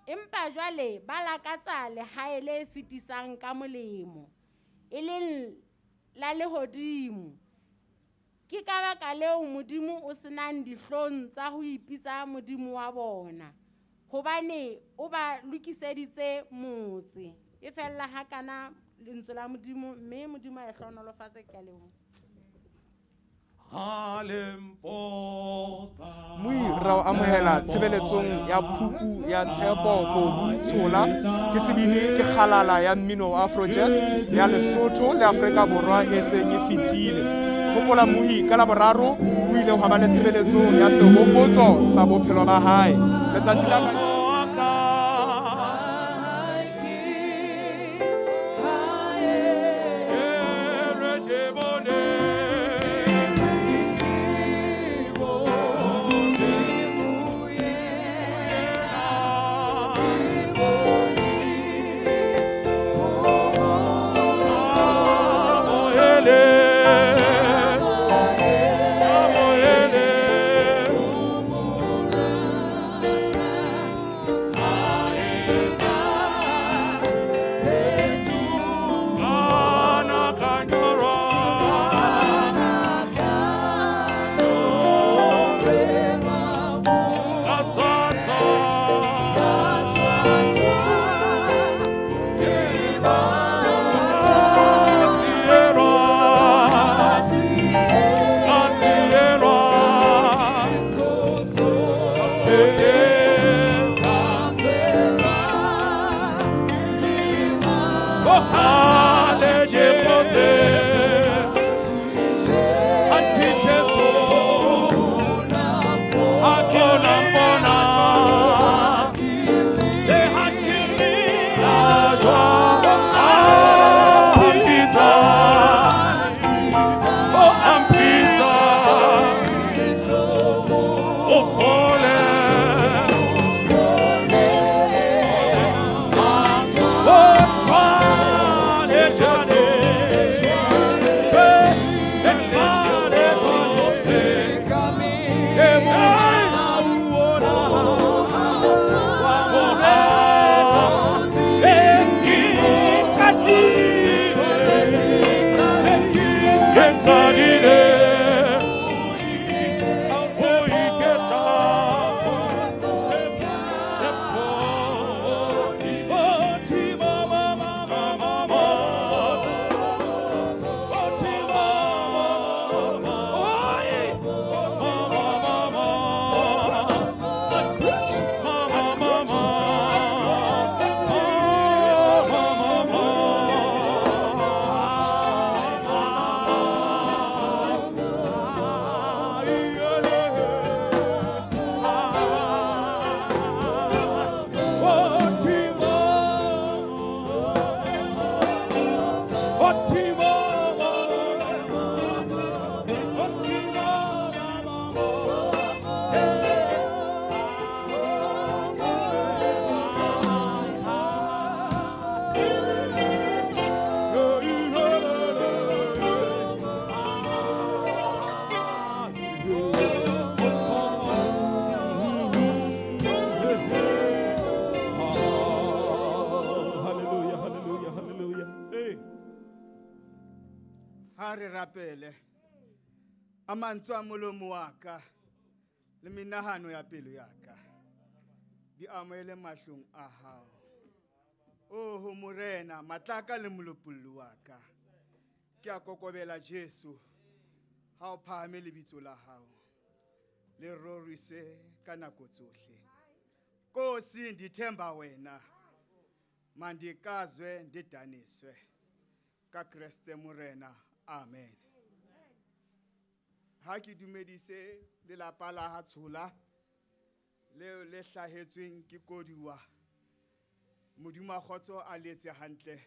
Empa jwale ba lakatsa lehae le fetisang ka molemo, e leng la lehodimo. Ke ka baka leo Modimo o senang dihlong tsa ho ipitsa Modimo wa bona, hobane o ba lokiseditse motse. E fella hakana lentswe la Modimo, mme Modimo a e hlohonolofatse. Ke a leboha. Moi ra o amohela tshebeletsong ya phupu ya Tshepo Kobu Tshola. Ke sebini, ke kgalala ya mmino wa Afro Jazz ya Lesotho le Afrika Borwa e seng e fetile. Hopola mohi, ka Laboraro o ile hwa ba le tshebeletso ya sehopotso sa bophelo ba hae. Letsatsi la Hallelujah, hallelujah, hallelujah. Hey. Ha re rapele. A mantswe a molomo wa ka le menahano ya pelo ya ka di amohele mahlong a hao. Oho Morena, matlaka le molopolli wa ka. Ke a kokobela Jesu, ha o phahame lebitso la hao. Le roriswe ka nako tsohle. Nkosi, ndithemba wena. Mandikazwe ndidaniswe. Ka Kreste Morena. Amen. Ha ke dumedise lelapa la ha Tshola leo le hlahetsweng ke koduwa. Modimo a kgotso a letse hantle.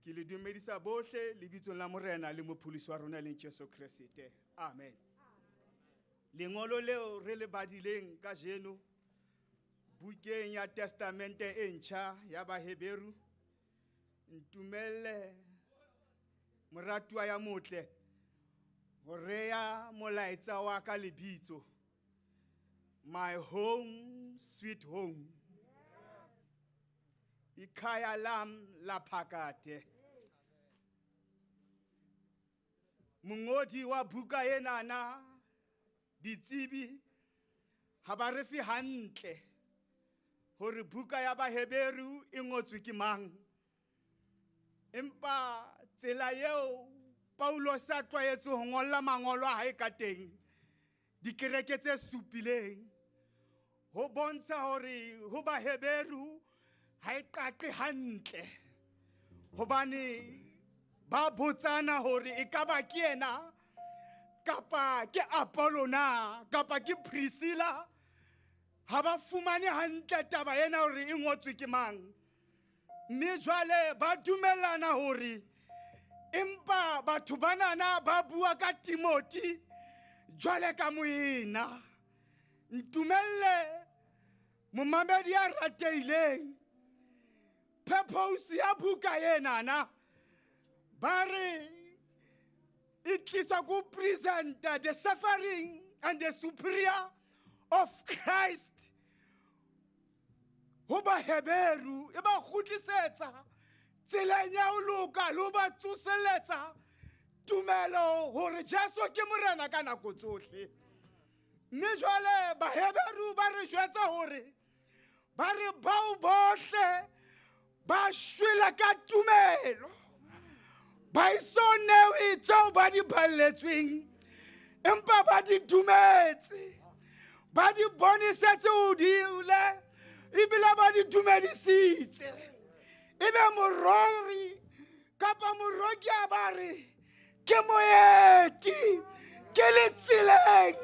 Ke le dumedisa bohle lebitsong la Morena le mopholosi wa rona leng Jesu Kreste. Amen. Lengolo leo re le badileng kajeno bukeng ya Testamente e ntjha ya Baheberu, ntumelle moratuwa ya motle ho reya molaetsa wa ka lebitso. My home sweet home. Ikhaya lam laphakade. Mongodi wa buka enana ditsebi ha ba re fe hantle hore buka ya Baheberu e ngotswe ke mang. Empa tsela eo Paulos a tlwaetse ho ngolla mangolo a hae ka teng dikereke tse supileng ho bontsha hore ho Baheberu ha e qaqe hantle, hobane ba botsana hore e ka ba ke yena kapa ke Apollo na kapa ke Priscilla. Ha ba fumane hantle taba ena hore e ngotswe ke mang. Mme jwale ba dumellana hore empa batho banana ba bua ka Timothy jwale ka moena. Ntumelle momamedi ya ratehileng, purpose ya buka enana ba re e tlisa ko present the suffering and the superior of Christ ho Baheberu, e ba kgutlisetsa tseleng ya ho loka le ho ba tsoseletsa tumelo hore Jesu ke Morena ka nako tsohle. Mme jwale Baheberu ba re jwetsa hore ba re bao bohle ba shwele ka tumelo, ba eso newe tseo ba di balletsweng, empa ba di dumetse, ba di bonisetse hodile, ebile ba di dumedisitse. Ebe morori kapa moroki a ba re ke moeti, ke le tseleng,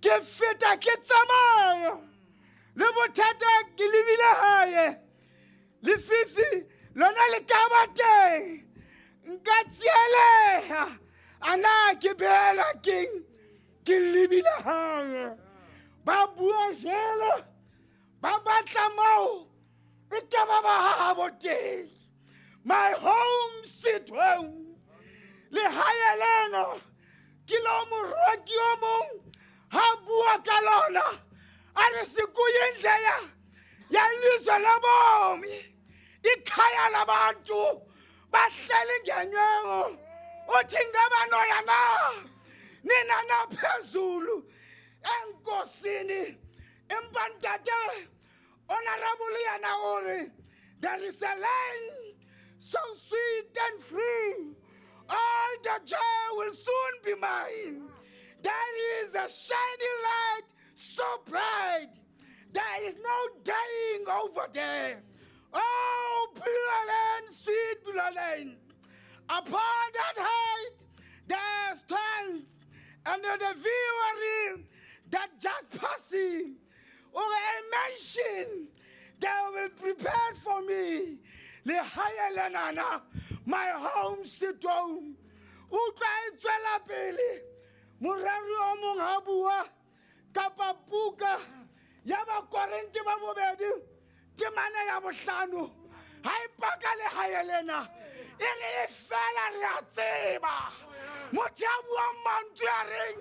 ke feta ke tsamaya le bothata ke lebile hae, lefifi lona le ka ba teng, nka tsieleha, ana ke beela keng, ke lebile hae. Ba bua jwalo, ba batla moo e ka ba ba hahabo teng. My home sweet home, lehae leno ke lo moroki o mong ha bua ka lona a re sekuyindlela ya lizwe lobomi, ikhaya labantu bahleli ngenyweko. Uthi ngaba noya na nina naphezulu enkosini. Empa ntate honorable yena o re there is a land so sweet and free, all the joy will soon be mine. There is a shining light so bright, there is no dying over there. Oh, Beulah land, sweet Beulah land, upon that height there stands and the viewery that just passing over a mansion that will prepare for me. Lehae lenana, my home sweet home. Utlwa e tswela pele morero o mong ha bua kapa buka ya Bakorinte ba bobedi temana ya bohlano ha e paka lehae lena, e re e fela re a tseba. Motho ya buang mantswe a reng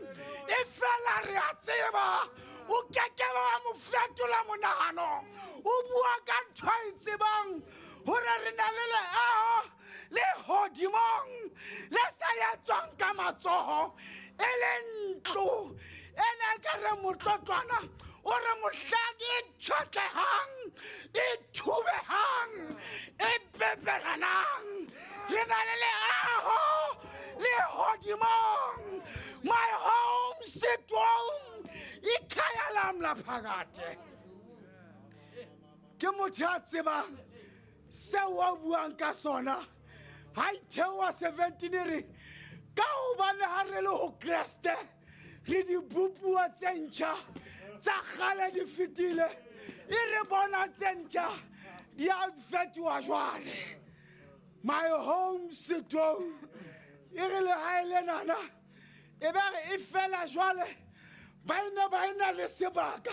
e fela re a tseba, o keke wa mo fetola monahano. O bua ka ntho e tsebang hore re na le leaho le hodimong le sa etswang ka matsoho, e le ntlo ena e ka re motlotlwana o re mohlang e tjhotlehang, e thubehang, e peperanang, re na le leaho le hodimong. My home sweet home, ikhaya lam laphakade. Ke motho ya tsebang seo a buang ka sona. Ha itheoha 17 e re ka hobane ha re le ho Kreste re dibopuwa tse ntjha, tsa kgale di fetile, e re bona tse ntjha di a fetoha jwale. My home sweet home, e re lehae lenana e be re e fela jwale ba ene ba ena le sebaka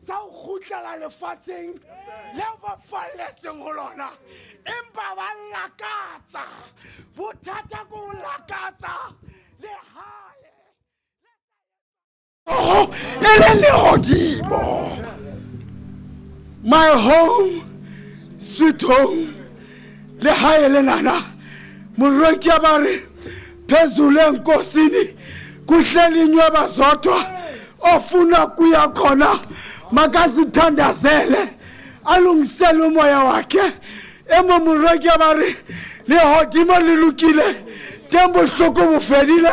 sa ho kgutlela lefatsheng leo ba falletseng ho lona, empa ba lakatsa. Bothata ke ho lakatsa lehae. E leng lehodimo. My home sweet home, lehae lenana. Moroki a ba re phezulu enkosini kuhleli inyweba zodwa, ofuna kuya khona makazithandazele alungisele umoya wakhe. Emo moroki a ba re lehodimo le lokile teng, bohloko bo fedile,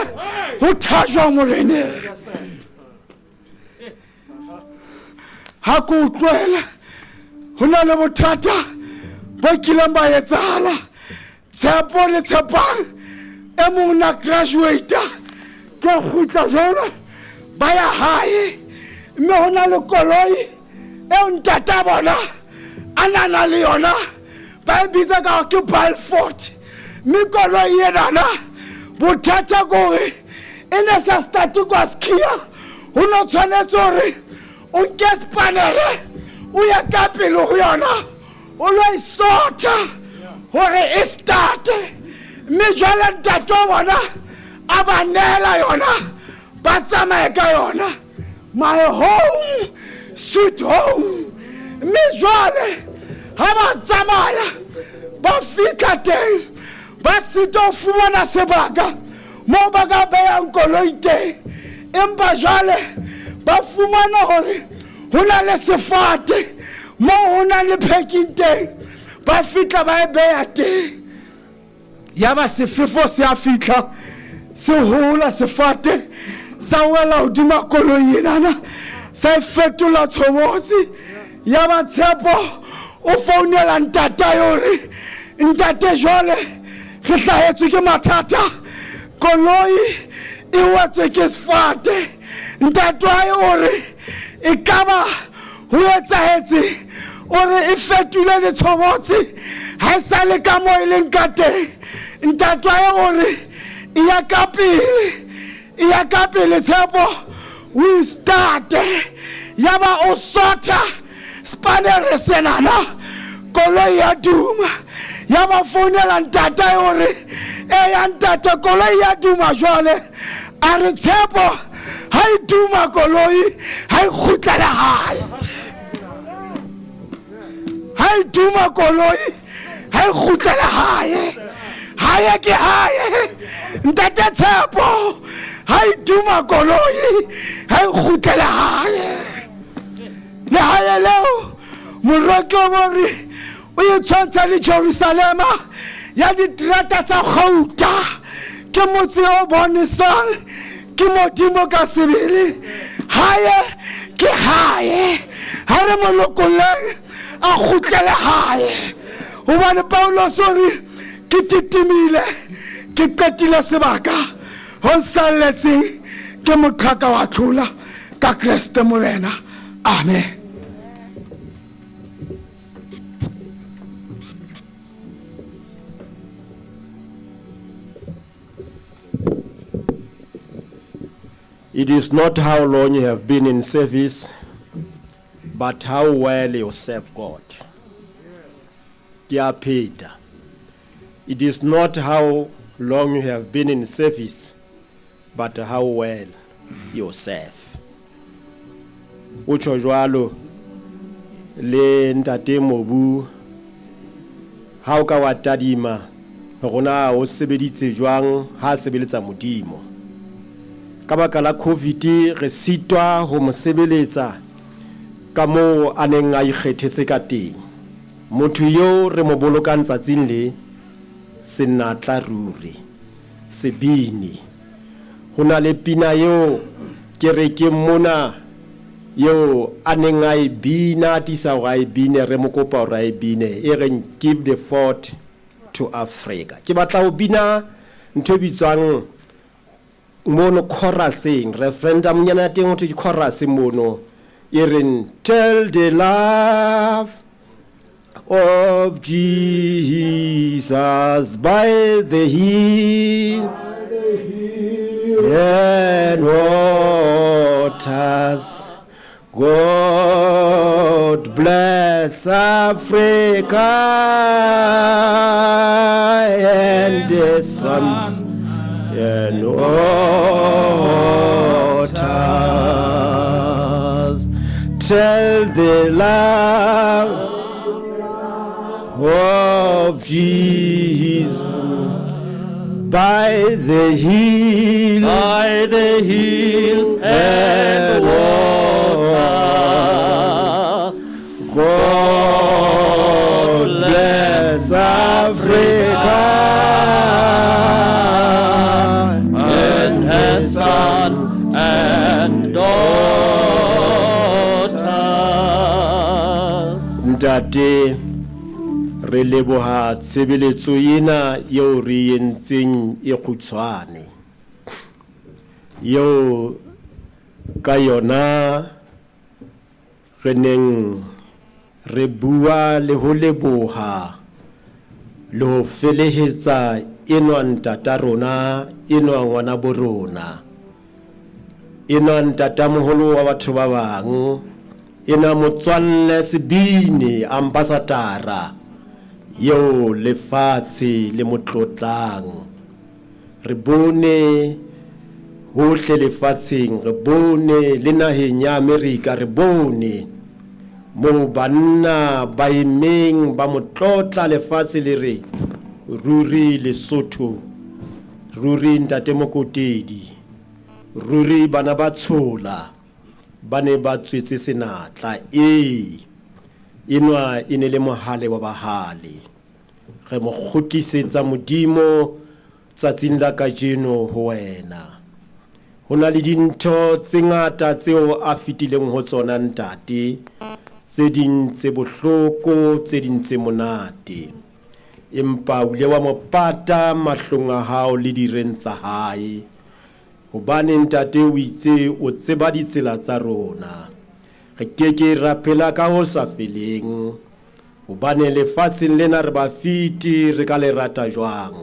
ho thajwa moreneng. Ha ke utlwela ho na le bothata bo kileng ba etsahala, Tshepo le Tshepang e mong na graduate ke kgutla jwalo ba ya hae, mme ho na le koloi eo ntata bona a na na le yona, ba e bitsa ka ke Balford. Mme koloi enana bothata ke hore e ne sa starte kwa sekhia, ho no tshwanetse hore o nke spanere o ye ka pele ho yona o lo e sotha hore e starte. Mme jwale ntate wa bona a ba neela yona ba tsamaye ka yona, my home sweet home. Mme jwale ha ba tsamaya ba fihla teng, ba sita ho fumana sebaka moo ba ka behang koloi teng, empa jwale ba fumana hore ho na le sefate moo ho nang le parking teng, ba fihla ba e beha teng. Yaba sefefo se a fihla se hola sefate sa wela hodima koloi enana, sa e fetola tshobotsi. Yaba Tshepo o founela ntatae hore ntate jwale re hlahetswe ke mathata, koloi e wetswe ke sefate. Ntatwae o re e kaba ho etsahetse, o re e fetole le tshobotsi ha e sa le ka moo e leng ka teng. Ntatwae o re e ya ka pele, e ya ka pele Tshepo o starte. Yaba o sotha spanere senana, koloi ya duma. Yaba founela ntatae o re eya ntate koloi ya duma jwale. A re Tshepo ha e duma koloi ha e kgutlele hae, ha e duma koloi ha e kgutlele hae, hae ke hae. Ntate Tshepo ha e duma koloi ha e kgutlele hae. Lehae leo moroki o bore o e tshwantsha le Jerusalema ya diterata tsa kgauta, ke motse o boneswang ke Modimo ka sebele. Hae ke hae, ha re mo lokolleng a kgutlele hae, hobane Paulos o re ke titimile ke qetile sebaka, ho nsalletseng ke moqhaka wa tlhola ka Kreste Morena. Amen. It is not how long you have been in service, but how well you serve God. Ke a pheta. It is not how long you have been in service, but how well you serve. O tjho jwalo le ntate Mobu, ha o ka wa tadima hore na o sebeditse jwang ha a sebeletsa Modimo. Ka baka la Covid re sitwa ho mo sebeletsa ka moo a neng a ikgethetse ka teng. Motho eo re mo bolokang tsatsing le, senatla ruri, sebini. Ho na le pina eo kerekeng mona eo a neng a e bina, a tiisa hore a e bine, re mo kopa hore a e bine, e reng Give the Fort to Africa. Ke batla ho bina ntho e bitswang mono choruseng, referendum nyana ya teng ho thwe ke chorus mono, e reng Tell the love of Jesus by the hill and waters. God bless Africa and the sons and waters. Tell the love of Jesus by the hills, By the hills and and waters. God bless Africa And her sons and daughters. Ntate, re leboha tshebeletso ena eo re e entseng e kgutshwane, eo ka yona re neng re bua le ho leboha le ho felehetsa enwa ntata rona, enwa ngwana bo rona, enwa ntatamoholo wa batho ba bang, enwa motswalle sebini ambassadora eo lefatshe le mo tlotlang. Re bone hohle lefatsheng, re bone le naheng ya Amerika, re bone moo banna ba emeng ba mo tlotla lefatshe le re ruri Lesotho, ruri ntate Mokotedi, ruri bana ba Tshola ba ne ba tswetse senatla. Ee, enwa e ne le mohale wa bahale. Re mo kgutlisetsa Modimo tsatsing la kajeno ho wena. Ho na le dintho tse ngata tseo a fetileng ho tsona ntate, tse ding tse bohloko, tse ding tse monate, empa o ile wa mo pata mahlong a hao le direng tsa hae, hobane ntate o itse o tseba ditsela tsa rona. Re keke ra phela ka ho sa feleng, hobane lefatsheng lena re ba fiti, re ka le rata jwang?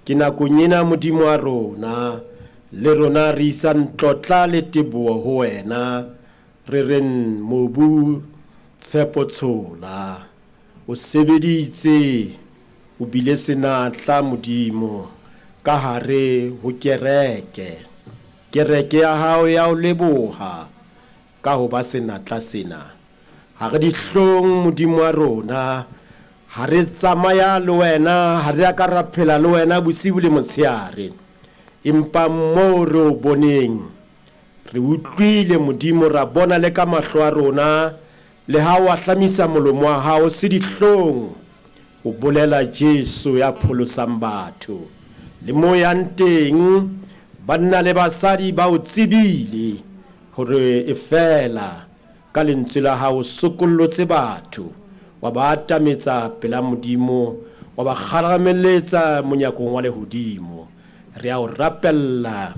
Ke nakong ena Modimo wa rona, le rona re isang tlotla le teboho ho wena, re reng mobu Tshepo Tshola, o sebeditse, o bile senatla Modimo ka hare ho kereke. Kereke ya hao ya o leboha ka ho ba senatla sena. Ha re dihlong Modimo wa rona, ha re tsamaya le wena, ha re a ka ra phela le wena bosiu le motshehare, empa moo re o boneng, re utlwile Modimo, ra bona le ka mahlo a rona, le ha o ahlamisa molomo wa hao se dihlong o bolela Jesu ya pholosang batho. Le mo yang teng, banna le basadi ba o tsebile hore e fela ka lentswe la hao sokollotse batho, wa ba atametsa pela Modimo, wa ba kgarameletsa monyakong wa lehodimo. Re a o rapella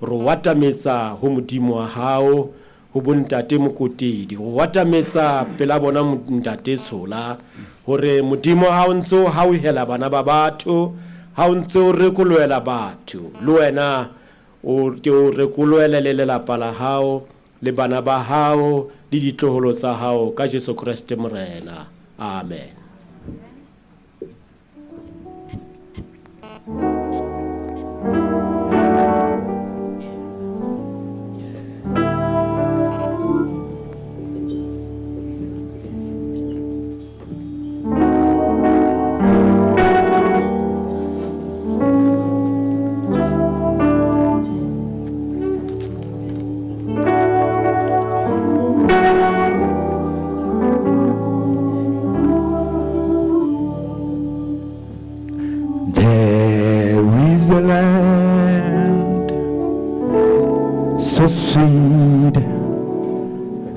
hore o atametsa ho Modimo wa hao, ho bontate Mokotedi, o atametsa pela bona ntate Tshola, hore Modimo ha o ntse o hauhela bana ba batho, ha o ntse o rekolohela batho, le wena o ke o rekolohele le lelapa la hao, le bana ba hao, le ditloholo tsa hao, ka Jesu Kreste Morena. Amen. There is a land so sweet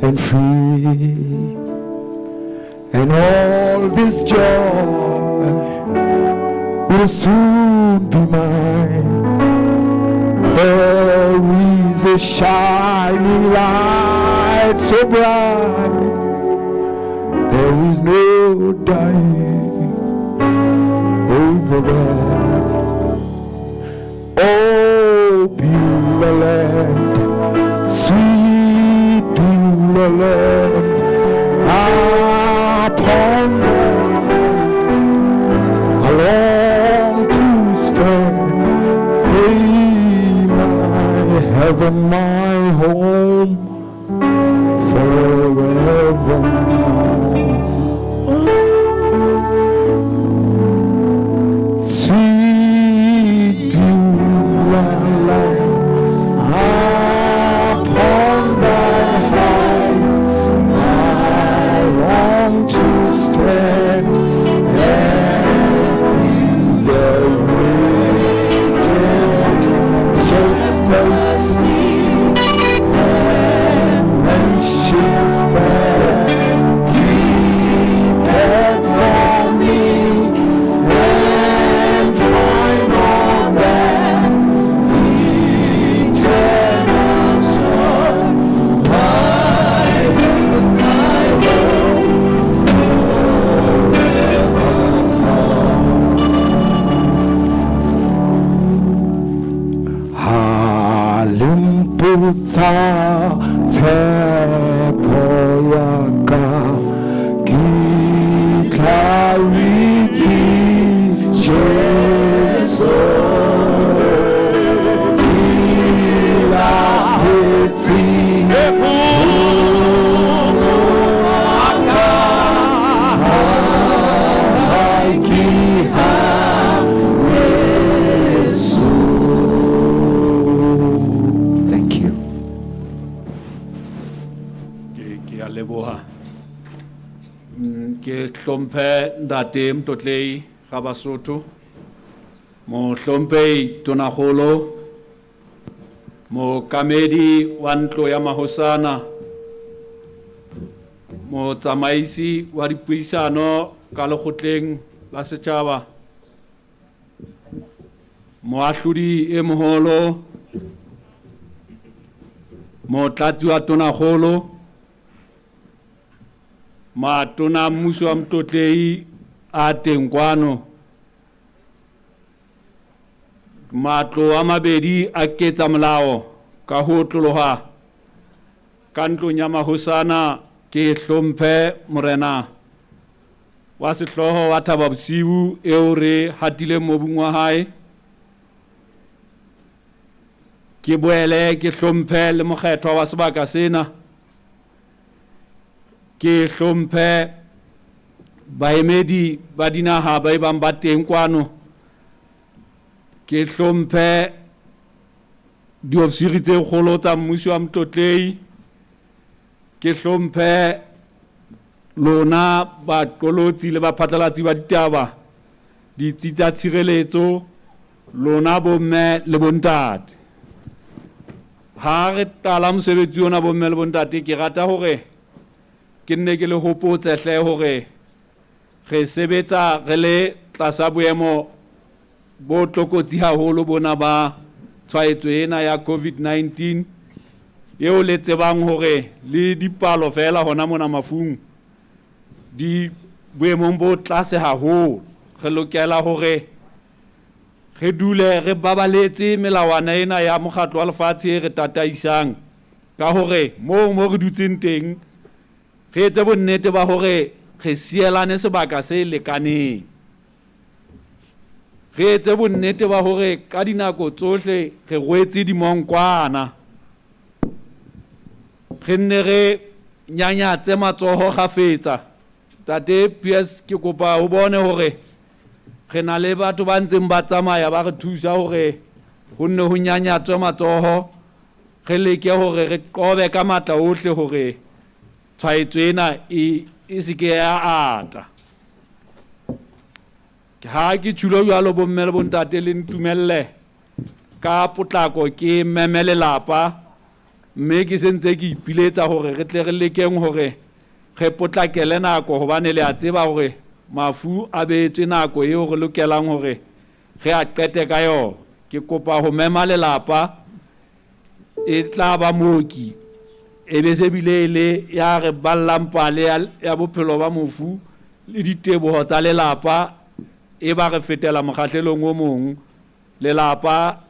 and free, and all this joy will soon be mine. There is a shining light so bright, there is no dying over there. Oh, Beulah land, sweet Beulah land, upon I long to stand. Hey, my heaven, my home, forever. Ke a leboha. Ke hlomphe ntate Motlotlei Rabasotho, mohlomphehi Tonakgolo, mookamedi wa ntlo ya mahosana, motsamaisi wa dipuisano ka lekgotleng la setjhaba, moahlodi e moholo, motlatsi wa Tonakgolo, matona a mmuso wa Motlotlei a teng kwano, matlo a mabedi a ketsa molao ka ho otloloha ka ntlong ya mahosana. Ke hlomphe morena wa sehlooho wa Thaba Bosiu eo re hatileng mobung wa hae. Ke boele ke hlomphe le mokgethwa wa sebaka sena. Ke hlomphe baemedi ba dinaha ba ebang ba teng kwano. Ke hlomphe diofisiri tse kgolo tsa mmuso wa Motlotlei. Ke hlomphe lona baqolotsi le baphatlalatsi ba ditaba, ditsi tsa tshireletso, lona bomme le bontate. Ha re qala mosebetsi ona bomme le bontate, ke rata hore ke nne ke le hopotse hle hore re sebetsa re le tlasa boemo bo tlokotsi haholo bona ba tshwaetso ena ya COVID-19 eo le tsebang hore le dipalo fela hona mona mafung di boemong bo tlase haholo. Re lokela hore re dule re babaletse melawana ena ya mokgatlo wa lefatshe e re tataisang ka hore moo mo re dutseng teng re etse bonnete ba hore re sielane sebaka se lekaneng. Re etse bonnete ba hore ka dinako tsohle re rwetse dimonkwana. Re nne re nyanyatse matsoho kgafetsa. Tate PS, ke kopa o bone hore re na le batho ba ntseng ba tsamaya ba re thusa hore ho nne ho nyanyatswe matsoho. Re leke hore re qobe ka matla ohle hore tshwaetso ena e se ke ya ata. Ha ke tjhulo jwalo bomme le bontate, le ntumelle ka potlako ke meme lelapa, mme ke sentse ke ipiletsa hore re tle re lekeng hore re potlakele nako, hobane le a tseba hore mafu a beetswe nako eo re lokelang hore re a qete ka yona. Ke kopa ho mema lelapa, e tla ba mooki, e be se bile e le ya re ballang pale ya bophelo ba mofu le diteboho tsa lelapa, e ba re fetela mokgahlelong o mong. Lelapa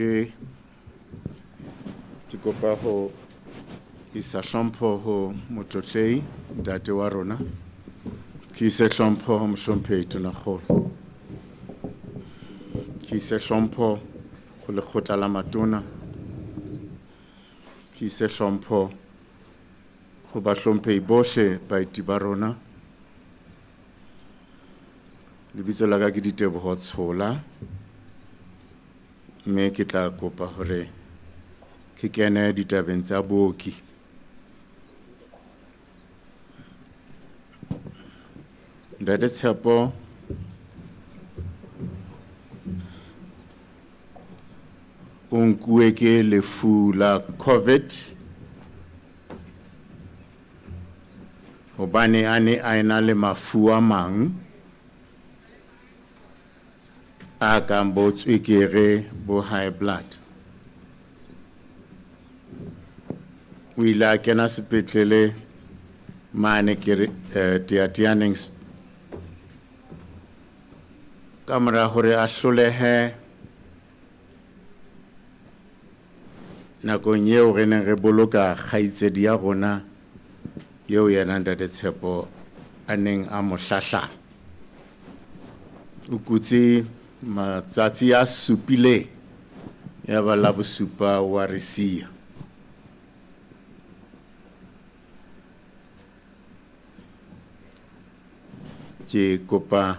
Ke kopa ho isa hlompho ho Motlotlei ntate wa rona. Ke ise hlompho ho mohlomphehi Tonakgolo. Ke ise hlompho ho lekgotla la matona. Ke ise hlompho ho bahlomphehi bohle baeti ba rona. Lebitso la ka ke Diteboho Tshola. Mme ke tla kopa hore ke kene ditabeng tsa booki. Ntate Tshepo o nkuwe ke lefu la COVID hobane a ne a ena le mafu a mang a kang bo tswekere, bo high blood. O ile a kena sepetlele mane ke re Teatianeng ka mora hore a hlolehe nakong eo re neng re boloka kgaitsedi ya rona eo yena Ntate Tshepo a neng a mo hlahlama. O kutse matsatsi a supileng ya ba la bosupa wa re siya. Ke kopa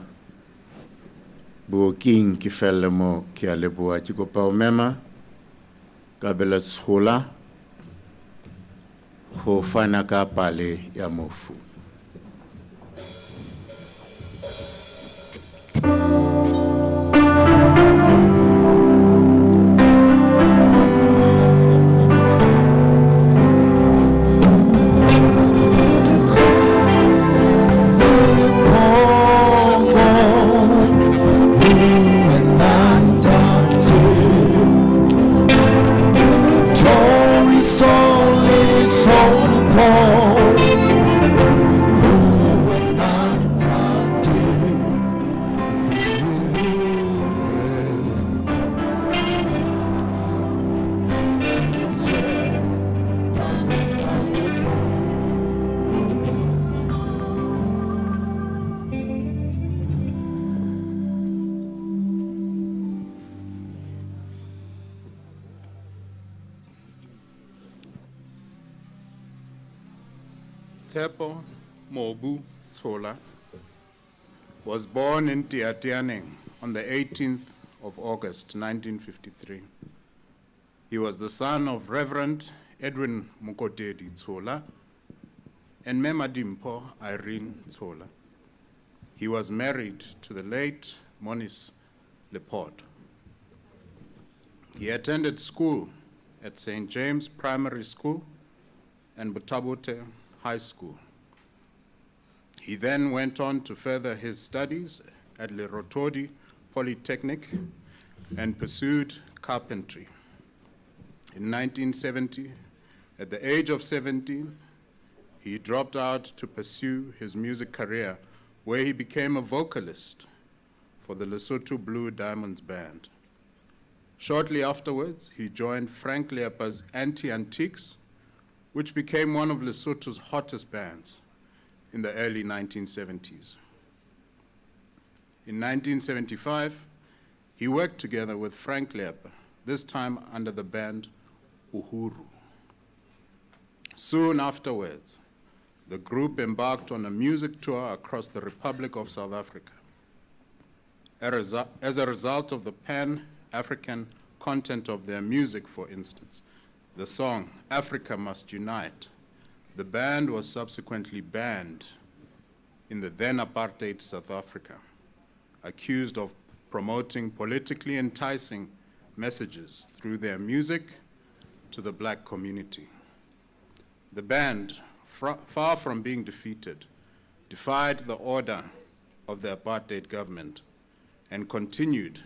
booking ke felle mo, ke a leboha. Ke kopa ho mema Kabelo Tshola ho fana ka pale ya mofu. Tshepo Mobu Tshola was born in Teatianeng on the 18th of August, 1953. He was the son of Reverend Edwin Mokotedi Tshola and Mema Dimpo Irene Tshola. He was married to the late Monice Leport. He attended school at St. James Primary School and Butha-Buthe High School. He then went on to further his studies at Lerothodi Polytechnic and pursued carpentry. In 1970, at the age of 17, he dropped out to pursue his music career, where he became a vocalist for the Lesotho Blue Diamonds Band. Shortly afterwards, he joined Frank Leapa's Anti-Antiques, which became one of Lesotho's hottest bands in the early 1970s. In 1975, he worked together with Frank Leapa, this time under the band Uhuru. Soon afterwards, the group embarked on a music tour across the Republic of South Africa. As a result of the Pan-African content of their music, for instance, the song Africa Must Unite, the band was subsequently banned in the then apartheid South Africa, accused of promoting politically enticing messages through their music to the black community. The band, far from being defeated, defied the order of the apartheid government and continued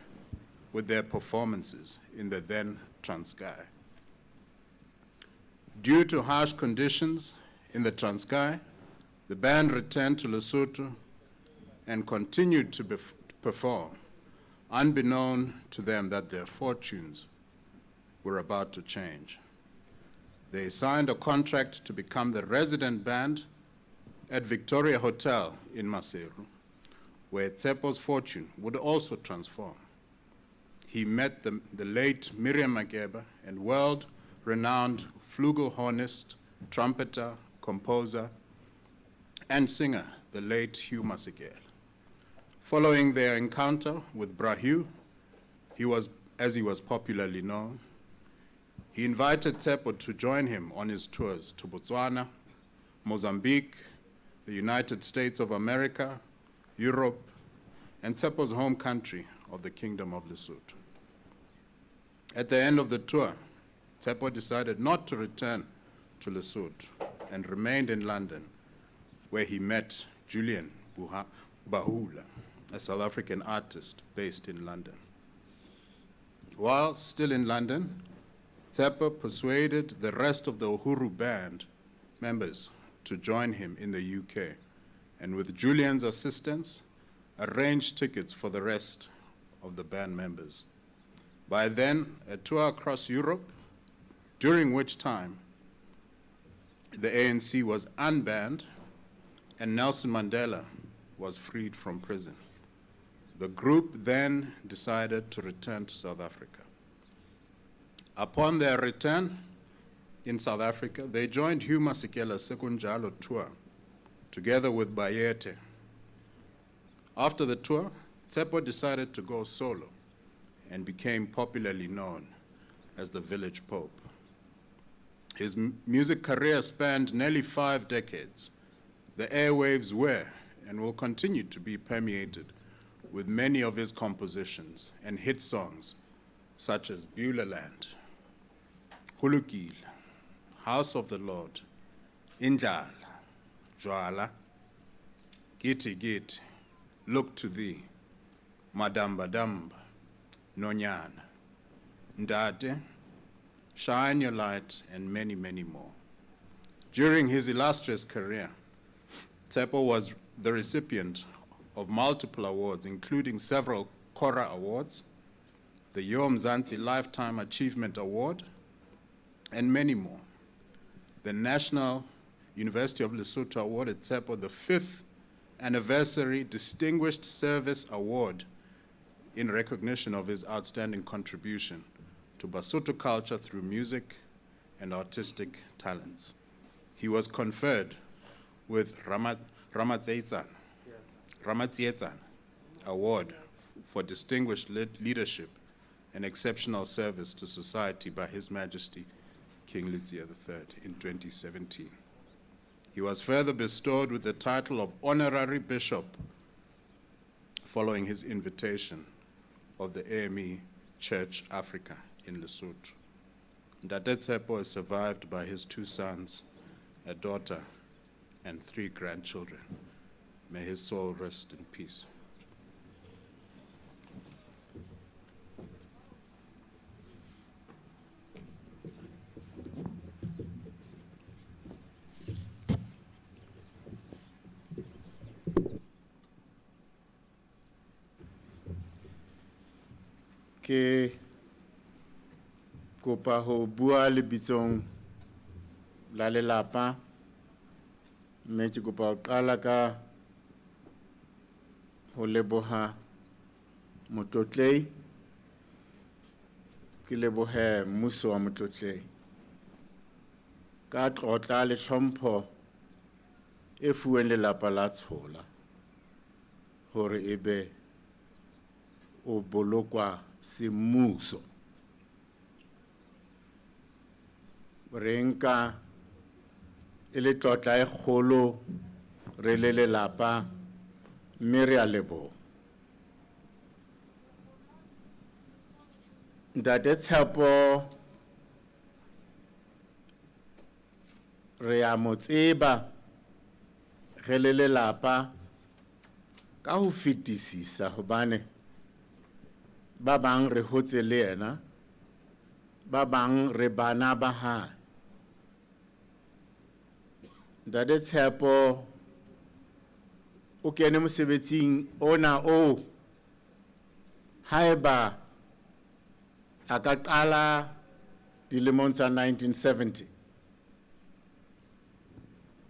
with their performances in the then Transkei. Due to harsh conditions in the Transkei, the band returned to Lesotho and continued to perform, unbeknown to them that their fortunes were about to change. They signed a contract to become the resident band At Victoria Hotel in Maseru, where Tsepo's fortune would also transform, he met the late Miriam Makeba and world-renowned flugelhornist, trumpeter, composer, and singer, the late Hugh Masekela. Following their encounter with Bra Hugh, as he was popularly known, he invited Tsepo to join him on his tours to Botswana, Mozambique, the United States of America, Europe, and Tsepo's home country of the Kingdom of Lesotho. At the end of the tour, Tsepo decided not to return to Lesotho and remained in London, where he met Julian Bahula, a South African artist based in London. While still in London, Tsepo persuaded the rest of the Uhuru Band members to join him in the UK, and with Julian's assistance, arranged tickets for the rest of the band members. By then, a tour across Europe, during which time the ANC was unbanned and Nelson Mandela was freed from prison. The group then decided to return to South Africa. Upon their return in South Africa, they joined Hugh Masekela's Sekunjalo tour together with Bayete. After the tour, Tsepo decided to go solo and became popularly known as the Village Pope. His music career spanned nearly 5 decades. The airwaves were and will continue to be permeated with many of his compositions and hit songs such as Beulah Land, Hulukile, House of the Lord, Indlala, Jwala, Giti Giti, Look to Thee, Madamba Damba, Nonyana, Ndate, Shine Your Light, and many, many more. During his illustrious career, Tsepo was the recipient of multiple awards, including several Kora Awards, the Yo Mzansi Lifetime Achievement Award, and many more. The National University of Lesotho awarded Tsepo the 5th Anniversary Distinguished Service Award in recognition of his outstanding contribution to Basotho culture through music and artistic talents. He was conferred with Ramatsietsana Award for Distinguished Leadership and Exceptional Service to Society by His Majesty King Letsie the III in 2017. He was further bestowed with the title of Honorary Bishop following his invitation of the AME Church Africa in Lesotho. Ntate Tsepo is survived by his 2 sons, a daughter, and 3 grandchildren. May his soul rest in peace. Ke kopa ho bua lebitsong la lelapa, mme ke kopa ho qala ka ho leboha Motlotlei, ke lebohe mmuso wa Motlotlei ka tlotla le hlompho e fuweng lelapa la Tshola hore ebe o bolokwa semmuso. Re nka e le tlotla e kgolo re le lelapa, mme re a leboha. Ntate Tshepo re a mo tseba re le lelapa ka ho fetisisa, hobane ba bang re hotse le yena, ba bang re bana ba hae. Ntate Tshepo o kene mosebetsing ona o haeba a ka qala dilemong tsa 1970.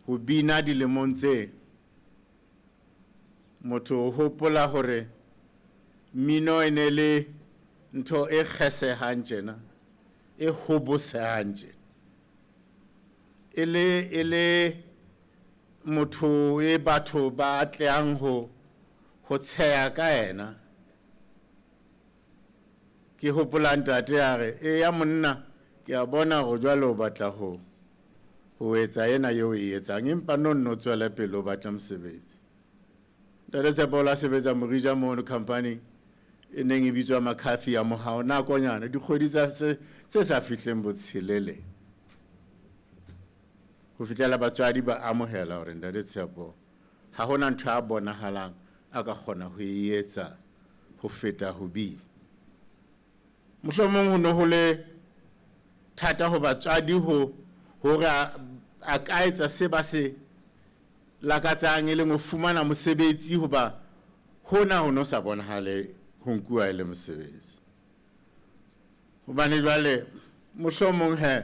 ho bina dilemong tse. Motho o hopola hore mmino e ne le ntho e kgesehang tjena, e hobosehang tjena. E le e le motho e batho ba atlehang ho ho tsheha ka yena. Ke hopola ntate a re, eya monna, ke a bona hore jwale o batla ho ho etsa ena eo e etsang, empa no nno tswele pele o batla mosebetsi. Ntate Tshepo o la sebetsa Morija mono company e neng e bitswa McCarthy ya Mohao nakonyana, dikgwedi tsa tse tse sa fihleng botshelele. Ho fihlela batswadi ba amohela hore Ntate Tshepo ha hona ntho a bonahalang a ka kgona ho e etsa ho feta ho bina. Mohlomong ho ne ho le thata ho batswadi ho hore a ka etsa se ba se lakatsang e leng ho fumana mosebetsi hoba hona ho no sa bonahale ho nkuwa e le mosebetsi. Hobane jwale mohlomong he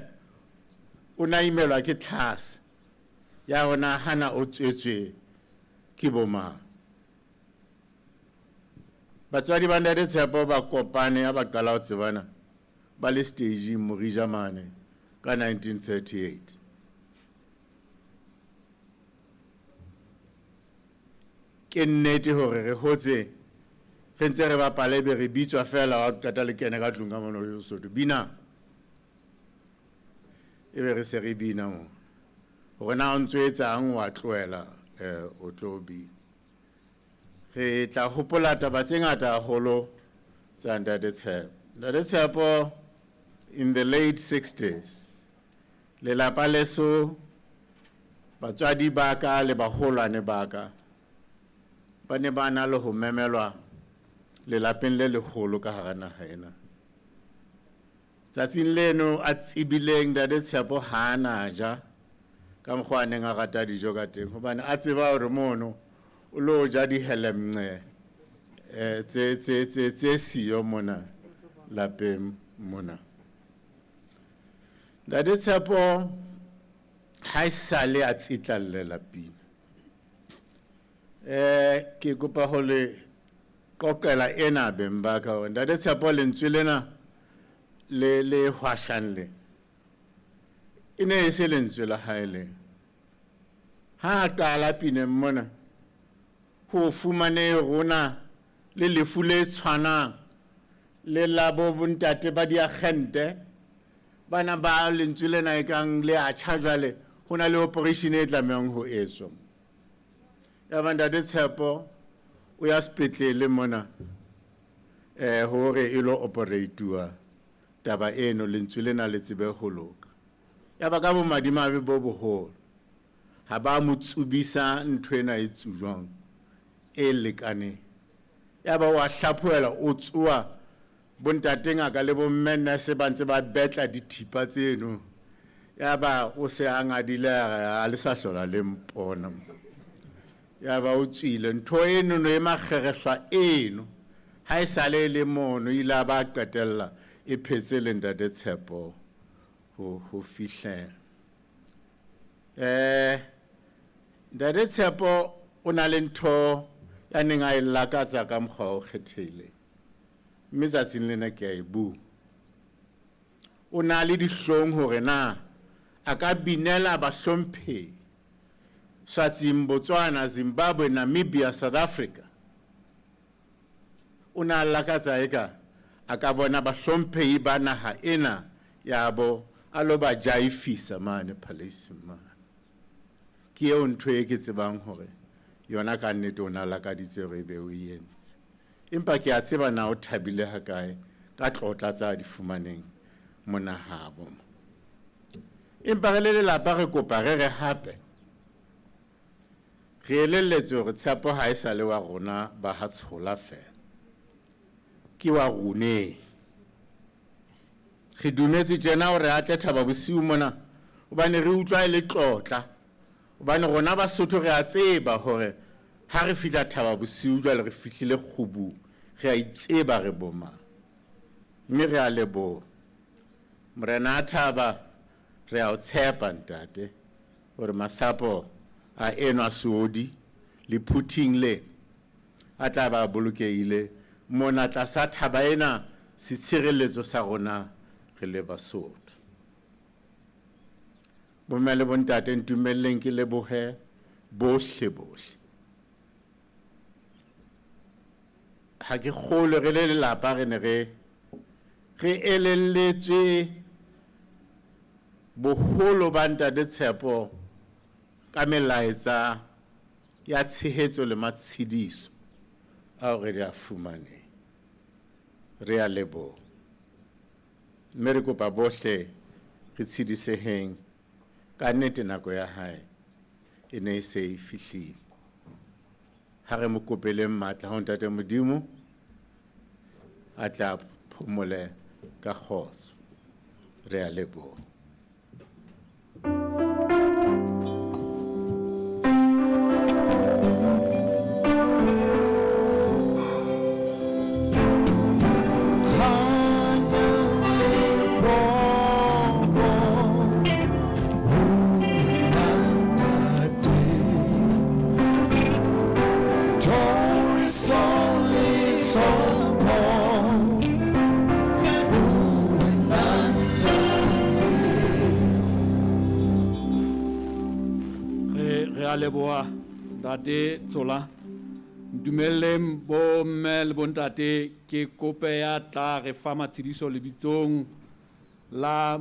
o na imelwa ke tlhase ya hona hana o tswetswe ke bomang. Batswadi ba Ntate Tshepo ba kopane ha ba qala ho tsebana ba le staging Morija mane ka 1938. Ke nnete hore re hotse re ntse re bapala ebe re bitswa feela wa qeta le kene ka tlung ka mono Lesotho bina. Ebe re se re bina mo. Hore na o ntso etsang wa tlohela o tlo bina. Re tla hopola taba tse ngata haholo tsa Ntate Tshepo. Ntate Tshepo in the late 60s, lelapa leso, batswadi ba ka le baholwane ba ka, ba ne ba na le ho memelwa lelapeng le leholo ka hara naha ena. Tsatsing leno a tsebileng Ntate Tshepo ha a na ja ka mokgwa a neng a rata dijo ka teng, hobane a tseba hore mono o lo ja dihelemnce tse tse tse tse siyo mona lapeng mona. Ntate Tshepo ha e sale a tsitlallela pina. Ke kopa ho le qoqela ena beng ba ka hore Ntate Tshepo lentswe lena le le hwashang le e ne e se lentswe la hae le. Ha a qala pineng mona ho fumane rona le lefu le tshwanang le la bo bontate ba diagente bana ba lentswe lena e kang le a tjha jwale ho na le operation e tlamehang ho etswa. Ya ba Ntate Tshepo o ya sepetlele mona hore e lo operate-uwa taba eno lentswe lena le tsebe ho loka. Ya ba ka bomadimabe bo boholo ha ba mo tsubisa ntho ena e tsujwang e lekaneng. Ya ba wa hlaphohela o tsoa bontate ngaka le bomme nurse ba ntse ba betla dithipa tseno. Ya ba o se a ngadile a re a le sa hlola le mpona. Ya ba o tswile ntho eno no e makgerehlwa eno ha e sale e le mono ile a ba qetella e phetse le Ntate Tshepo ho ho fihlela. Ntate Tshepo o na le ntho ya neng a e lakatsa ka mokgwa o kgethehileng. Mme tsatsing lena ke a e bua. O na le dihlong hore na a ka binela bahlomphehi Swatsing, Botswana, Zimbabwe, Namibia, South Africa. O na lakatsa eka a ka bona bahlomphehi ba naha ena ya bo a lo ba jaifisa mane palace mane. Ke eo ntho e ke tsebang hore yona ka nnete o na lakaditse hore ebe o e entse. Empa ke a tseba na o thabile hakae ka tlotla tsa di fumaneng mona habo. Empa re le lelapa re kopa re re hape re elelletswe hore Tshepo ha e sa le wa rona ba ha Tshola feela. Ke wa rone. Re dumetse tjena hore a tle Thaba Bosiu mona hobane re utlwa e le tlotla. Hobane rona Basotho re a tseba hore ha re fihla Thaba Bosiu jwale re fihlile kgubung. Re a itseba re bomang. Mme re a leboha. Morena a Thaba re a o tshepa ntate hore masapo a enwa Seodi lephuthing le a tla ba bolokehile mona tlasa thaba ena setshireletso sa rona re le Basotho. Bomme le bontate ntumelleng ke lebohe bohle bohle. Ha ke kgolwe re le lelapa re ne re re elelletswe boholo ba ntate Tshepo ka melaetsa ya tshehetso le matshidiso ao re di a fumaneng. Re a leboha. Mme re kopa bohle re tshediseheng ka nnete nako ya hae e ne e se e fihlile. Ha re mo kopeleng matla ho ntate Modimo a tla phomole ka kgotso. Re a leboha. Re a leboha ntate Tshola. Ntumelleng bomme le bontate ke kope ya tla re fa matshediso lebitsong la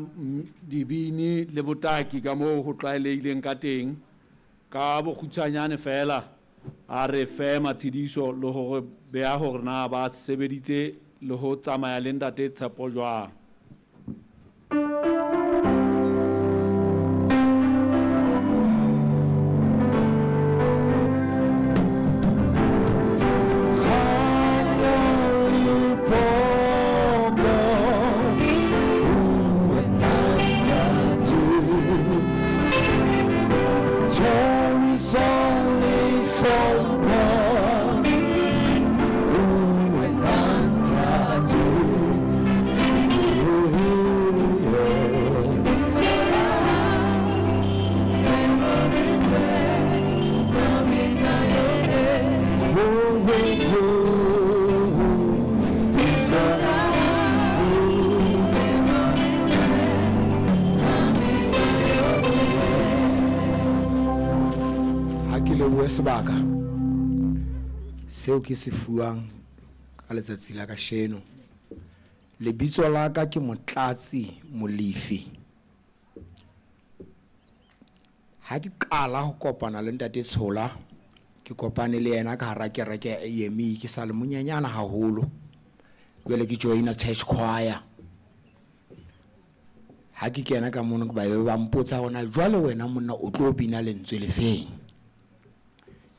dibini le botaki ka moo ho tlwaelehileng ka teng. Ka bokgutshwanyane fela a re fe matshediso le hore beha hore na ba sebeditse le ho tsamaya le ntate Tshepo jwang. Ha ke lebohe sebaka seo ke se fuwang ka letsatsi la kasheno. Lebitso la ka ke Motlatsi Molefi. Ha ke qala ho kopana le ntate Tshola, ke kopane le yena ka hara kereke ya AME, ke sa le monyenyana haholo. Jwale ke joina church choir. Ha ke kena ka mono ba be ba mpotsa hore jwale wena monna o tlo bina lentswe le feng?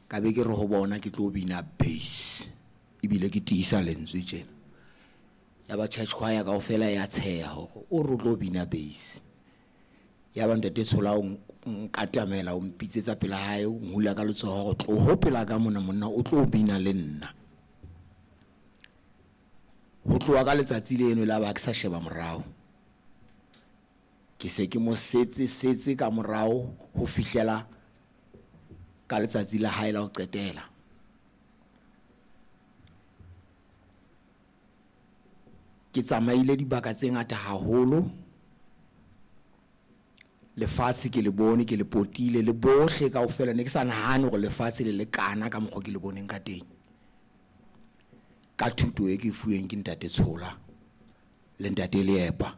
Ka be ke re ho bona ke tlo bina bass, ebile ke tiisa lentswe tjena. Ya ba church choir kaofela ya tsheha hore o re o tlo bina bass. Ya ba ntate Tshola o nkatamela, o mpitsetsa pela hae, o nhula ka letsoho hore tloho pela ka mona monna o tlo bina le nna. Ho tloha ka letsatsi leno la ba ke sa sheba morao. Ke se ke mo setse setse ka morao ho fihlela ka letsatsi la hae la ho qetela. Ke tsamaile dibaka tse ngata haholo. Lefatshe ke le bone, ke le potile le bohle kaofela. Ne ke sa nahane hore lefatshe le lekana ka mokgwa ke le boneng ka teng. Ka thuto e ke fuweng ke ntate Tshola le ntate Leepa.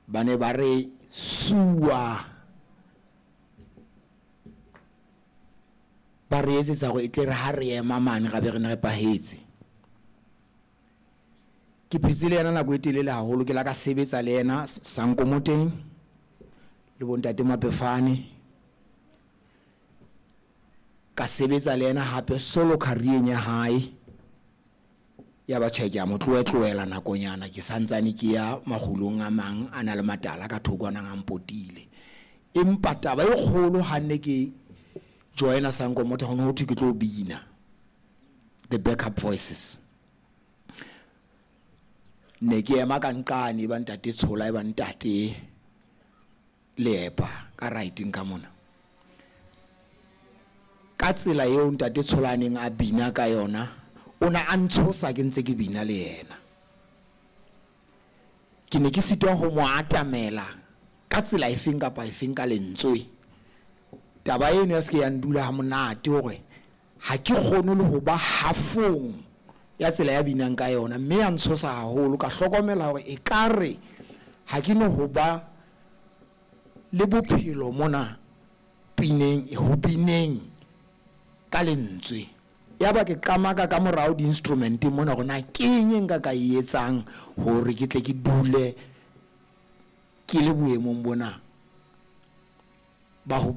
Ba ne ba re suwa, ba re etsetsa hore e tle re ha re ema mane ra be re ne re pahetse. Ke phetse le yena nako e telele haholo, ke la ka sebetsa le yena Sankomoteng le bontate Mapefane. Ka sebetsa le yena hape solo career ya hae. Ya ba tjhe ke a mo tloetloela nakonyana, ke santsane ke ya makgulong a mang a na le matala ka thoko a nang a mpotile. Empa taba e kgolo ha nne ke joina Sankomota ho ne ho thwe ke tlo bina the backup voices. Ne ke ema ka nqane ba ntate Tshola e ba ntate Leepa ka writing ka mona. Ka tsela eo ntate Tshola a neng a bina ka yona, o ne a ntshosa ke ntse ke bina le yena. Ke ne ke sitwa ho mo atamela ka tsela efeng kapa efeng ka lentswe. Taba eno ya se ke ya ndula ha monate hore ha ke kgone le ho ba hafong ya tsela ya binang ka yona, mme ya ntshosa haholo. Ka hlokomela hore ekare ha ke no ho ba le bophelo mona pineng, ho bineng ka lentswe. Yaba ke qamaka ka morao di-instrumenteng mona hore na ke eng e nka ka e etsang hore ke tle ke dule ke le boemong bona ba ho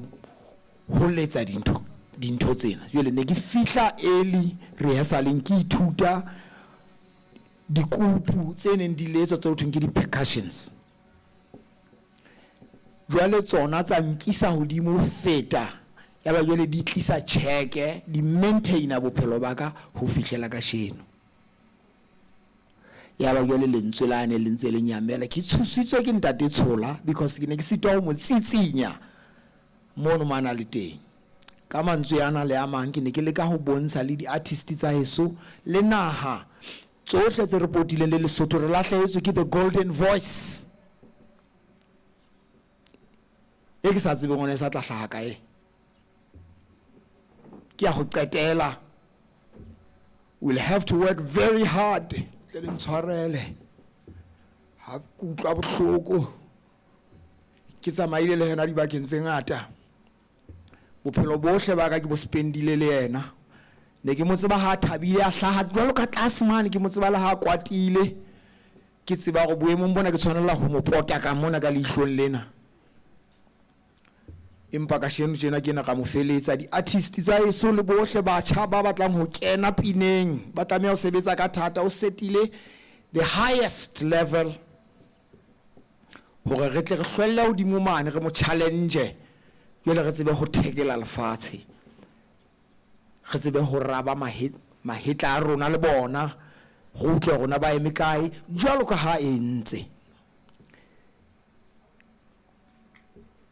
ho letsa dintho dintho tsena. Jwale ne ke fihla early rehearsaleng ke ithuta dikupu tse neng di letswa tse ho thweng ke di-percussions. Jwale tsona tsa nkisa hodimo ho feta, yaba jwale di tlisa tjheke, di maintaina bophelo ba ka ho fihlela kasheno. Yaba jwale lentswe lane le ntse le nyamela. Ke tshositswe ke ntate Tshola because ke ne ke sitwa ho mo tsitsinya mono mo a na le teng. Ka mantswe ana le a mang ke ne ke leka ho bontsha le di-artist tsa heso le naha tsohle tse re potileng le Lesotho re lahlehetswe ke the golden voice e ke sa tsebeng hore e sa tla hlaha kae. Ke ya ho qetela. We'll have to work very hard. Tle le ntshwarele. Ha ke utlwa bohloko. Ke tsamaile le yena dibakeng tse ngata. Bophelo bohle ba ka ke bo spendile le yena. Ne ke mo tseba ha a thabile a hlaha jwalo ka tlase mane, ke mo tseba le ha a kwatile. Ke tseba hore boemong bona ke tshwanela ho mo pota ka mona ka leihlong lena. Empa kasheno tjena ke na ka mo feletsa. Di-artist tsa heso le bohle batjha ba batlang ho kena pineng ba tlameha ho sebetsa ka thata. O setile the highest level hore re tle re hlwelle hodimo mane, re mo challenge, jwale re tsebe ho thekela lefatshe, re tsebe ho raba mahetla a rona le bona, re utlwe rona ba eme kae jwalo ka ha e ntse.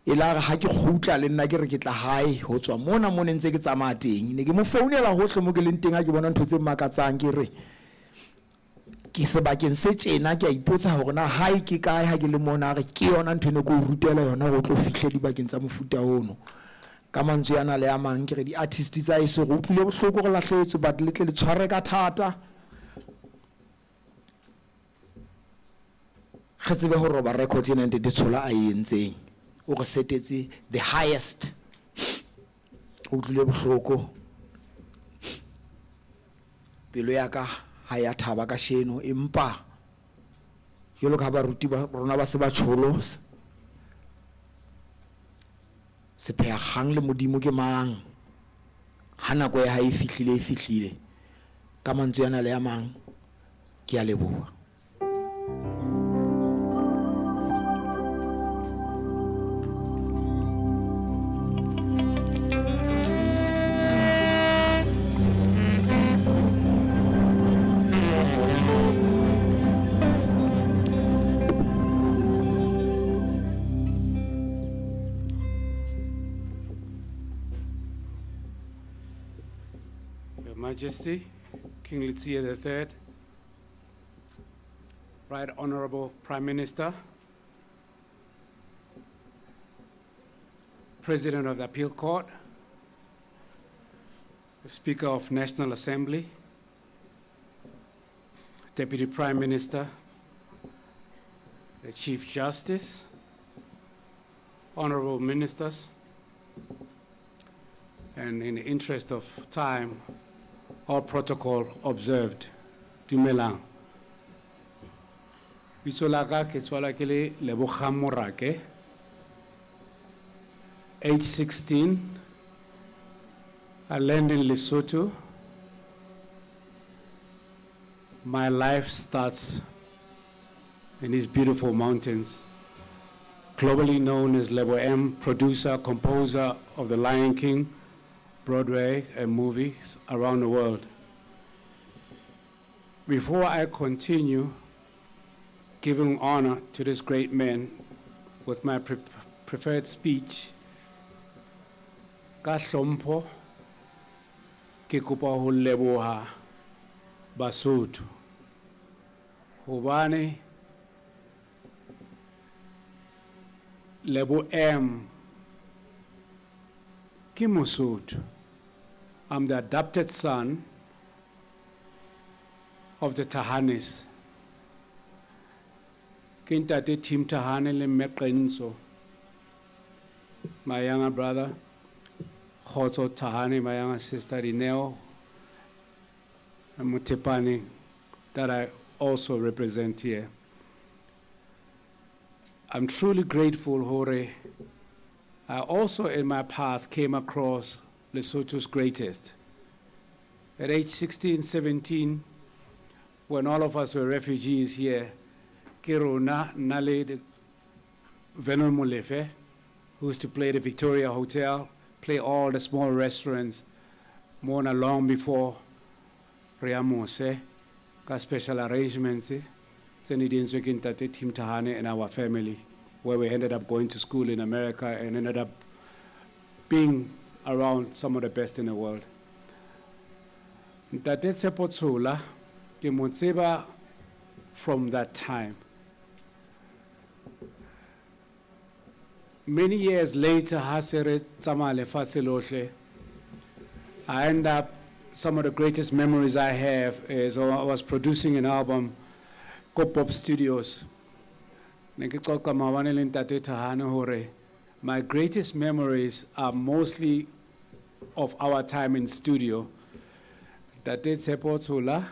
E la re ha ke kgutla le nna ke re ke tla hae ho tswa mona mo ne ntse ke tsamaya teng, ne ke mo founela hohle mo ke leng teng ha ke bona ntho tse makatsang, ke re ke sebakeng se tjena, ke a ipotsa hore na hae ke kae ha ke le mona. A re ke yona ntho ene ke o rutela yona hore o tlo fihle dibakeng tsa mofuta ono. Ka mantswe ana le a mang ke re di-artist tsa heso re utlwile bohloko, re lahlehetswe, but le tle le tshware ka thata, re tsebe ho roba record ena ntate Tshola a e entseng. O re setetse the highest. Re utlwile bohloko, pelo ya ka ha ya thaba kasheno, empa jwalo ka ha baruti ba rona ba se ba tjholo, sephehakgang le Modimo ke mang? Ha nako ya hae e fihlile, e fihlile. Ka mantswe ana le a mang, ke a leboha. Your Majesty, King Letsie III, Right Honorable Prime Minister, President of the Appeal Court, the Speaker of National Assembly, Deputy Prime Minister, the Chief Justice, Honorable Ministers, and in the interest of time, all protocol observed. Dumelang. Bitso la ka ke tswalwa ke le Lebogang Morake, age 16. I land in Lesotho. My life starts in these beautiful mountains. Globally known as Lebo M, producer, composer of The Lion King, Broadway, and movies around the world. Before I continue giving honor to this great man with my preferred speech, ka hlompho, Ke kopa ho leboha Basotho. Hobane Lebo M ke Mosotho. I'm the adopted son of the Thahanes. Ke ntate Tim Thahane le mme Qenso. My younger brother, Khotso Thahane, my younger sister Dineo, and Mutepani, that I also represent here. I'm truly grateful, Hore. I also, in my path, came across Lesotho's greatest. At age 16, 17, when all of us were refugees here, ke rona nna le Vernon Molefe, who used to play the Victoria Hotel, play all the small restaurants, mona long before re ya mose, ka special arrangements, tse ne di entswe ke ntate Tim Thahane and our family, where we ended up going to school in America and ended up being around some of the best in the world. Ntate Tshepo Tshola, ke mo tseba from that time. Many years later, ha se re tsamaya lefatshe lohle, I end up, some of the greatest memories I have is I was producing an album, ko Pop Studios. Ne ke qoqa maobane le ntate Thahane hore my greatest memories are mostly of our time in studio. Ntate Tshepo Tshola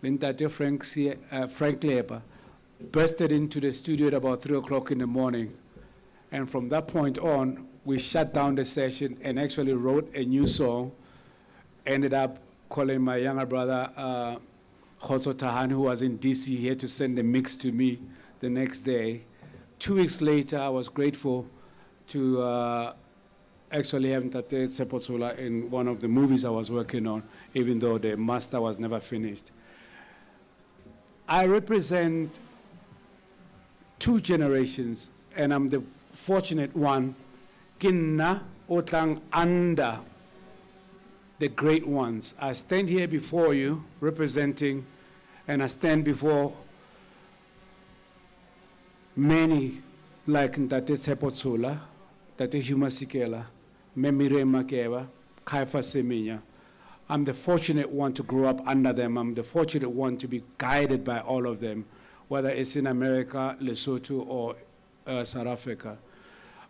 le ntate Frank Leepa bursted into the studio at about 3 o'clock in the morning. And from that point on, we shut down the session and actually wrote a new song. Ended up calling my younger brother, Khotso Thahane, who was in DC, he had to send the mix to me the next day. 2 weeks later, I was grateful to actually have Ntate Tshepo Tshola in one of the movies I was working on, even though the master was never finished. I represent 2 generations, and I'm the fortunate one, ke nna o tlang under the great ones. I stand here before you representing, and I stand before many like Ntate Tshepo Tshola, Ntate Hugh Masekela, Miriam Makeba, Caiphus Semenya. I'm the fortunate one to grow up under them. I'm the fortunate one to be guided by all of them, whether it's in America, Lesotho, or South Africa.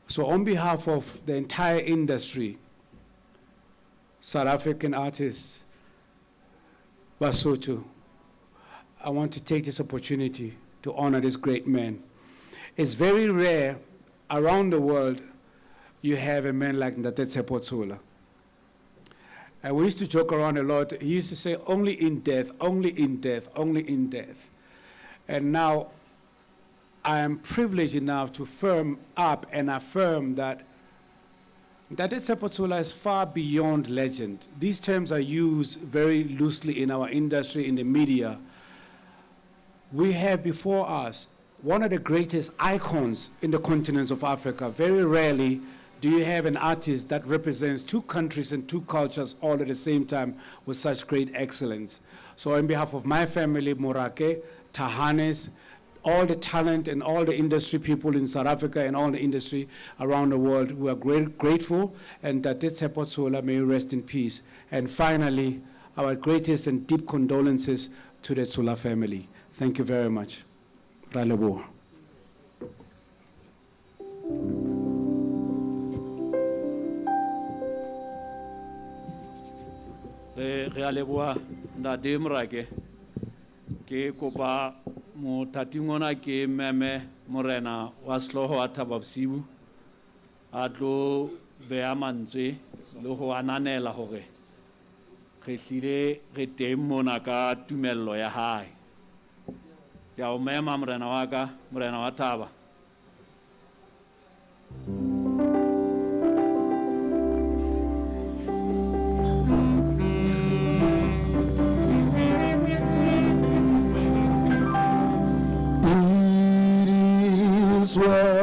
So on behalf of the entire industry, South African artists, Basotho, I want to take this opportunity to honor this great man. It's very rare around the world you have a man like Ntate Tshepo Tshola. And we used to joke around a lot. He used to say, only in death, only in death, only in death. And now I am privileged enough to firm up and affirm that Ntate Tshepo Tshola is far beyond legend. These terms are used very loosely in our industry, in the media. We have before us one of the greatest icons in the continent of Africa. Very rarely do you have an artist that represents 2 countries and 2 cultures all at the same time with such great excellence. So on behalf of my family, Morake, Thahanes, all the talent and all the industry people in South Africa and all the industry around the world, we are grateful, and that Tshepo Tshola may rest in peace. And finally, our greatest and deep condolences to the Tshola family. Thank you very much. Ra leboha. Re a leboha, Ntate Morake. Ke kopa mothating ona ke meme morena wa sehlooho wa Thaba Bosiu a tlo beha mantswe le ho ananela hore re hlile re teng mona ka tumello ya hae. Ke a o mema morena wa ka, morena wa Thaba. Well.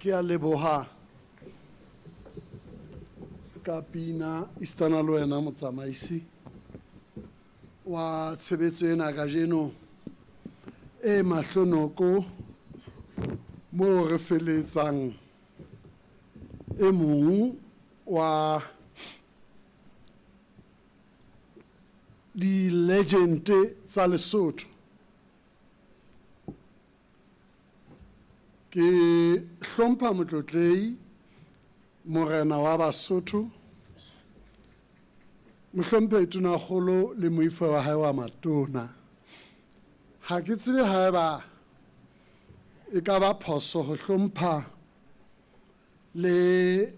Ke a leboha ka pina esitana le wena motsamaisi wa tshebetso ena kajeno e mahlonoko moo re feletsang e mong wa di-legend tsa Lesotho. Ke hlompha Motlotlei Morena wa Basotho, Mohlomphehi Tonakgolo le moifo wa hae wa matona. Ha ke tsebe haeba e ka ba phoso ho hlompha le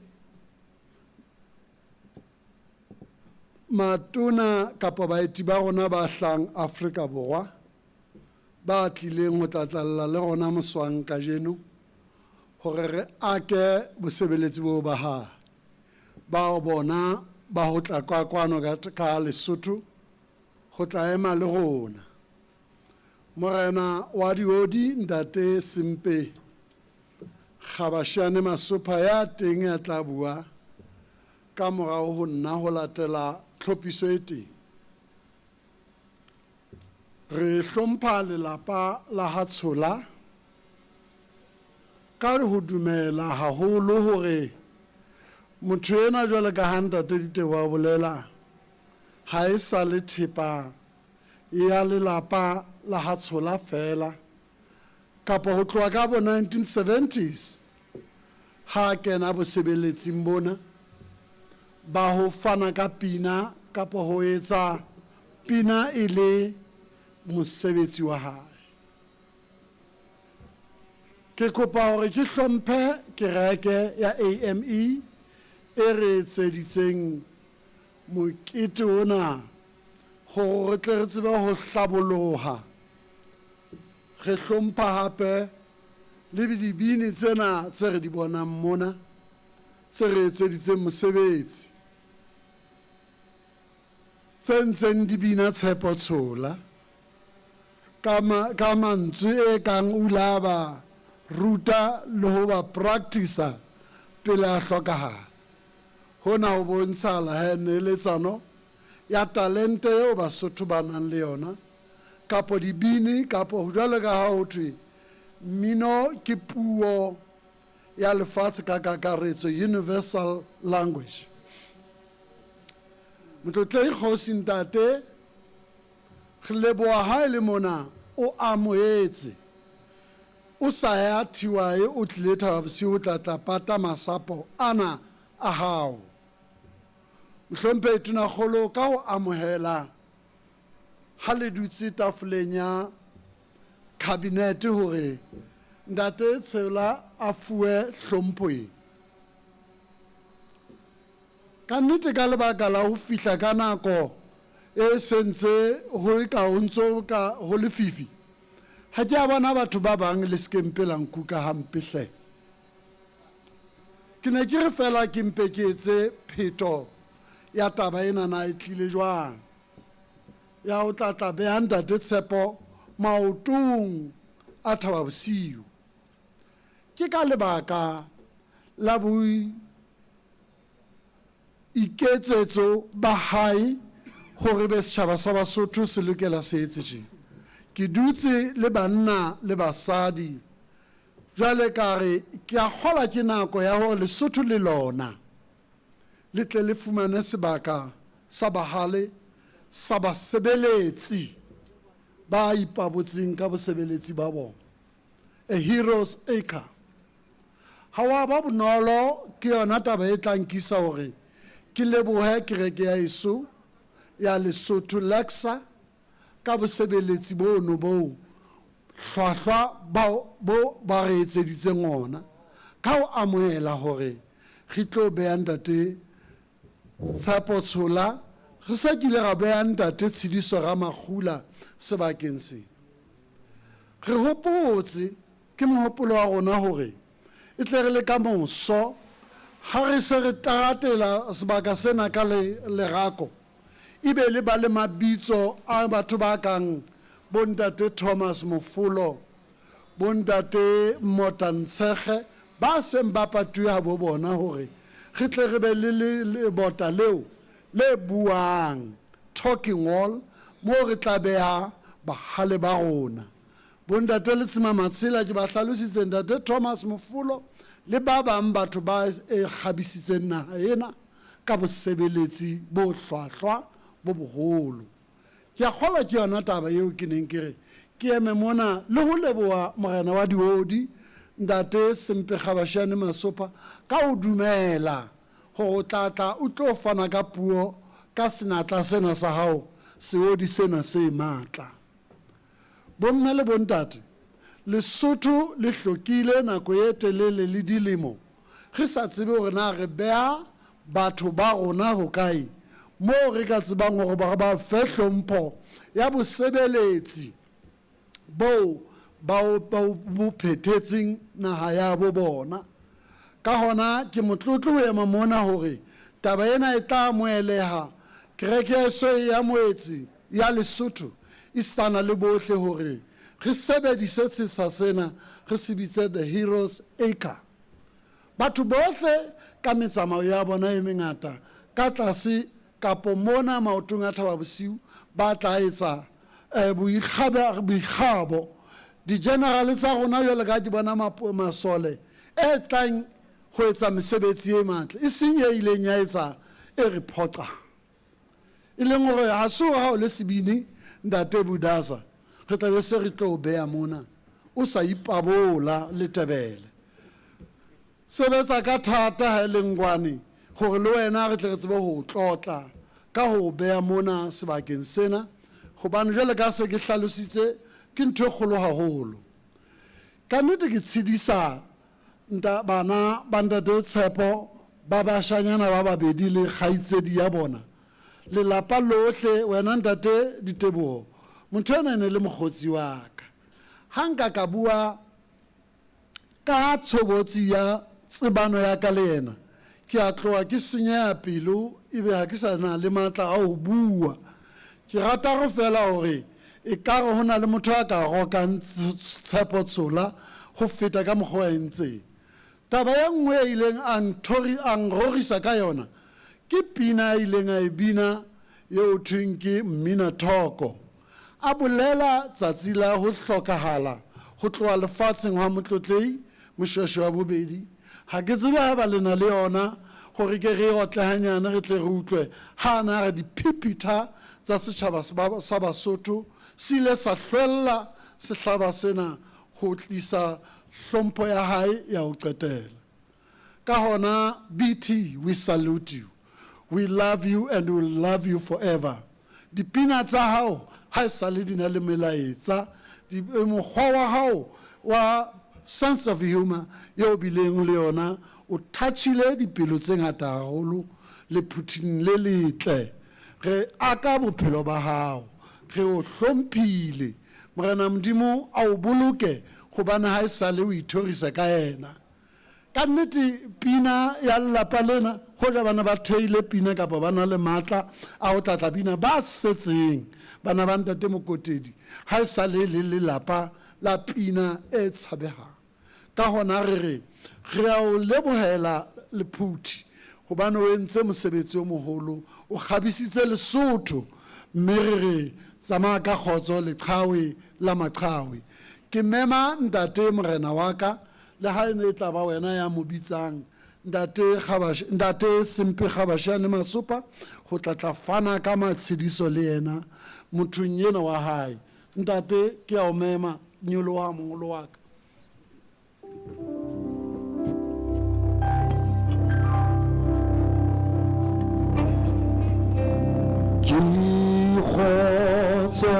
matona kapa baeti ba rona ba hlang Afrika Borwa ba tlileng ho tla tlalla le rona moswang kajeno hore re ake bosebeletsi boo ba hae bao bona ba ho tla kwa kwano ka, ka Lesotho ho tla ema le rona. Morena wa diodi Ntate Sempe Kgabashane Masopha ya teng ya tla bua ka morao ho nna ho latela tlhophiso e teng. Re hlompha lelapa la ha Tshola ka ho dumela haholo hore motho ena jwale ka ha Ntate Ditebo a bolela ha e sa le thepa ya lelapa la ha Tshola feela kapa ho tloha ka bo 1970s ha a kena bosebeletsing bona ba ho fana ka pina kapa ho etsa pina e le mosebetsi wa hae. Ke kopa hore ke hlomphe kereke ya AME e re etseditseng mokete ona hore re tle re tsebe ho hlaboloha. Re hlompha hape le dibini tsena tse re di bonang mona tse re etseditseng mosebetsi, tse ntseng di bina Tshepo Tshola ka, ma, ka mantswe e kang o ile a ba ruta le ho ba practicer pele a hlokahala. Hona ho bontshahala he neeletsano ya talente eo Basotho ba nang le yona kapo dibini kapo jwalo ka ha ho thwe mmino ke puo ya lefatshe ka kakaretso, universal language. Motlotlehi Kgosi Ntate, re leboha ha e le mona o amohetse o sa ya Thiwae o tlile Thaba Bosiu o tla tla pata masapo ana a hao. Mohlomphehi Tonakgolo ka ho amohela ha le dutse tafoleng ya Cabinet hore Ntate Tsheola a fuwe hlompho e. Ka nnete ka lebaka la ho fihla ka nako e sentse ho e ka ho ntso ka ho lefifi, ha ke a bona batho ba bang le se ke mpe la nkuka hampe hle. Ke ne ke re fela ke mpe ke etse pheto ya taba ena na e tlile jwang. Ya ho tla tla beha Ntate Tshepo maotong a Thaba Bosiu. Ke ka lebaka la boiketsetso ba hae hore be setjhaba sa Basotho se lokela se etse tje. Ke dutse le banna le basadi jwale ka re ke a kgola ke nako ya hore Lesotho le lona le tle le fumane sebaka sa bahale sa basebeletsi ba ipabotseng ka bosebeletsi ba bona, a hero's acre. Ha wa ba bonolo, ke yona taba e tla nkisa hore ke lebohe kereke ya eso ya Lesotho Lexa ka bosebeletsi bono boo hlwahlwa bo ba re etseditseng ona ka ho amohela hore re tlo beha Ntate Tshepo Tshola re sa kile ra beha Ntate Tshidiso Ramakgula sebakeng se. Re hopotse ke mohopolo wa rona hore e tle re le ka moso ha re se re taratela sebaka sena ka lerako ebe le ba le mabitso a batho ba kang bo Ntate Thomas Mofolo, bo Ntate Mmota Ntshekge ba seng ba patuwe habo bona hore re tle re be le lebota leo le buang, talking wall, moo re tla beha bahale ba rona. Bontate Letsema Matshela ke ba hlalositse, Ntate Thomas Mofolo le ba bang batho ba e kgabisitseng naha ena ka bosebeletsi bo hlwahlwa bo boholo. Ke a kgolwa ke yona taba eo ke neng ke re ke eme mona le ho leboha Morena wa Diodi, Ntate Sempe Kgabashane Masopha ka ho dumela hore o tla tla o tlo fana ka puo ka senatla sena sa hao, seodi sena se matla. Bomme le bontate, Lesotho le hlokile nako e telele le dilemo re sa tsebe hore na re beha batho ba rona hokae moo re ka tsebang hore ba re ba fe hlompho ya bosebeletsi boo ba bo phethetseng naha ya bo bona. Ka hona ke motlotlo ho ema mona hore taba ena e tla amoheleha kereke ya eso e amohetse ya Lesotho esitana le bohle hore re sebedise setsha sena re se bitse The Heroes Acre. Batho bohle ka metsamao ya bona e mengata ka tlase kapo mona maotong a Thaba Bosiu ba tla etsa boikgabo. Di-general tsa rona jwale ka ke bona masole e tlang ho etsa mesebetsi e matle, e seng e ileng ya etsa e re phoqang. E leng hore ha se hore ha o le sebini Ntate Budasa re tla be se re tlo o beha mona o sa ipabola letebele. Sebetsa ka thata ha e le ngwane hore le wena re tle re tsebe ho o tlotla ka ho o beha mona sebakeng sena, hobane jwale ka se ke hlalositse ke ntho e kgolo haholo. Ka nnete ke tshedisa nta bana ba Ntate Tshepo ba bashanyana ba babedi le kgaitsedi ya bona, lelapa lohle, wena Ntate Diteboho, motho enwa e ne le mokgotsi wa ka. Ha nka ka bua ka tshobotsi ya tsebano ya ka le yena, ke a tloha ke senyeha pelo ebe ha ke sa na le matla a ho bua. Ke rata go fela hore ekare ho na le motho a ka rokang Tshepo Tshola ho feta ka mokgwa a entseng. Taba e nngwe e ileng a nthori a nrorisa ka yona ke pina a ileng a e bina eo thweng ke Mmina Thoko. A bolela tsatsi la ho hlokahala ho tloha lefatsheng hwa Motlotlehi Moshoeshoe wa bobedi. Ha ke tsebe haeba le na le yona hore ke re e otle hanyane re tle re utlwe ha a na re diphipitha tsa setjhaba sa Basotho se ile sa hlwella sehlaba sena ho tlisa hlompho ya hae ya ho qetela. Ka hona BT we salute you. We love you and we will love you forever. Dipina tsa hao ha e sale di na le melaetsa, mokgwa wa hao wa sense of humor eo bileng le yona o touchile dipelo tse ngata haholo lephuthing le letle. Re aka bophelo ba hao, re o hlomphile. Morena Modimo a o boloke hobane ha e sale o ithorisa ka yena. Ka nnete pina ya lelapa lena, hoja ba ne ba theile pina kapa ba na le matla a ho tla tla bina, ba setseng bana ba Ntate Mokotedi ha e sa le le lelapa la pina e tshabehang. Ka hona re re, re a o lebohela Lephuthi hobane o entse mosebetsi o moholo, o kgabisitse Lesotho mme re re tsamaya ka kgotso leqhawe la maqhawe. Ke mema Ntate Morena wa ka Le ha e ne e tla ba wena ya mo bitsang, Ntate Kgabash, Ntate Sempe Kgabashane Masopa, ho tla tla fana ka matshediso le yena mothong enwa wa hae. Ntate, ke a o mema, nyoloha moholo wa ka. Ke kgotso.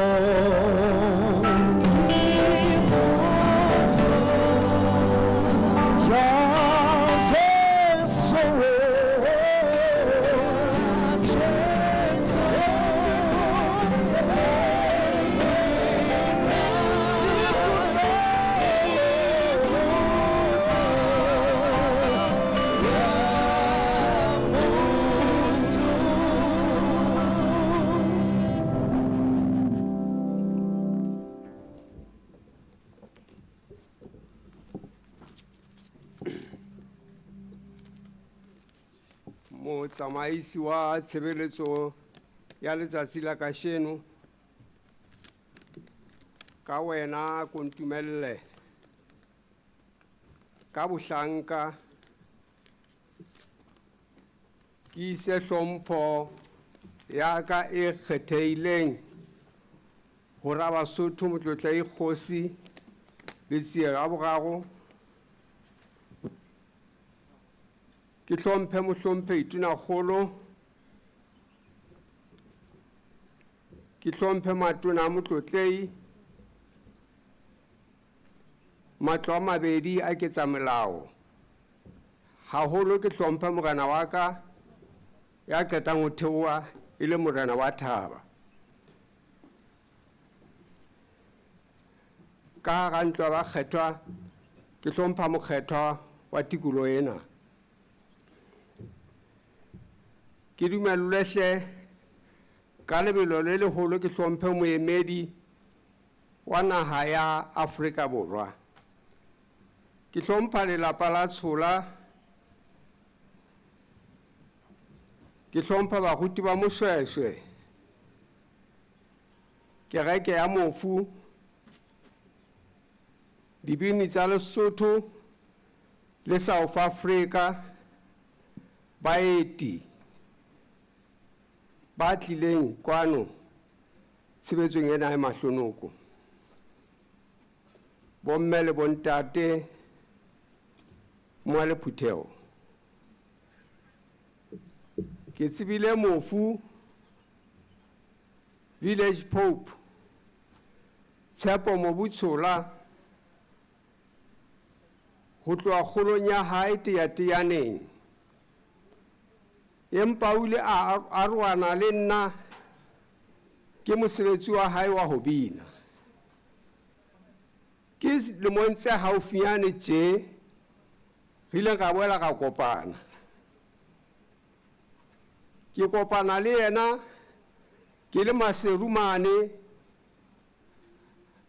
Motsamaisi wa tshebeletso ya letsatsi la kasheno, ka wena ko ntumelle ka bohlanka ke ise hlompho ya ka e kgethehileng ho Rabasotho Motlotlehi Kgosi Letsie wa boraro. Ke hlomphe mohlomphehi Tonakgolo, ke hlomphe matona a motlotlehi, matlo a mabedi a ketsamolao. Haholo ke hlomphe morena wa ka ya qetang ho theoha e le morena wa thaba. Ka hara ntlo ya bakgethwa ke hlompha mokgethwa wa tikoloho ena. Ke dumellwe hle ka lebelo le leholo ke hlomphe moemedi wa naha ya Afrika Borwa. Ke hlompha lelapa la Tshola, ke hlompha baruti ba Moshweshwe, kereke ya mofu, dibini tsa Lesotho le South Africa, baeti ba tlileng kwano tshebetsong ena e mahlonoko. Bomme le bontate mwa le phutheho. Ke tsebile mofu Village Pope Tshepo Mobutshola ho tloha kgolong ya hae teyateyaneng. Empa o ile a arohana le nna ke mosebetsi wa hae wa ho bina. Ke lemong tse haufinyane tje re ileng ra boela ra kopana. Ke kopana le yena ke le Maseru mane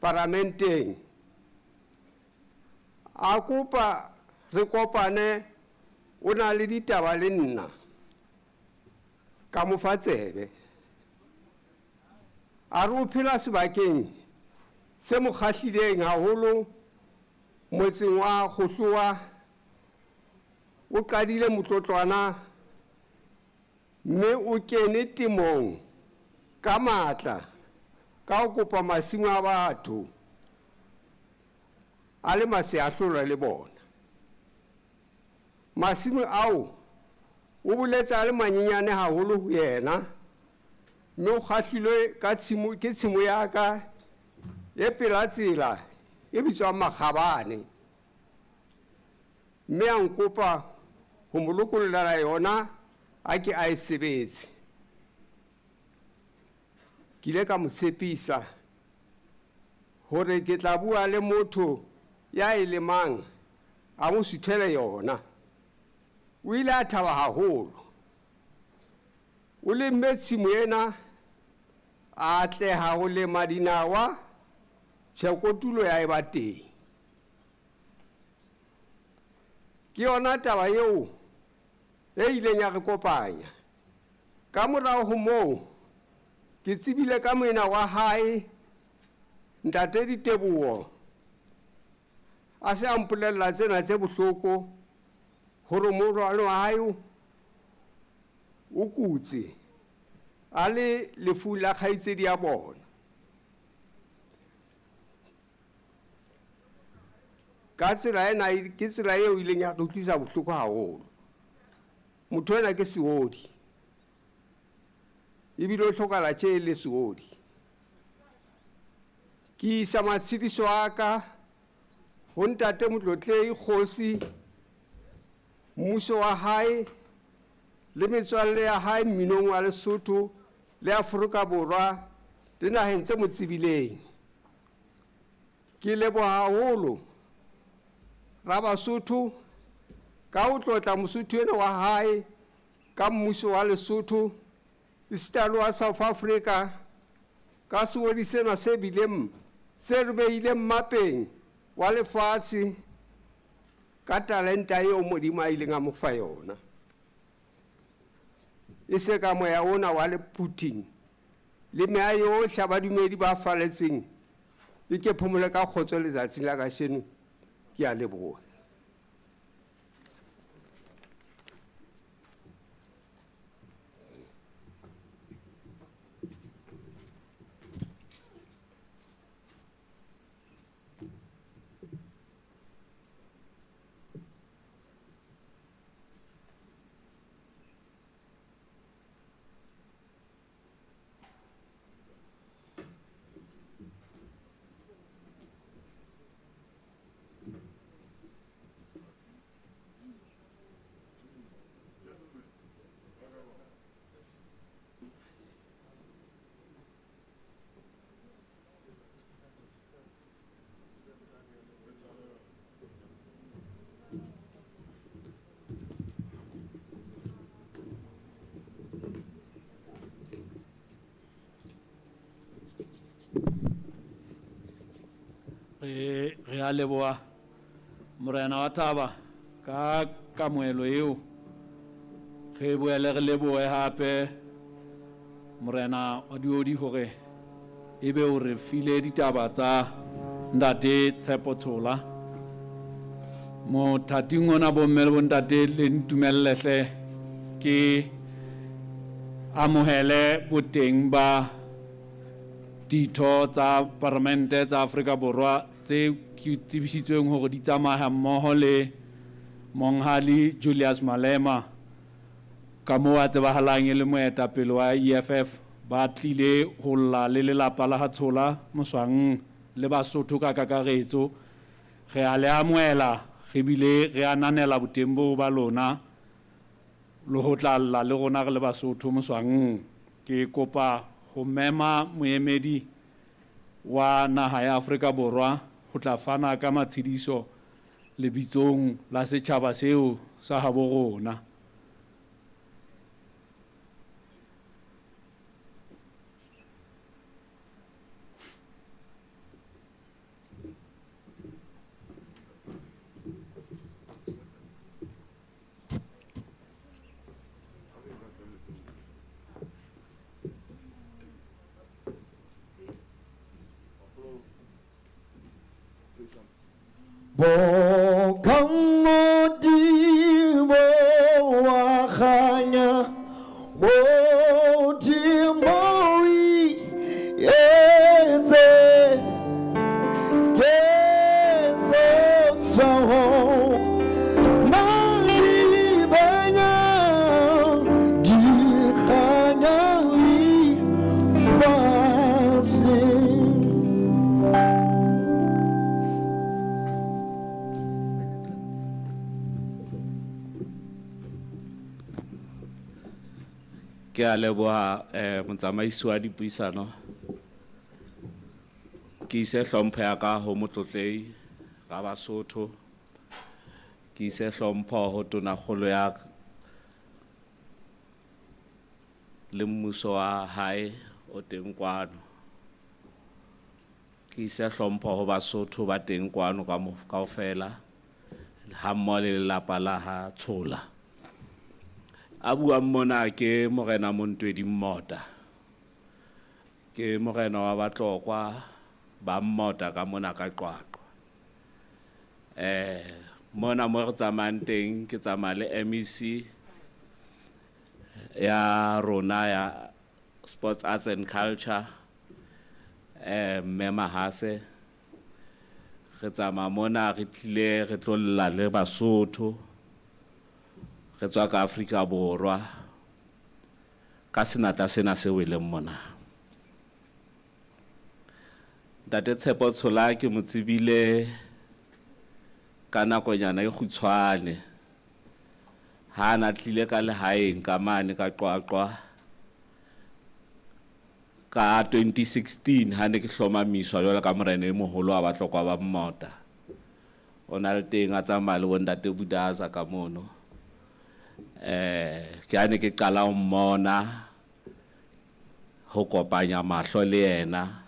paramenteng. A kopa re kopane, o na le ditaba le nna. Ka mo fa tsebe. A re o phela sebakeng se mo kgahlileng haholo motseng wa Kgohlowa. O qadile motlotlwana mme o kene temong ka matla ka ho kopa masimo a batho a le maseahlolwa le bona. Masimo ao o boletse a le manyenyane haholo ho yena, mme o kgahlilwe ka tshimo, ke tshimo ya ka e pela tsela e bitswang Makgabane, mme a nkopa ho mo lokollela yona a ke a e sebetse. Ke ile ka mo tshepisa hore ke tla bua le motho ya e lemang a mo suthele yona. O ile a thaba haholo. O lemme tshimo ena, a atleha ho lema dinawa, tjhe kotulo ya eba teng. Ke yona taba eo e ileng ya re kopanya. Ka morao ho moo, ke tsebile ka moena wa hae, Ntate Diteboho, a se a mpolella tsena tse bohloko hore morwalo wa hae o kutse a le lefung la kgaitsedi ya bona. Ka tsela ena ke tsela eo ileng ya re utlwisa bohloko haholo. Motho ena ke seodi, ebile o hlokahala tje e le seodi. Ke isa matshediso a ka ho Ntate Motlotlehi Kgosi, mmuso wa hae le metswalle ya hae mminong wa Lesotho le Afrika Borwa le naheng tse mo tsebileng. Ke leboha haholo Rabasotho ka ho tlotla Mosotho ena wa hae ka mmuso wa Lesotho esita le wa South Africa ka seodi sena se bileng se re behileng mmapeng wa lefatshe ka talenta eo Modimo a ileng a mo fa yona. E se ka moya ona wa lephuthing le meya yohle ya badumedi ba faletseng e ke phomole ka kgotso letsatsing la kasheno. Ke a leboha. Re a leboha morena wa thaba ka kamohelo eo. Re boele re lebohe hape morena wa diodi hore ebe o re file ditaba tsa ntate Tshepo Tshola. Mothating ona bomme le bontate le ntumelle hle ke amohele boteng ba ditho tsa paramente tsa Afrika Borwa tse ke tsebisitsweng hore di tsamaya mmoho le Monghali Julius Malema ka moo a tsebahalang e le moetapele wa EFF. Ba tlile ho lla le lelapa la ha Tshola Moswang le Basotho ka kakaretso. Re a le amohela, re bile re ananela boteng boo ba lona le ho tla lla le rona re le Basotho Moswang. Ke kopa ho mema moemedi wa naha ya Afrika Borwa ho tla fana ka matshediso lebitsong la setjhaba seo sa habo rona. Bokang Modimo wa kganya, Modimo o entse ketso tsa hao. Madibanya di kganya lefatsheng. Ke a leboha motsamaisi wa dipuisano. Ke ise hlompho ya ka ho Motlotlei ga Basotho. Ke ise hlompho ho Tonakgolo ya le mmuso wa hae o teng kwano. Ke ise hlompho ho Basotho ba teng kwano ka mo kaofela ha mmoho le lelapa la ha Tshola. A buang mona ke morena Montwedi Mmota. Ke morena wa Batlokwa ba Mmota ka mona ka Qwaqwa. Mona mo re tsamayang teng ke tsamaya le MEC ya rona ya Sports, Arts and Culture, Mme Mahase. Re tsamaya mona re tlile re tlo lla le Basotho. Re tswa ka Afrika Borwa ka senatla sena se weleng mona. Ntate Tshepo Tshola ke mo tsebile ka nakonyana e kgutshwane ha na tlile ka lehaeng ka mane ka Qwaqwa ka 2016 ha ne ke hlomamiswa jwalo ka morena e moholo wa Batlokwa ba Mmota. O na le teng a tsamaya le bontate Budaza ka mono. Ke ha ne ke qala ho mmona ho kopanya mahlo le yena,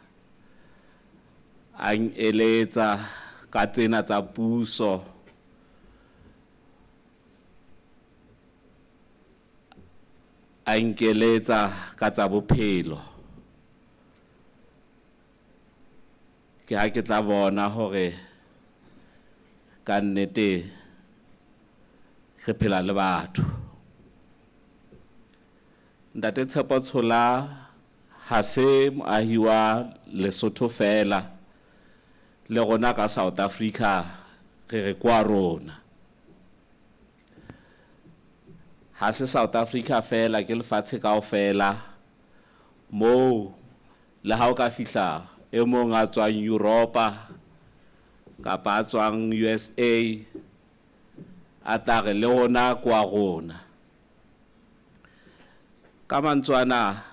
a eletsa ka tsena tsa puso. A nkeletsa ka tsa bophelo. Ke ha ke tla bona hore ka nnete re phela le batho. Ntate Tshepo Tshola ha se moahi wa Lesotho fela, le rona ka South Africa re re kwa rona. Ha se South Africa fela, ke lefatshe kaofela moo le ha o ka fihla e mong a tswang Europa kapa a tswang USA a tla re le rona kwa rona. Ka mantswe ana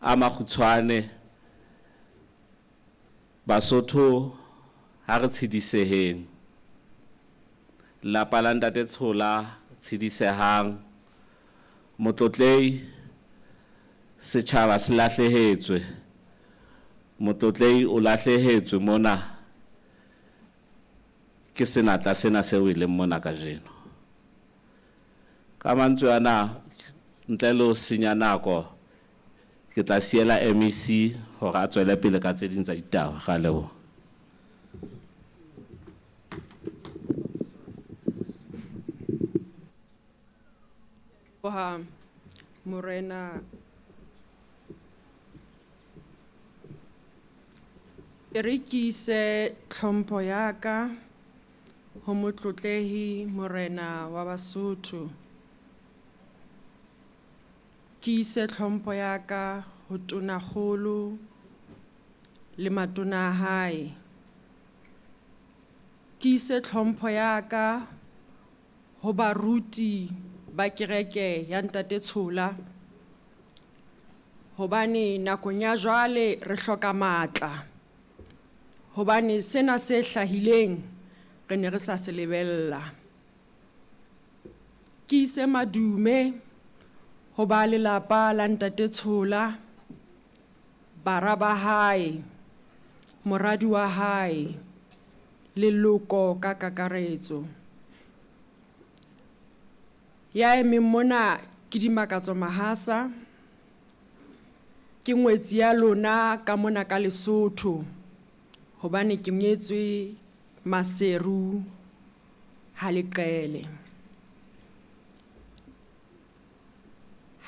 a makgutshwane, Basotho ha re tshediseheng. Lelapa la Ntate Tshola tshedisehang. Motlotlehi, setjhaba se lahlehetswe. Motlotlehi o lahlehetswe mona ke senatla sena seo e leng mona kajeno. Ka mantswe ana, ntle le ho senya nako, ke tla siela MEC hore a tswele pele ka tse ding tsa ditaba. Ra leboha. Leboha Morena. E re ke ise tlhompho ya ka ho motlotlehi Morena wa Basotho. Ke ise tlhompho ya ka ho Tonakgolo le matona a hae. Ke ise tlhompho ya ka ho baruti ba kereke ya Ntate Tshola, hobane nakong ya jwale re hloka matla, hobane sena se hlahileng re ne re sa se lebella. Ke ise madume ho ba lelapa la Ntate Tshola, bara ba hae, moradi wa hae, leloko ka kakaretso. Ya emeng mona ke Dimakatso Mahasa, ke ngwetsi ya lona ka mona ka Lesotho, hobane ke nyetswe Maseru ha Leqele.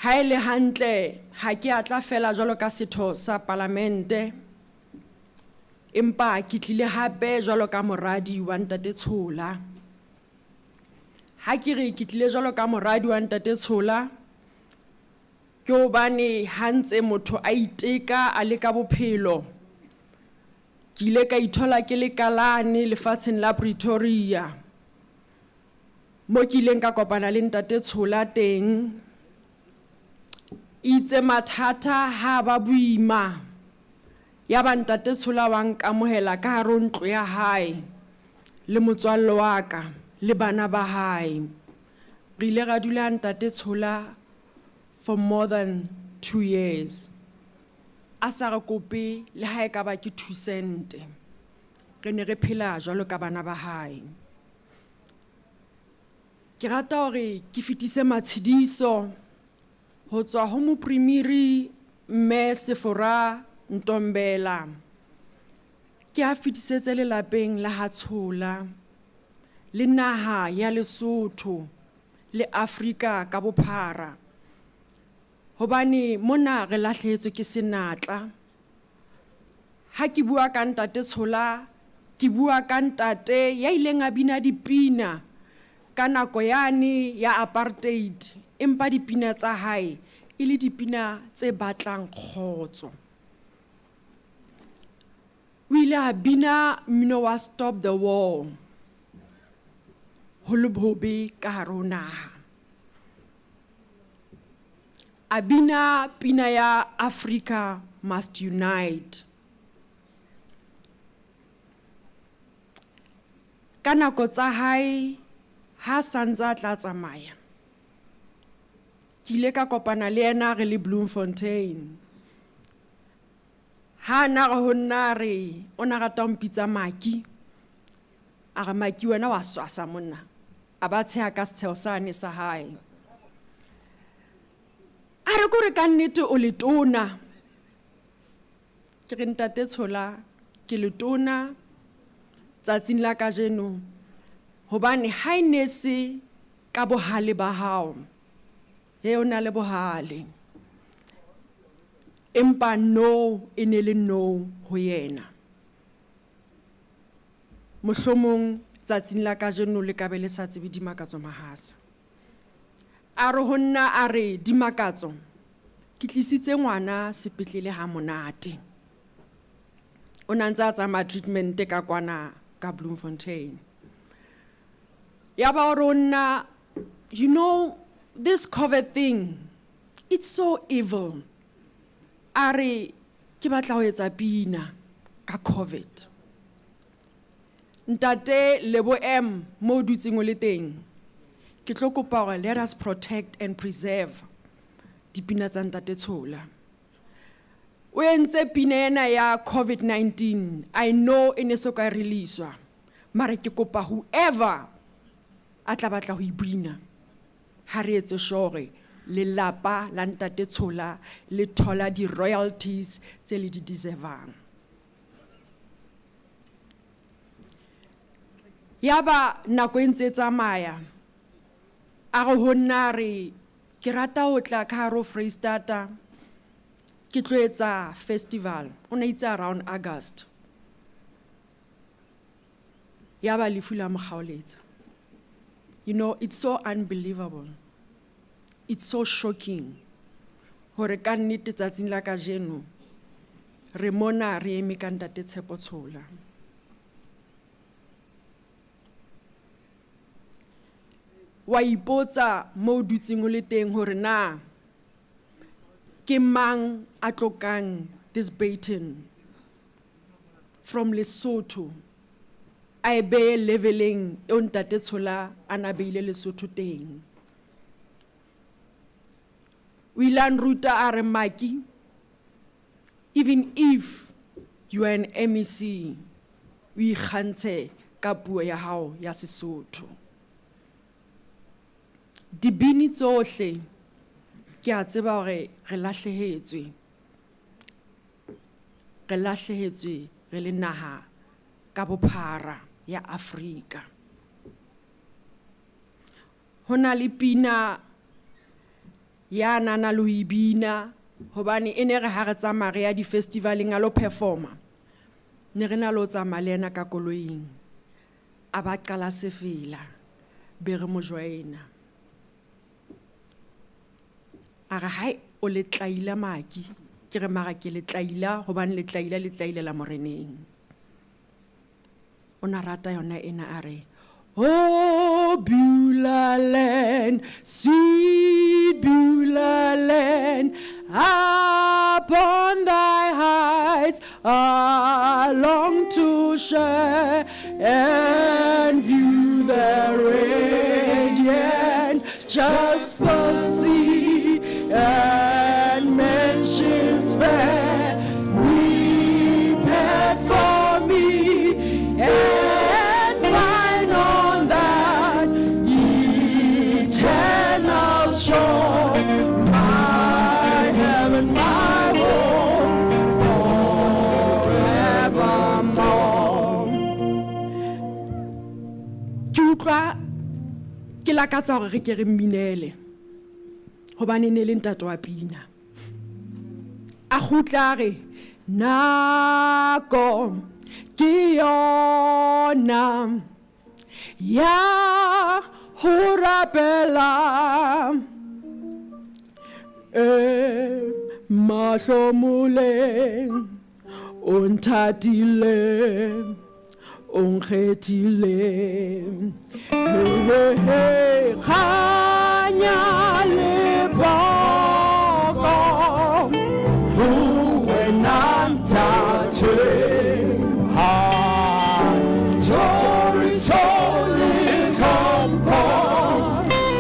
Ha e le hantle ha ke a tla fela jwalo ka setho sa palamente, empa ke tlile hape jwalo ka moradi wa Ntate Tshola. Ha ke re ke tlile jwalo ka moradi wa Ntate Tshola, ke hobane ha ntse motho a iteka a leka bophelo, ke ile ka ithola ke le kalane lefatsheng la Pretoria, mo ke ileng ka kopana le Ntate Tshola teng. Itse mathata ha ba boima, ya ba Ntate Tshola wa nkamohela ka hare ho ntlo ya hae le motswalle wa ka le bana ba hae. Re ile ra dula Ntate Tshola for more than 2 years. A sa re kope le ha e ka ba ke 2 cent. Re ne re phela jwalo ka bana ba hae. Ke rata hore ke fetise matshediso ho tswa ho moprimiri Mme Sefora Ntombela. Ke a fetisetse lelapeng la ha Tshola le naha ya Lesotho le Afrika ka bophara, hobane mona re lahlehetswe ke senatla. Ha ke bua ka Ntate Tshola, ke bua ka ntate ya ileng a bina dipina ka nako yane ya apartheid, empa dipina tsa hae e le dipina tse batlang kgotso. O ile a bina mmino wa Stop the War ho le bobe ka hare ho naha. A bina pina ya Africa Must Unite. Ka nako tsa hae ha sa ntse a tla tsamaya, ke ile ka kopana le yena re le Bloemfontein. Ha na re ho nna re o na rata ho mpitsa Maki, a re Maki wena wa swasa monna, a ba tsheha ka setsheho sane sa hae. A re kore ka nnete o letona. Ke re ntate Tshola ke letona tsatsing la kajeno hobane ha e ne se ka bohale ba hao. He o na le bohale. Empa no e ne le no ho yena. Mohlomong tsatsing la kajeno le ka be le sa tsebe Dimakatso Mahasa. A re ho nna a re Dimakatso ke tlisitse ngwana sepetlele ha monate. O na ntse a tsamaya treatment ka kwana ka Bloemfontein. Ya ba o re ho nna, you know, this COVID thing, it's so evil. A re ke batla ho etsa pina ka COVID. Ntate Lebo M mo o dutseng o le teng, ke tlo kopa hore let us protect and preserve dipina tsa ntate Tshola. O entse pina ena ya COVID-19, I know e ne so ka releaswa, mara ke kopa whoever a tla batla ho e bina, ha re etse sure lelapa la ntate Tshola le thola di-royalties tse le di deservang. Yaba nako e ntse e tsamaya, a re ho nna re ke rata ho tla ka hare ho Freistata, ke tlo etsa festival. O ne itse around August. Yaba lefu la mo kgaoletsa. You know, it's so unbelievable. It's so shocking. Hore ka nnete tsatsing la kajeno re mona re eme ka ntate Tshepo Tshola. Wa ipotsa mo o dutseng o le teng hore na ke mang a tlokang this baton from Lesotho a e beye leveleng eo ntate Tshola a na beile Lesotho teng. O ile a nruta a re, Maki, even if you are an MEC, o ikgantshe ka puo ya hao ya Sesotho. Dibini tsohle ke a tseba hore re lahlehetswe. Re lahlehetswe re le naha ka bophara ya Afrika. Ho na le pina ya nana le ho e bina hobane e ne re ha re tsamaya re ya di-festivaleng a lo performa, ne re na le ho tsamaya le yena ka koloing, a ba qala sefela, be re mo joina. A re hai o le tlaila Maki, ke re mara ke le tlaila hobane le tlaila le tlailela moreneng. O na rata yona ena a re, Oh, Beulah land, sweet Beulah land, upon thy heights I long to share and view the radiant jasper sea and mansions fair prepared for me, and find on that eternal shore my heaven, my home forevermore. Ke utlwa ke lakatsa hore re ke re mminele hobane ne le ntate wa pina. A kgutla a re, nako ke yona ya ho rapela, e mahlomoleng o nthatile, o nkgethile. He, he, kganya le poko ho wena ntate. Ha, thoriso le tlhompho.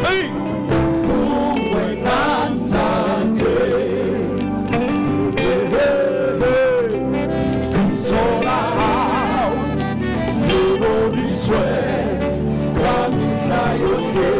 Hey! Ho wena ntate. He, he, he. Bitso la hao le roriswe ka mehla yohle.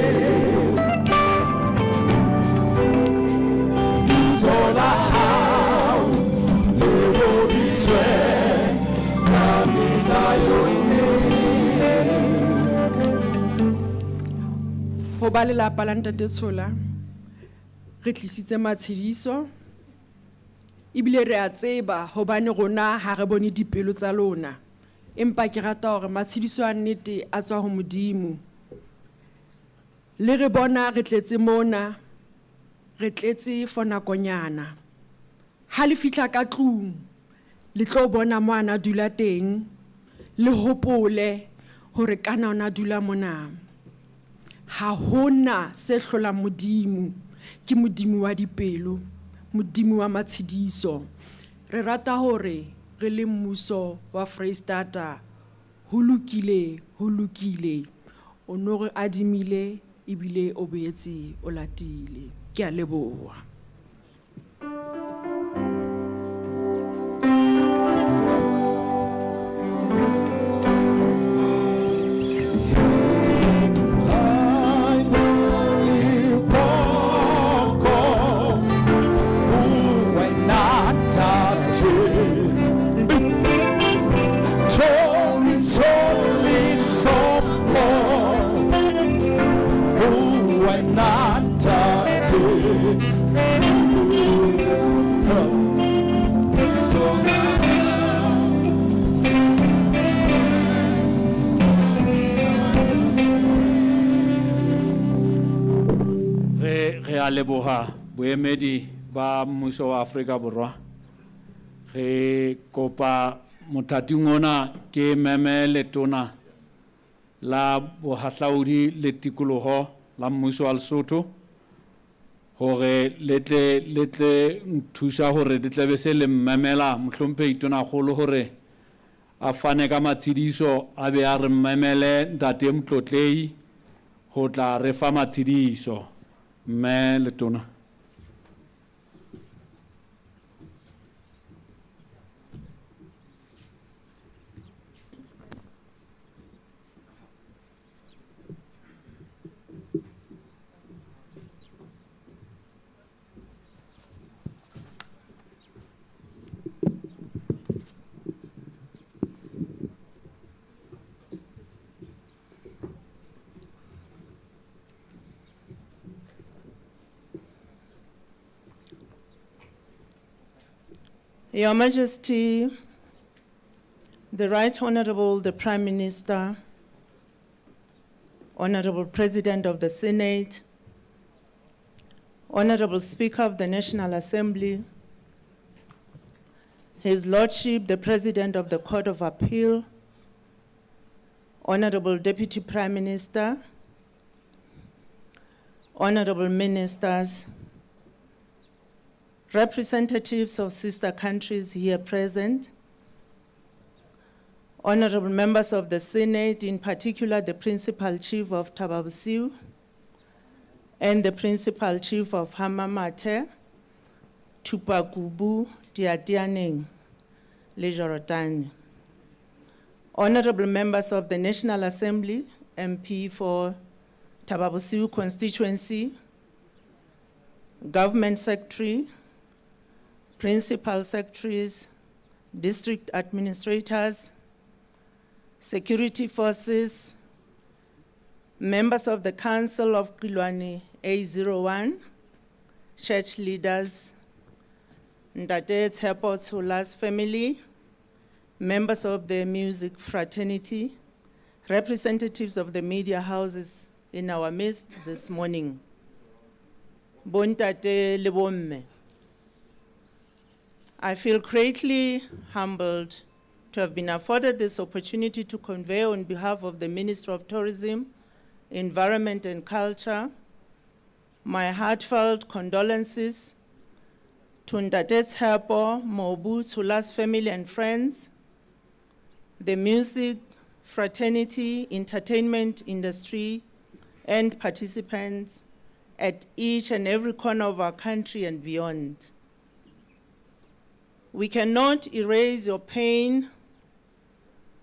Ho ba lelapa la Ntate Tshola re tlisitse matshediso ebile re a tseba hobane rona ha re bone dipelo tsa lona, empa ke rata hore matshediso a nnete a tswa ho Modimo. Le re bona re tletse mona, re tletse for nakonyana. Ha le fihla ka tlung le tlo bona mo ana dula teng, le hopole hore kana ona dula mona. Ha hona se hlolang Modimo, ke Modimo wa dipelo, Modimo wa matshediso. Re rata hore re le mmuso wa Freistata, ho lokile, ho lokile. O no re adimile ebile o boetse o latile. Ke a leboha. Re a leboha boemedi ba mmuso wa Afrika Borwa. Re kopa mothating ona ke meme letona la bohahlaudi le tikoloho la mmuso wa Lesotho hore le tle nthusa hore le tle be se le mmemela mohlomphehi Tonakgolo hore a fane ka matshediso, a be a re mmemele ntate Motlotlehi ho tla re fa matshediso. Mme letona. Your Majesty, the Right Honorable the Prime Minister, Honorable President of the Senate, Honorable Speaker of the National Assembly, His Lordship the President of the Court of Appeal, Honorable Deputy Prime Minister, Honorable Ministers, representatives of sister countries here present, honorable members of the Senate, in particular the Principal Chief of Thaba Bosiu and the Principal Chief of Hamamathe, Tupakubu, Teyateyaneng, le Jorotani. Honorable members of the National Assembly, MP for Thaba Bosiu constituency, Government Secretary, Principal Secretaries, District Administrators, Security Forces, members of the Council of Qiloane A01, church leaders, Ntate Tshepo Tshola's family, members of the music fraternity, representatives of the media houses in our midst this morning. Bontate le bomme. I feel greatly humbled to have been afforded this opportunity to convey on behalf of the Minister of Tourism, Environment and Culture, my heartfelt condolences to Ntate Tshepo Mobu Tshola's family and friends, the music fraternity, entertainment industry, and participants at each and every corner of our country and beyond. We cannot erase your pain,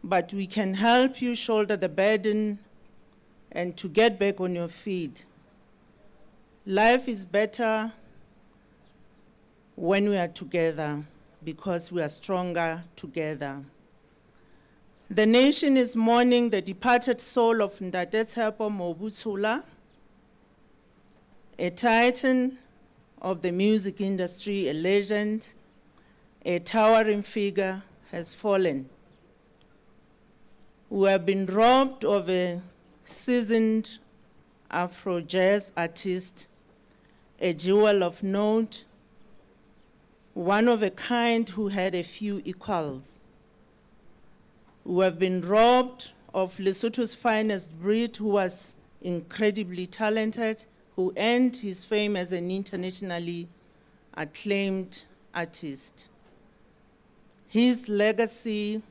but we can help you shoulder the burden and to get back on your feet. Life is better when we are together because we are stronger together. The nation is mourning the departed soul of Ntate Tshepo Mobu Tshola. A titan of the music industry, a legend, a towering figure has fallen. We have been robbed of a seasoned Afro jazz artist, a jewel of note, one of a kind who had a few equals. We have been robbed of Lesotho's finest breed, who was incredibly talented, who earned his fame as an internationally acclaimed artist. His legacy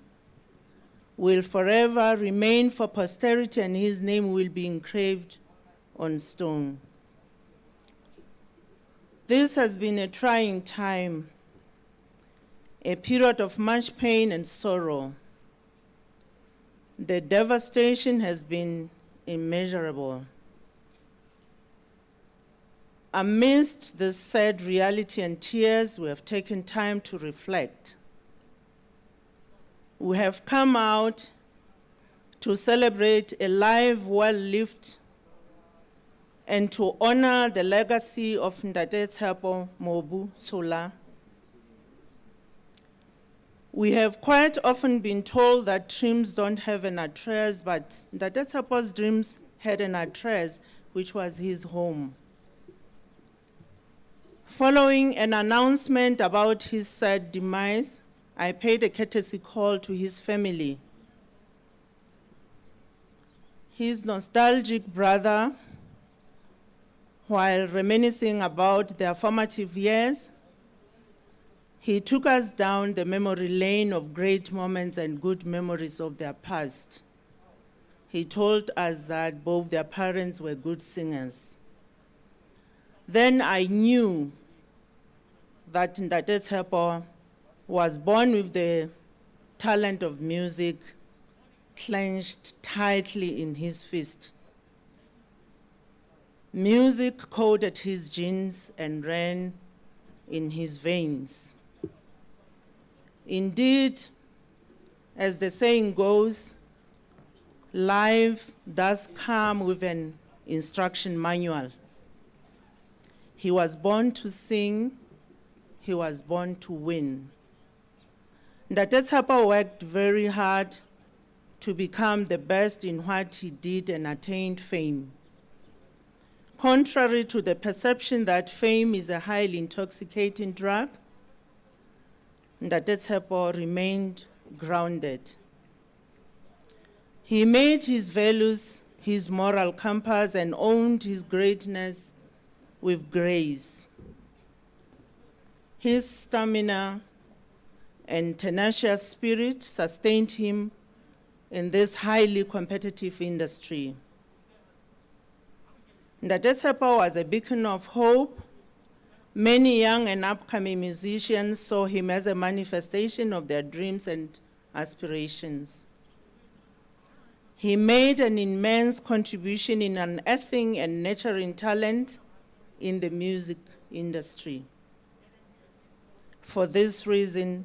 will forever remain for posterity, and his name will be engraved on stone. This has been a trying time, a period of much pain and sorrow. The devastation has been immeasurable. Amidst this sad reality and tears, we have taken time to reflect. We have come out to celebrate a life well lived and to honor the legacy of Ntate Tshepo Mobu Tshola. We have quite often been told that dreams don't have an address, but Ntate Tshepo's dreams had an address, which was his home. Following an announcement about his sad demise, I paid a courtesy call to his family. His nostalgic brother, while reminiscing about their formative years, he took us down the memory lane of great moments and good memories of their past. He told us that both their parents were good singers. Then I knew that Ntate Tshepo was born with the talent of music clenched tightly in his fist. Music coded his genes and ran in his veins. Indeed, as the saying goes, life does come with an instruction manual. He was born to sing, he was born to win. Ntate Tshepo worked very hard to become the best in what he did and attained fame. Contrary to the perception that fame is a highly intoxicating drug, Ntate Tshepo remained grounded. He made his values his moral compass and owned his greatness with grace. His stamina and tenacious spirit sustained him in this highly competitive industry. Ntate Tshepo was a beacon of hope. Many young and upcoming musicians saw him as a manifestation of their dreams and aspirations. He made an immense contribution in unearthing and nurturing talent in the music industry. For this reason,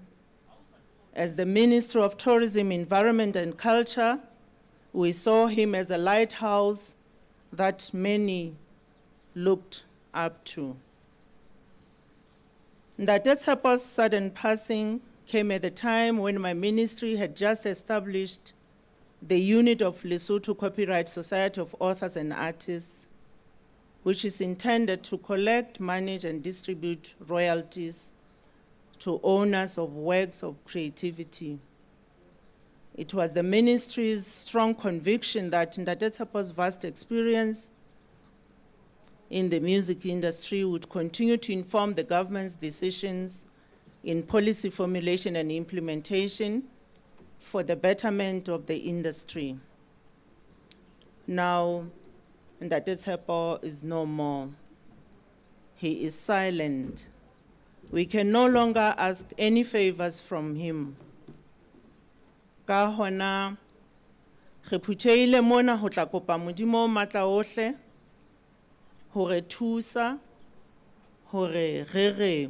as the Minister of Tourism, Environment and Culture, we saw him as a lighthouse that many looked up to. Ntate Tshepo's sudden passing came at the time when my ministry had just established the unit of Lesotho Copyright Society of Authors and Artists, which is intended to collect, manage, and distribute royalties to owners of works of creativity. It was the ministry's strong conviction that Ntate Tshepo's vast experience in the music industry would continue to inform the government's decisions in policy formulation and implementation for the betterment of the industry. Now, Ntate Tshepo is no more. He is silent. We can no longer ask any favors from him. Ka hona, re phuthehile mona ho tla kopa Modimo o matla ohle hore thusa hore re re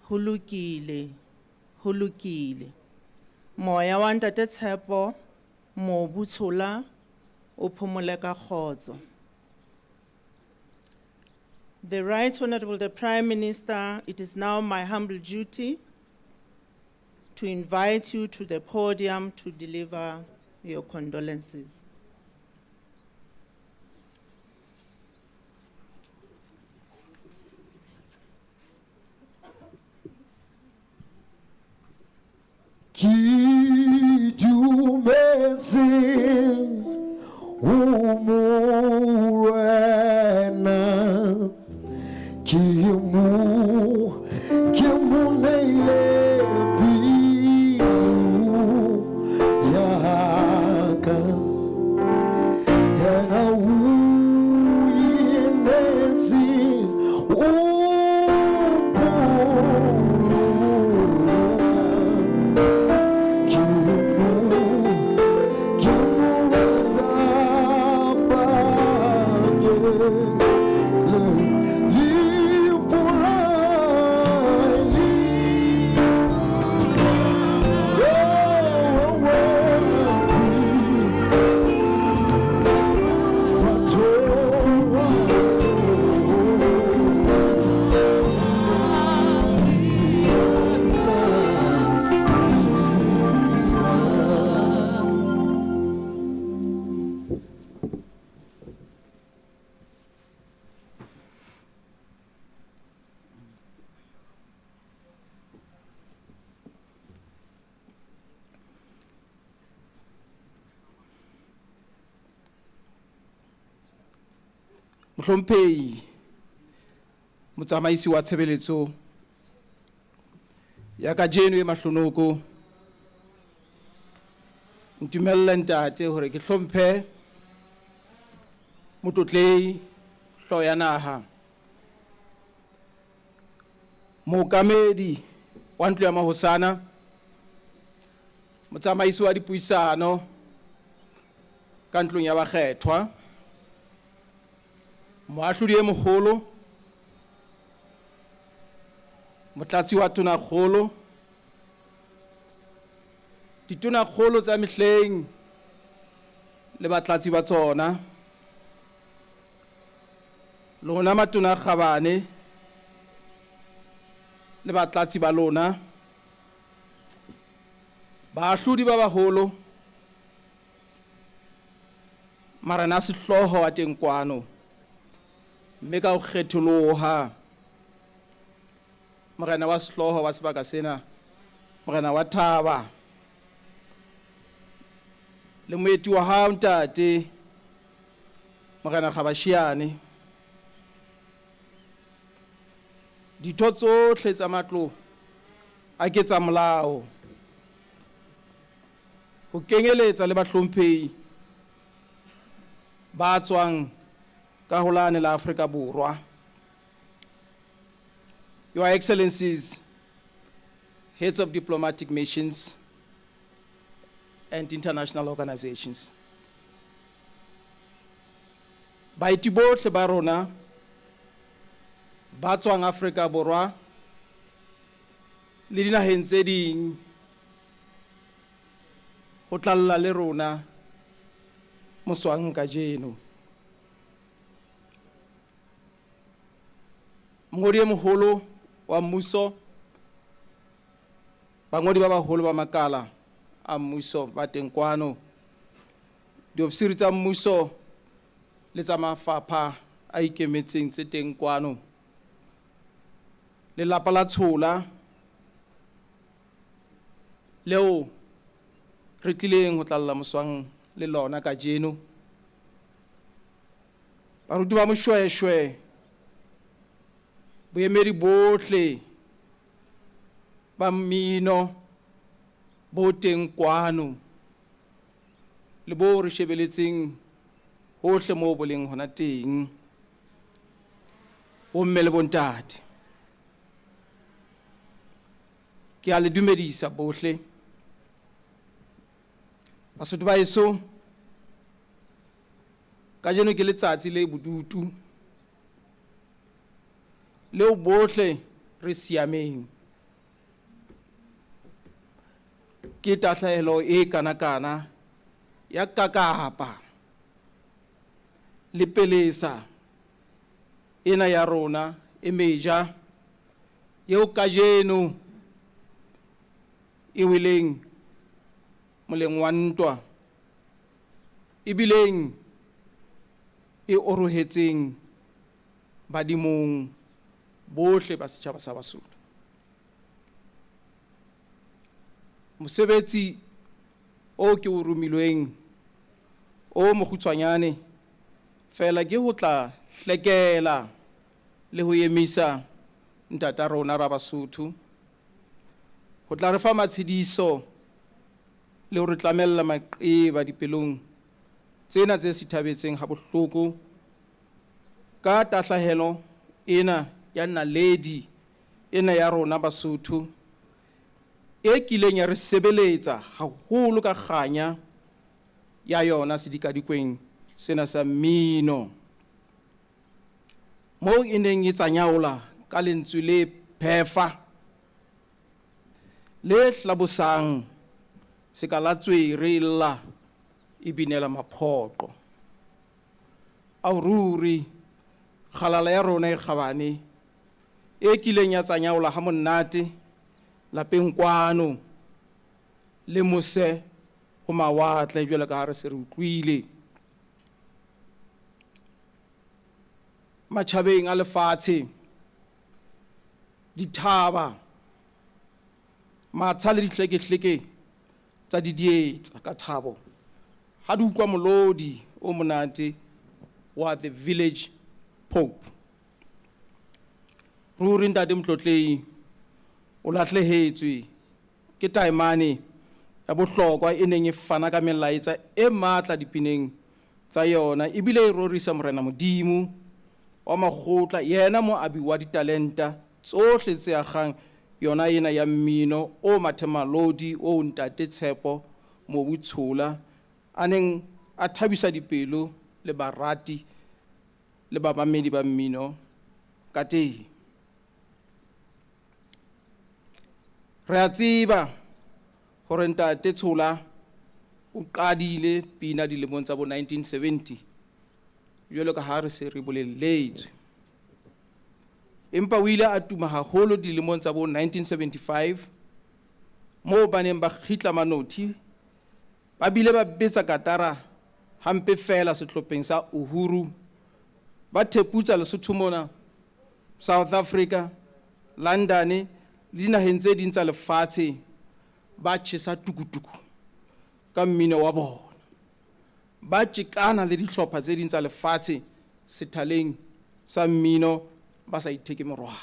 ho lokile, ho lokile. Moya wa Ntate Tshepo Mobu Tshola o phomole ka kgotso. The Right Honorable the Prime Minister, it is now my humble duty to invite you to the podium to deliver your condolences. Ke dumetse ho Morena, ke mo ke mo neile pelo ya ka. Yena o inetse o Mohlomphehi motsamaisi wa tshebeletso ya kajeno e mahlonoko, ntumelle ntate hore ke hlomphe motlotlehi hlooho ya naha, mookamedi wa ntlo ya mahosana, motsamaisi wa dipuisano ka ntlong ya bakgethwa, moahlodi e moholo, motlatsi wa tonakgolo, ditonakgolo tsa mehleng le batlatsi ba tsona, lona matona a kgabane le batlatsi ba lona, baahlodi ba baholo, marena a sehlooho a teng kwano, mme ka ho kgetholoha morena wa sehlooho wa sebaka sena, morena wa Thaba, le moeti wa hao ntate morena Kgabashiane, ditho tsohle tsa matlo a ke tsa molao, ho kenyeletsa le bahlomphehi ba tswang ka ho lane la Afrika Borwa. Your Excellencies, heads of diplomatic missions and international organizations. Baeti bohle ba rona ba tswang Afrika Borwa le dinaheng tse ding ho tlalla le rona moswang kajeno. Mongodi e moholo wa mmuso, bangodi ba baholo ba makala a mmuso ba teng kwano, diofisiri tsa mmuso le tsa mafapha a ikemetseng tse teng kwano, lelapa la Tshola leo re tlileng ho tlalla moswang le lona kajeno, baruti ba Moshweshwe, boemedi bohle ba mmino bo teng kwano le bo re shebeletseng hohle moo bo leng hona teng, bomme le bontate, ke a le dumedisa bohle. Basotho ba heso, kajeno ke letsatsi le bodutu leo bohle re siameng. Ke tahlehelo e kanakana ya kakapa le pelesa ena ya rona e meja eo kajeno e weleng moleng wa ntwa ebileng e orohetseng badimong bohle ba setjhaba sa Basotho. Mosebetsi o ke o romilweng o mokgutshwanyane fela ke ho tla hlekela le ho emisa ntata rona ra Basotho ho tla re fa matshediso le ho re tlamella maqeba dipelong tsena tse sithabetseng ha bohloko ka tahlehelo ena ya naledi ena ya rona Basotho e kileng ya re sebeletsa haholo ka kganya ya yona sedikadikweng sena sa mmino moo e neng e tsanyaola ka lentswe le phefa le hlabosang seka la tswere e lla e binela maphoqo. Ao ruri kgalala ya rona e kgabane e kileng ya tsanyaola ha monate lapeng kwano le mose ho mawatle jwalo ka ha re se re utlwile. Matjhabeng a lefatshe, dithaba, matsha le dihlekehleke tsa didietsa ka thabo ha di utlwa molodi o monate wa The Village Pope. Ruri ntate Motlotlehi o lahlehetswe ke taemane ya bohlokwa e neng e fana ka melaetsa e matla dipineng tsa yona ebile e rorisa Morena Modimo wa makgotla yena moabi wa ditalenta tsohle tse akgang yona ena ya mmino o mathemalodi o ntate Tshepo Mobu Tshola a neng a thabisa dipelo le barati le bamamedi ba mmino ka teng. Re a tseba hore ntate Tshola o qadile pina dilemong tsa bo 1970 jwalo ka ha re se re bolelletswe. Empa o ile a tuma haholo dilemong tsa bo 1975 moo ba neng ba kgitla manothi ba bile ba betsa katara hampe fela sehlopheng sa Uhuru, ba theputsa Lesotho mona, South Africa, London le dinaheng tse ding tsa lefatshe, ba tjhesa tukutuku ka mmino wa bona, ba tjekana le dihlopha tse ding tsa lefatshe sethaleng sa mmino ba sa itheke morwalo.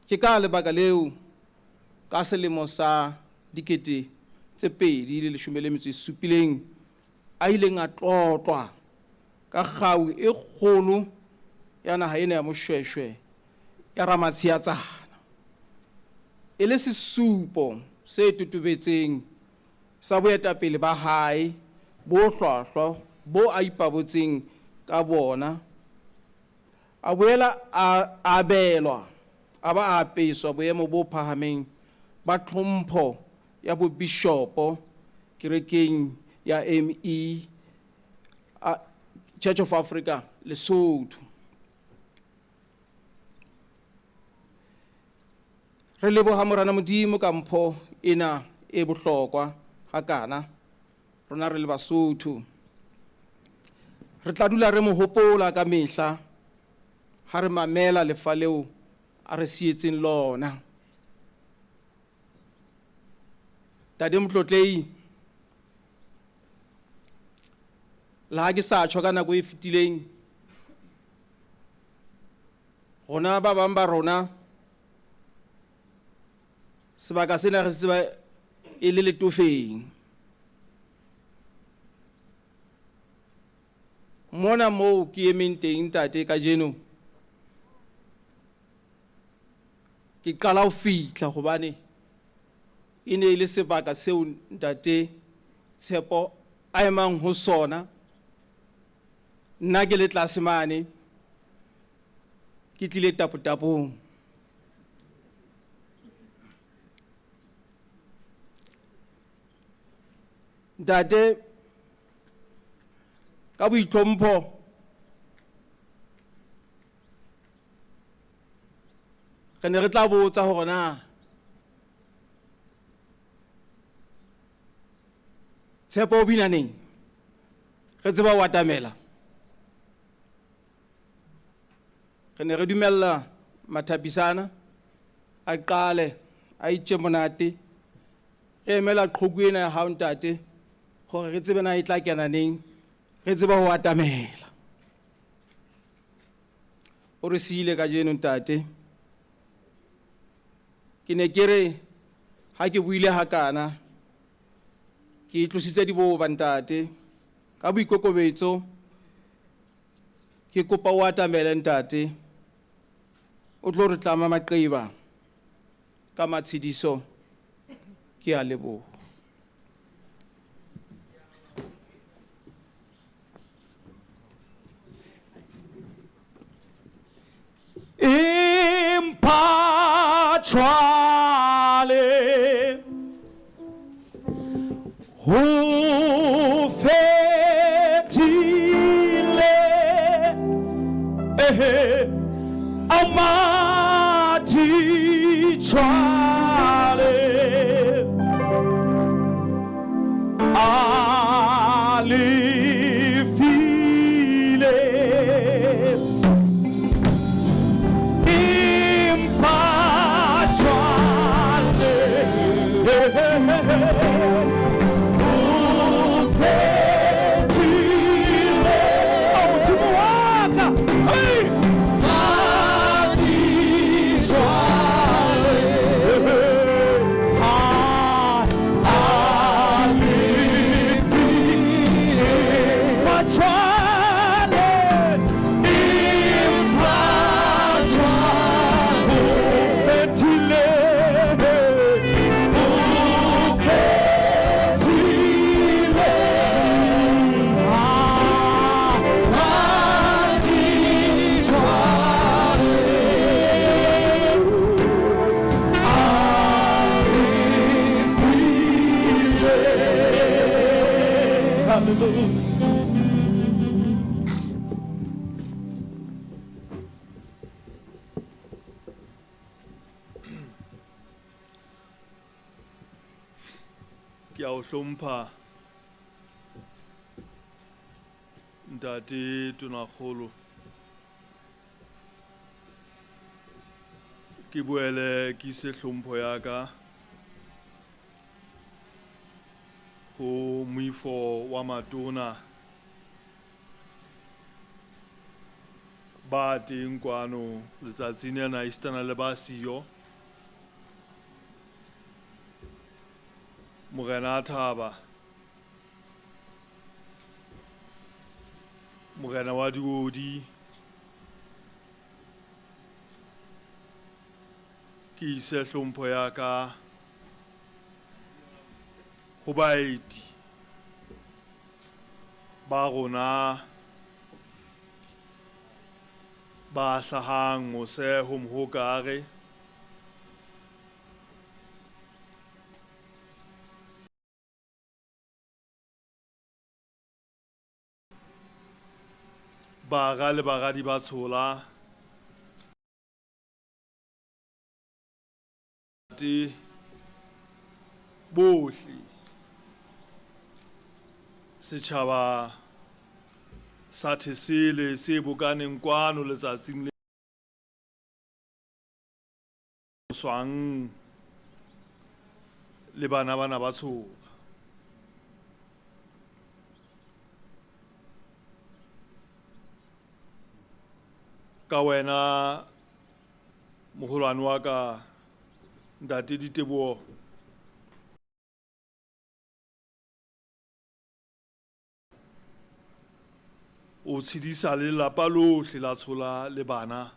Ke ka lebaka leo ka selemo sa 2017 a ileng a tlotlwa ka kgau e kgolo ya naha ena ya Moshweshwe ya Ramatshiatsana e le sesupo se totobetseng sa boetapele ba hae bo hlwahlwa bo a ipabotseng ka bona. A boela a abelwa a ba a apeswa boemo bo phahameng ba tlhompho ya bobishopo kerekeng ya ME Church of Africa Lesotho. Re leboha Morena Modimo ka mpho ena e bohlokwa hakana rona re le Basotho. Re tla dula re mo hopola ka mehla ha re mamela lefa leo a re sietseng lona. Ntate Motlotlehi, le ha ke sa tjho ka nako e fetileng, rona ba bang ba rona sebaka sena re se tseba e le letofeng. Mona moo ke emeng teng ntate kajeno, ke qala ho fihla hobane e ne e le sebaka seo ntate Tshepo a emang ho sona. Nna ke le tlase mane, ke tlile tapotapong. Ntate, ka Ka boitlhompho re ne re tla botsa hore na Tshepo o bina neng re tseba ho atamela. Re ne re dumella Mathapisana a qale a itje monate re emela qhoku ena ya hao ntate hore re tsebe na e tla kena neng re tseba ho atamela. O re siile kajeno ntate. Ke ne ke re ha ke buile hakana ke tlositse diboba ntate ka boikokobetso ke kopa o atamele ntate o tlo re tlama maqeba ka matshediso ke a leboha. Empa jwale ho fetile, ehe, a madi jwale a lefile. Empa jwale ho fetile. Oh, Modimo wa ka. Hey! Madi jwale a lefile. Empa jwale, empa jwale ho fetile. Ho fetile. Madi jwale a lefile. Hallelujah. Ke a o hlompha ntate Tonakgolo. Ke boele ke ise hlompho ya ka ho moifo wa matona ba teng kwano letsatsing lena esitana le ba siyo. Morena a Thaba, Morena wa Diodi, ke ise hlompho ya ka ho baeti ba rona ba hlahang mose ho Mohokare. Bara le baradi ba Tshola, te bohle setjhaba sa Thesele se bokaneng kwano letsatsing le swang le bana bana ba Tshola. Ka wena moholwane wa ka ntate Diteboho, o tshedisa le lelapa lohle la Tshola le bana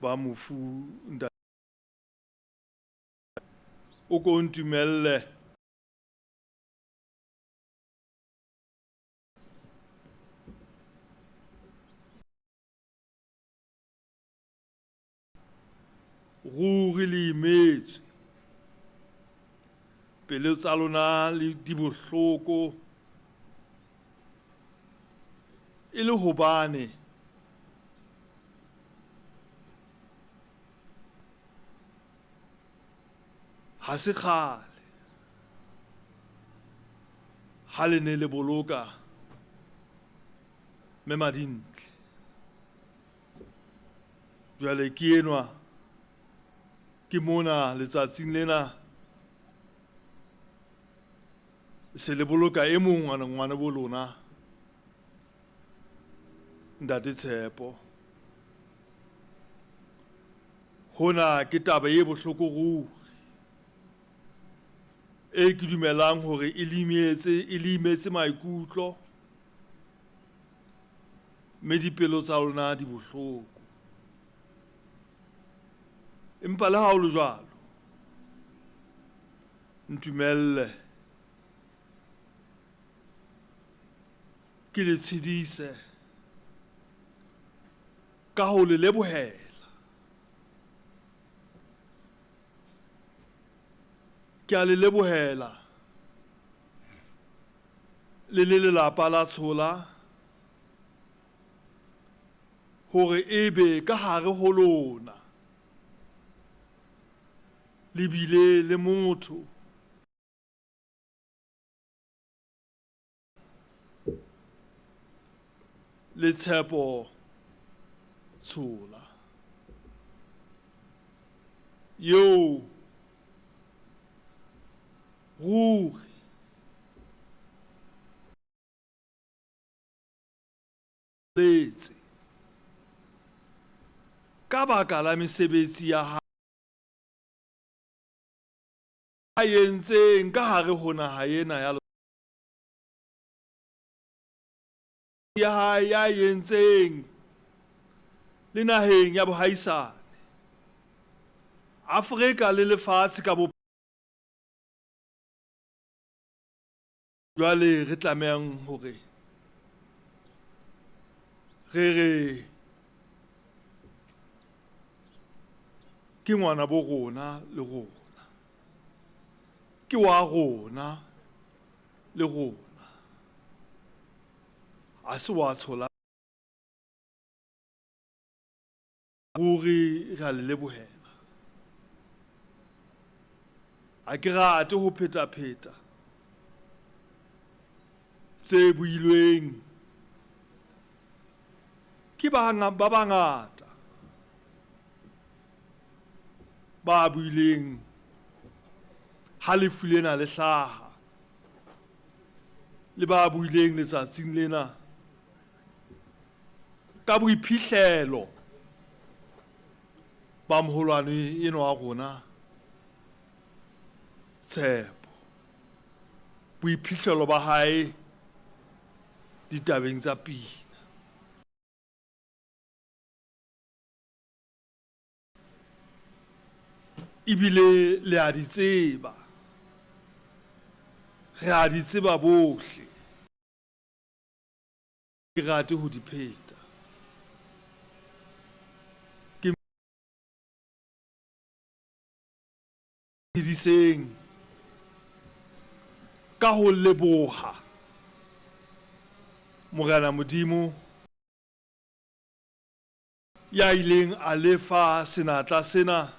ba mofu ntate. O ko ntumelle ruri le imetswe, pelo tsa lona le di bohloko E le hobane ha se kgale ha le ne le boloka Mme Madintle. Jwale ke enwa ke mona letsatsing lena se le boloka e mong ngwana ngwana bo lona Ntate Tshepo. Hona ke taba e bohloko ruri e ke dumelang hore e le imetse e le imetse maikutlo mme dipelo tsa lona di bohloko. Empa le ha ho le jwalo, ntumelle ke le tshedise ka ho le lebohela. Ke a le lebohela le le lelapa la Tshola hore ebe ka hare ho lona le bile le motho le Tshepo Tshola eo ruri letse ka baka la mesebetsi ya hae a entseng ka hare ho naha ena ya ya hae ya entseng le naheng ya bohaisane Afrika le lefatshe ka bo Jwale re tlamehang hore re re ke ngwana bo rona le rona, ke wa rona le rona, ha se wa tshola. Ruri re a le lebohela. Ha ke rate ho phetapheta tse builweng ke ba ba bangata ba buileng ha lefu lena le hlaha le ba buileng letsatsing lena Ka boiphihlelo ba moholwane enwa wa rona, Tshepo, boiphihlelo ba hae ditabeng tsa pina. Ebile le a di tseba, re a di tseba bohle. Ke rate ho di pheta. Ke tshediseng ka ho leboha Morena Modimo ya ileng a le fa senatla sena.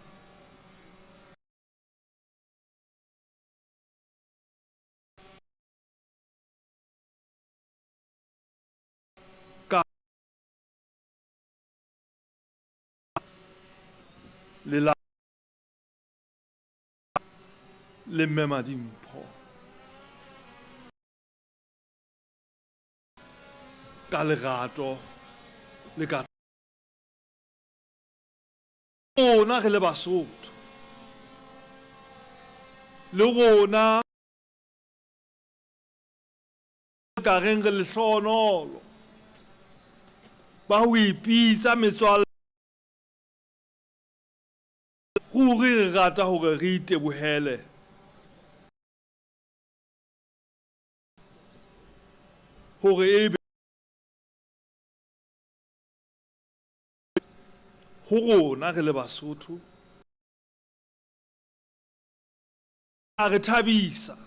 Ka lela le Mme Madimpho. Ka lerato le ka. Rona re le Basotho le rona. Ka reng re lehlohonolo ba ho ipitsa metswalle, ruri re rata hore re itebohele hore ebe ho rona re le Basotho a re thabisa.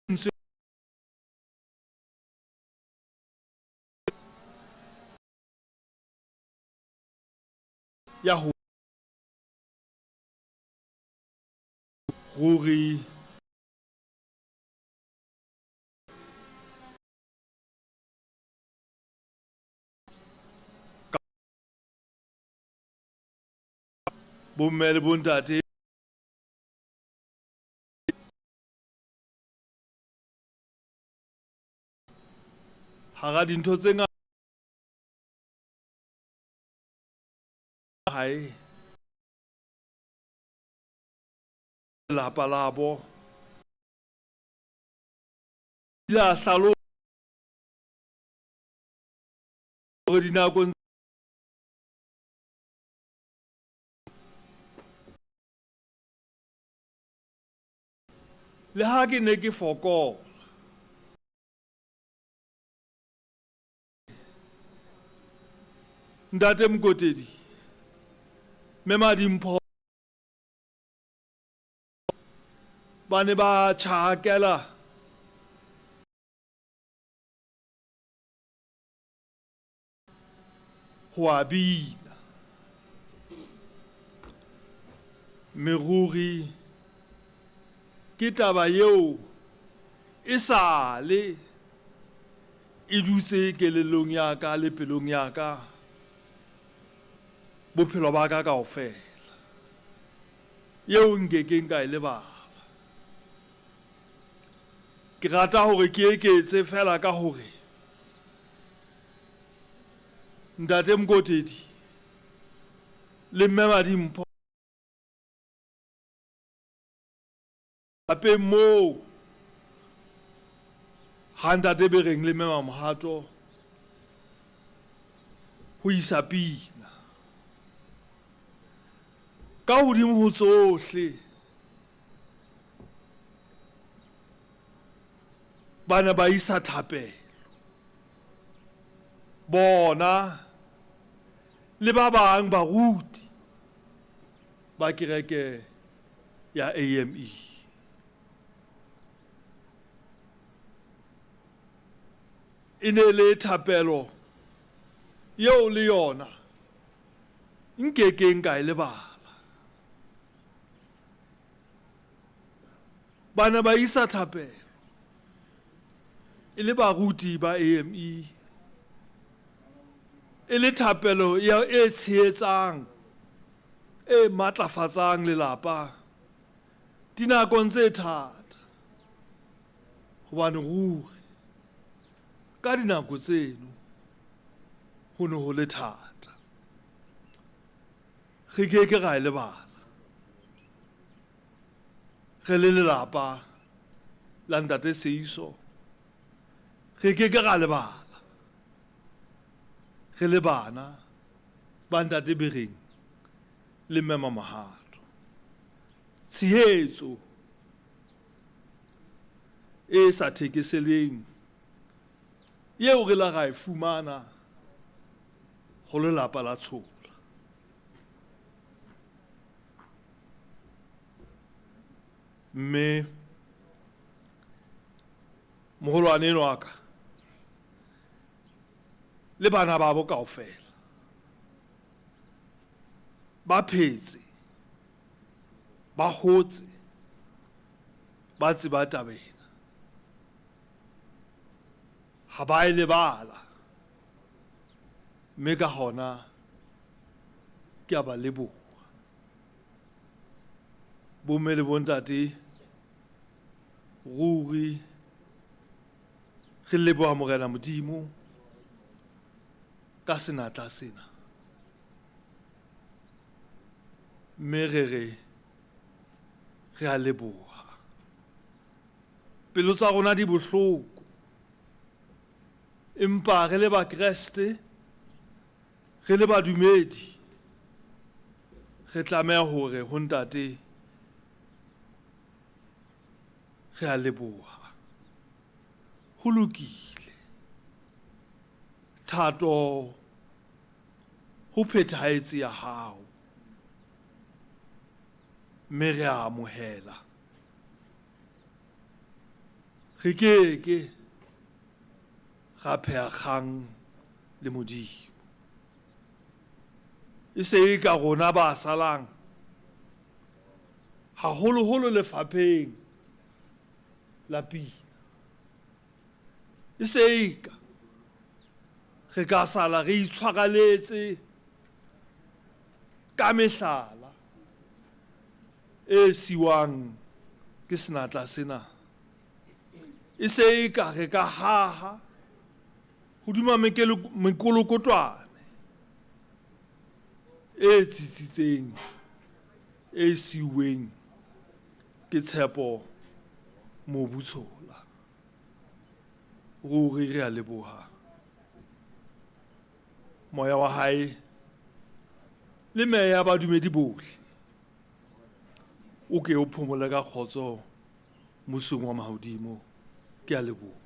Lentswe. ya ho ruri bomme le bontate hara dintho tse ngata hae lelapa labo ile a hlalosa hore dinakong le ha ke ne ke fokola Ntate Mokotedi Mme Madimpho ba ne ba tjhakela ho a bina. Mme ruri ke taba eo e sale e dutse kelellong ya ka le pelong ya ka bophelo ba ka kaofela, eo nke keng ka e lebala. Ke rata hore ke eketse feela ka hore Ntate Mokotedi le Mme Madimpho lapeng moo ha Ntate Bereng le Mme Mamohato ho isa pina. Ka hodimo ho tsohle ba ne ba isa thapelo. Bona le ba bang baruti ba kereke ya AME. E ne le thapelo eo le yona nkekeng ka e lebala. Ba ne ba isa thapelo e le baruti ba AME, e le thapelo ya e tshehetsang, e matlafatsang lelapa dinakong tse thata. Hobane ruri ka dinako tseno ho ne ho le thata. Re ke ke ra e lebala re le lelapa la Ntate Seiso, re ke ke ra lebala re le bana ba Ntate Bereng le Mme Mamohato. Tshehetso e sa thekeseleng eo re la ra e fumana ho lelapa la Tshola. Mme moholwane enwa wa ka le bana babo kaofela ba phetse, ba hotse, ba tseba taba ena. Ha ba e lebala, mme ka hona ke a ba leboha. Bomme le bontate, ruri re leboha Morena Modimo ka senatla sena. Mme re re re a leboha. Pelo tsa rona di bohloko, empa re le Bakreste, re le badumedi, re tlameha hore ho Ntate re a leboha. Ho lokile. Thato ho phethahetse ya hao, mme re a amohela. Re ke ke ra pheha kgang le Modimo. E se e ka rona ba salang, haholoholo lefapheng la pina. E se e ka re ka sala re itshwareletse ka mehlala e siwang ke senatla sena. E se e ka re ka haha hodima mekolokotwane e tsitsitseng e siuweng ke Tshepo Mobu Tshola. Ruri re a leboha. Moya wa hae le meya ya badumedi bohle o ke o phomole ka kgotso mmusong wa mahodimo. Ke a leboha.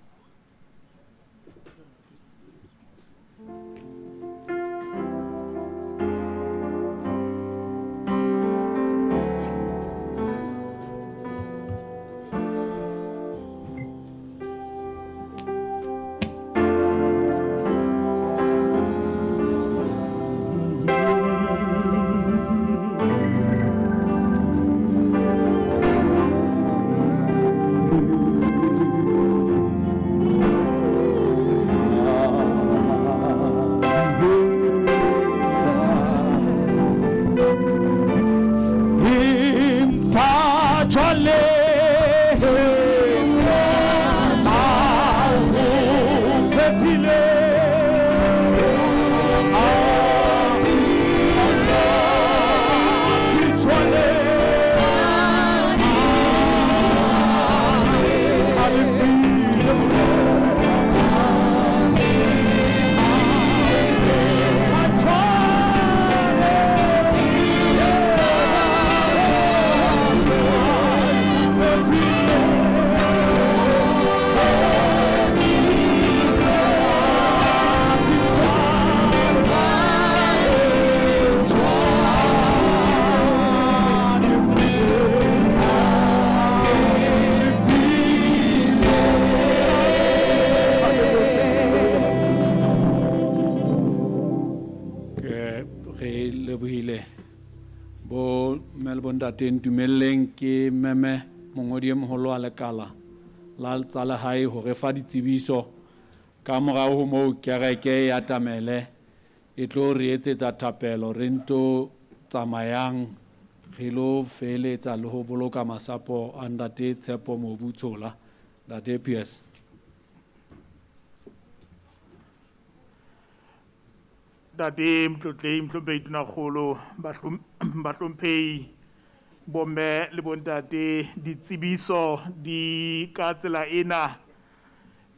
Empa jwale a ho phethile, a jwale a lefile Ke re lebohile bo mme le bontate. Ntumelleng ke meme mongodi e moholo wa lekala la tsa lehae ho re fa ditsebiso. Ka morao ho moo kereke ya Tamele e tlo re etsetsa thapelo, re nto tsamayang re lo feeletsa le ho boloka masapo a ntate Tshepo Mobu Tshola. Ntate Pierce. Ntate Motlotlei, Mohlomphehi Tonakgolo, bahlomphehi, bomme le bontate, ditsebiso di ka tsela ena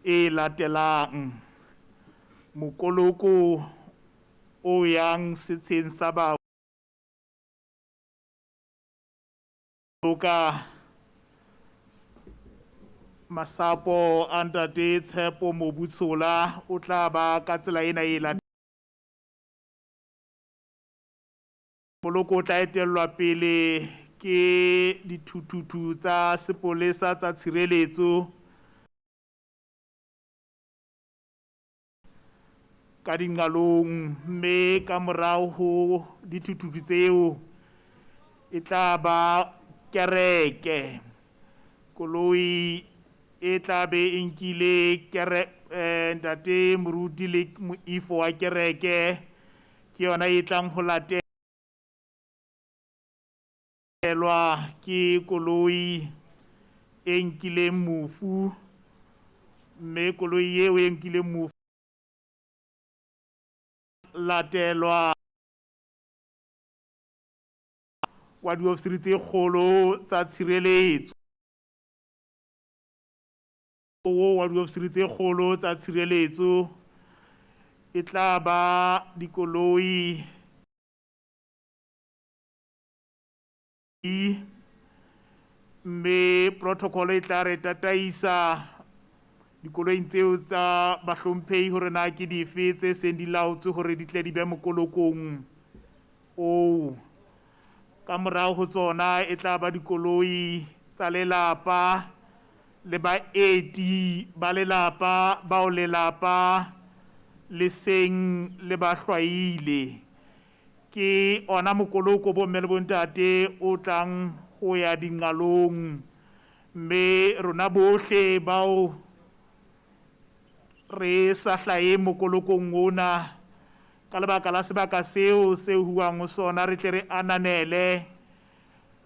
e latelang. Mokoloko o yang setsheng sa ba ka masapo a ntate Tshepo Mobu Tshola o tla ba ka tsela ena e latelang. Poloko o tla etellwa pele ke dithuthuthu tsa sepolesa tsa tshireletso ka dinqalong, mme ka morao ho dithuthuthu tseo e tla ba kereke. Koloi e tla be e nkile ntate moruti le moifo wa kereke, ke yona e tlang ho latelwa ke koloi e nkileng mofu, mme koloi eo e nkileng mofu latelwa wa diofisiri tse kgolo tsa tshireletso, wa diofisiri tse kgolo tsa tshireletso e tla ba dikoloi, mme protocol e tla re tataisa dikoloing tseo tsa bahlomphehi hore na ke dife tse seng di laotswe hore di tle di be mokolokong oo. Ka morao ho tsona e tla ba dikoloi tsa lelapa le baeti ba lelapa bao lelapa le seng le ba hlwaile. Ke Ke ona mokoloko bomme le bontate o tlang ho ya dinqalong, mme rona bohle bao re sa hlaheng mokolokong ona ka lebaka la sebaka seo se huwang ho sona, re tle re ananele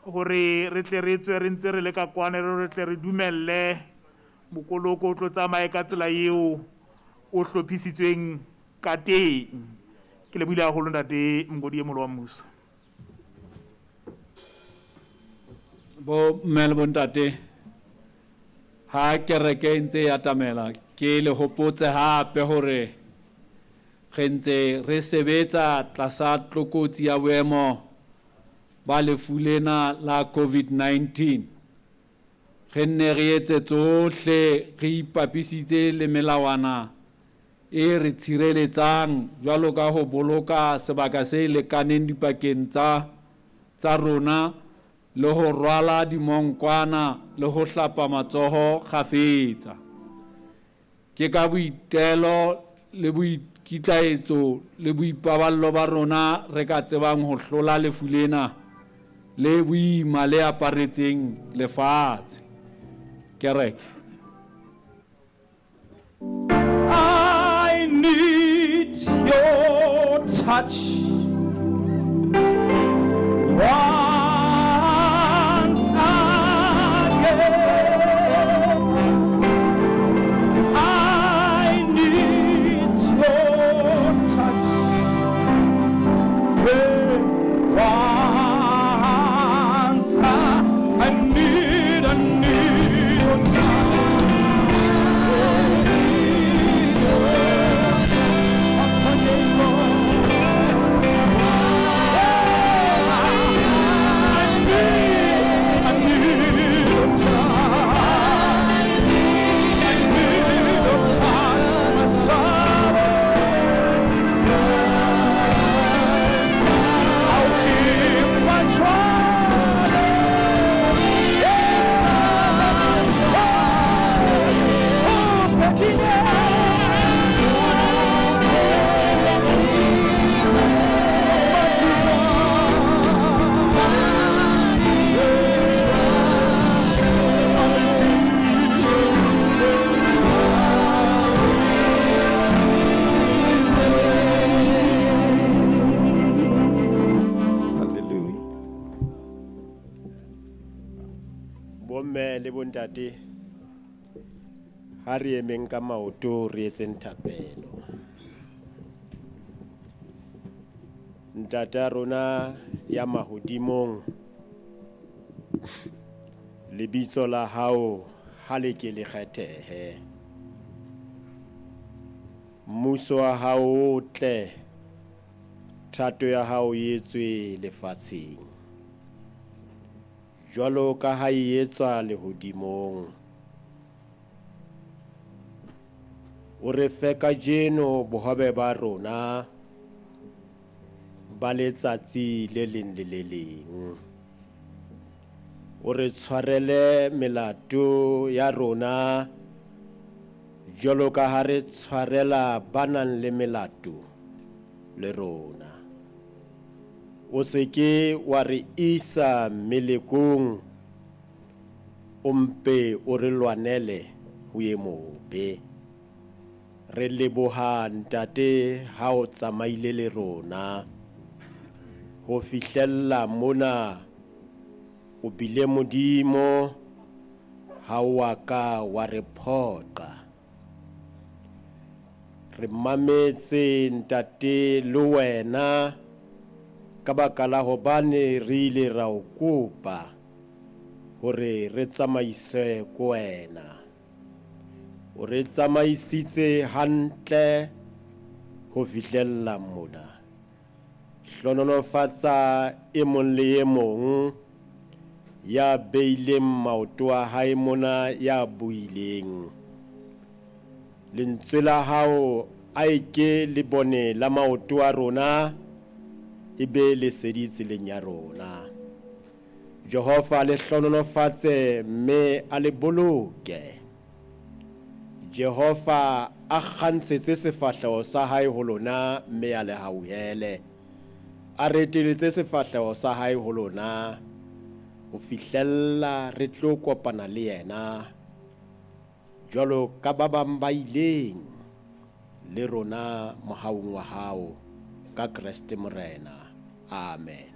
hore re tle re tswe re ntse re le ka kwana, re tle re dumelle mokoloko o tlo tsamaye ka tsela eo o hlophisitsweng ka teng. Ke lebohile haholo ntate Mongodi e moholo wa mmuso. Bo mme le bontate, ha kereke e ntse e atamela, ke le hopotse hape hore re ntse re sebetsa tlasa tlokotsi ya boemo ba lefu lena la COVID-19. Re nne re etse tsohle re ipapisitse le melawana e re tshireletsang jwalo ka ho boloka sebaka se lekaneng dipakeng tsa tsa rona le ho rwala dimonkwana le ho hlapa matsoho kgafetsa. Ke ka boitelo le boikitlaetso le boipaballo ba rona re ka tsebang ho hlola lefu lena le boima le aparetseng lefatshe. Kereke. I need your touch once again. I need your touch once I need your touch. Once again, Lord. I need your touch. I need your touch, my sorrow. I'll keep my trying. Yes. Oh, Hallelujah. Bomme le bontate, ha re emeng ka maoto re etseng thapelo. Ntate a rona ya mahodimong, lebitso la hao ha le ke le kgethehe. Mmuso wa hao o tle, thato ya hao e etswe lefatsheng jwalo ka ha e etswa lehodimong. O re fe kajeno bohobe ba rona ba letsatsi le leng le le leng. O re tshwarele melato ya rona jwalo ka ha re tshwarela ba nang le melato le rona. O se ke wa re isa melekong, o mpe o re lwanele ho e mobe. Re leboha ntate ha o tsamaile le rona ho fihlella mona. O bile Modimo, ha o a ka wa re phoqa. Re mametse ntate le wena ka baka la hobane re ile ra o kopa hore re tsamaise ko wena. O re tsamaisitse hantle ho fihlella mona. Hlohonolofatsa e mong le e mong ya beileng maoto a hae mona, ya buileng. Lentswe la hao a e ke le bone la maoto a rona, e be lesedi tseleng ya rona. Jehova le hlohonolofatse mme a le boloke. Jehova a kgantshetse sefahleho sa hae ho lona mme a le hauhele. A reteletse sefahleho sa hae ho lona ho fihlella re tlo kopana le yena jwalo ka ba bang ba ileng le rona mohaung wa hao ka Kreste Morena. Amen.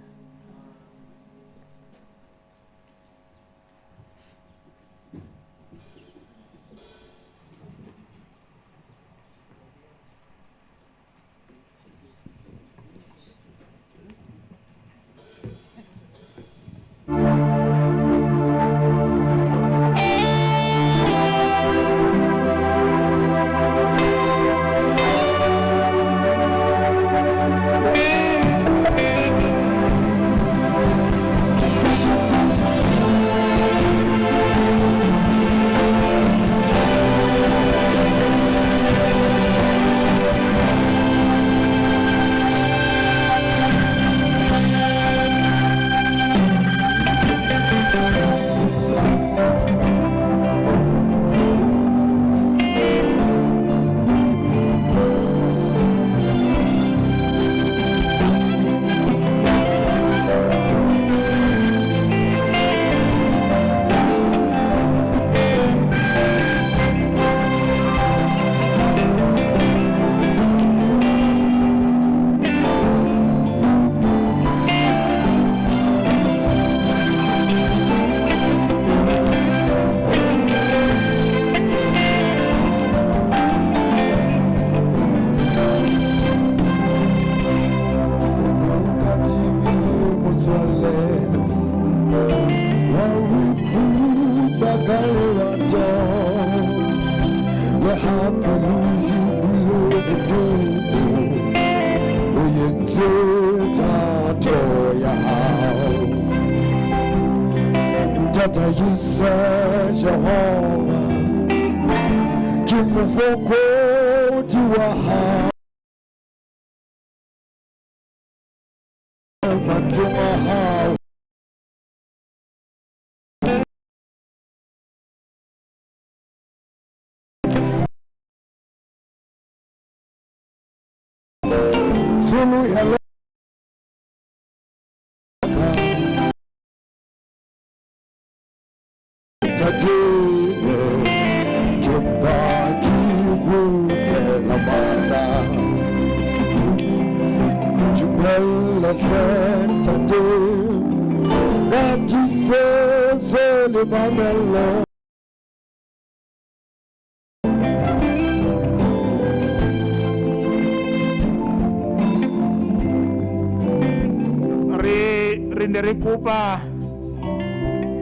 Re ne re kopa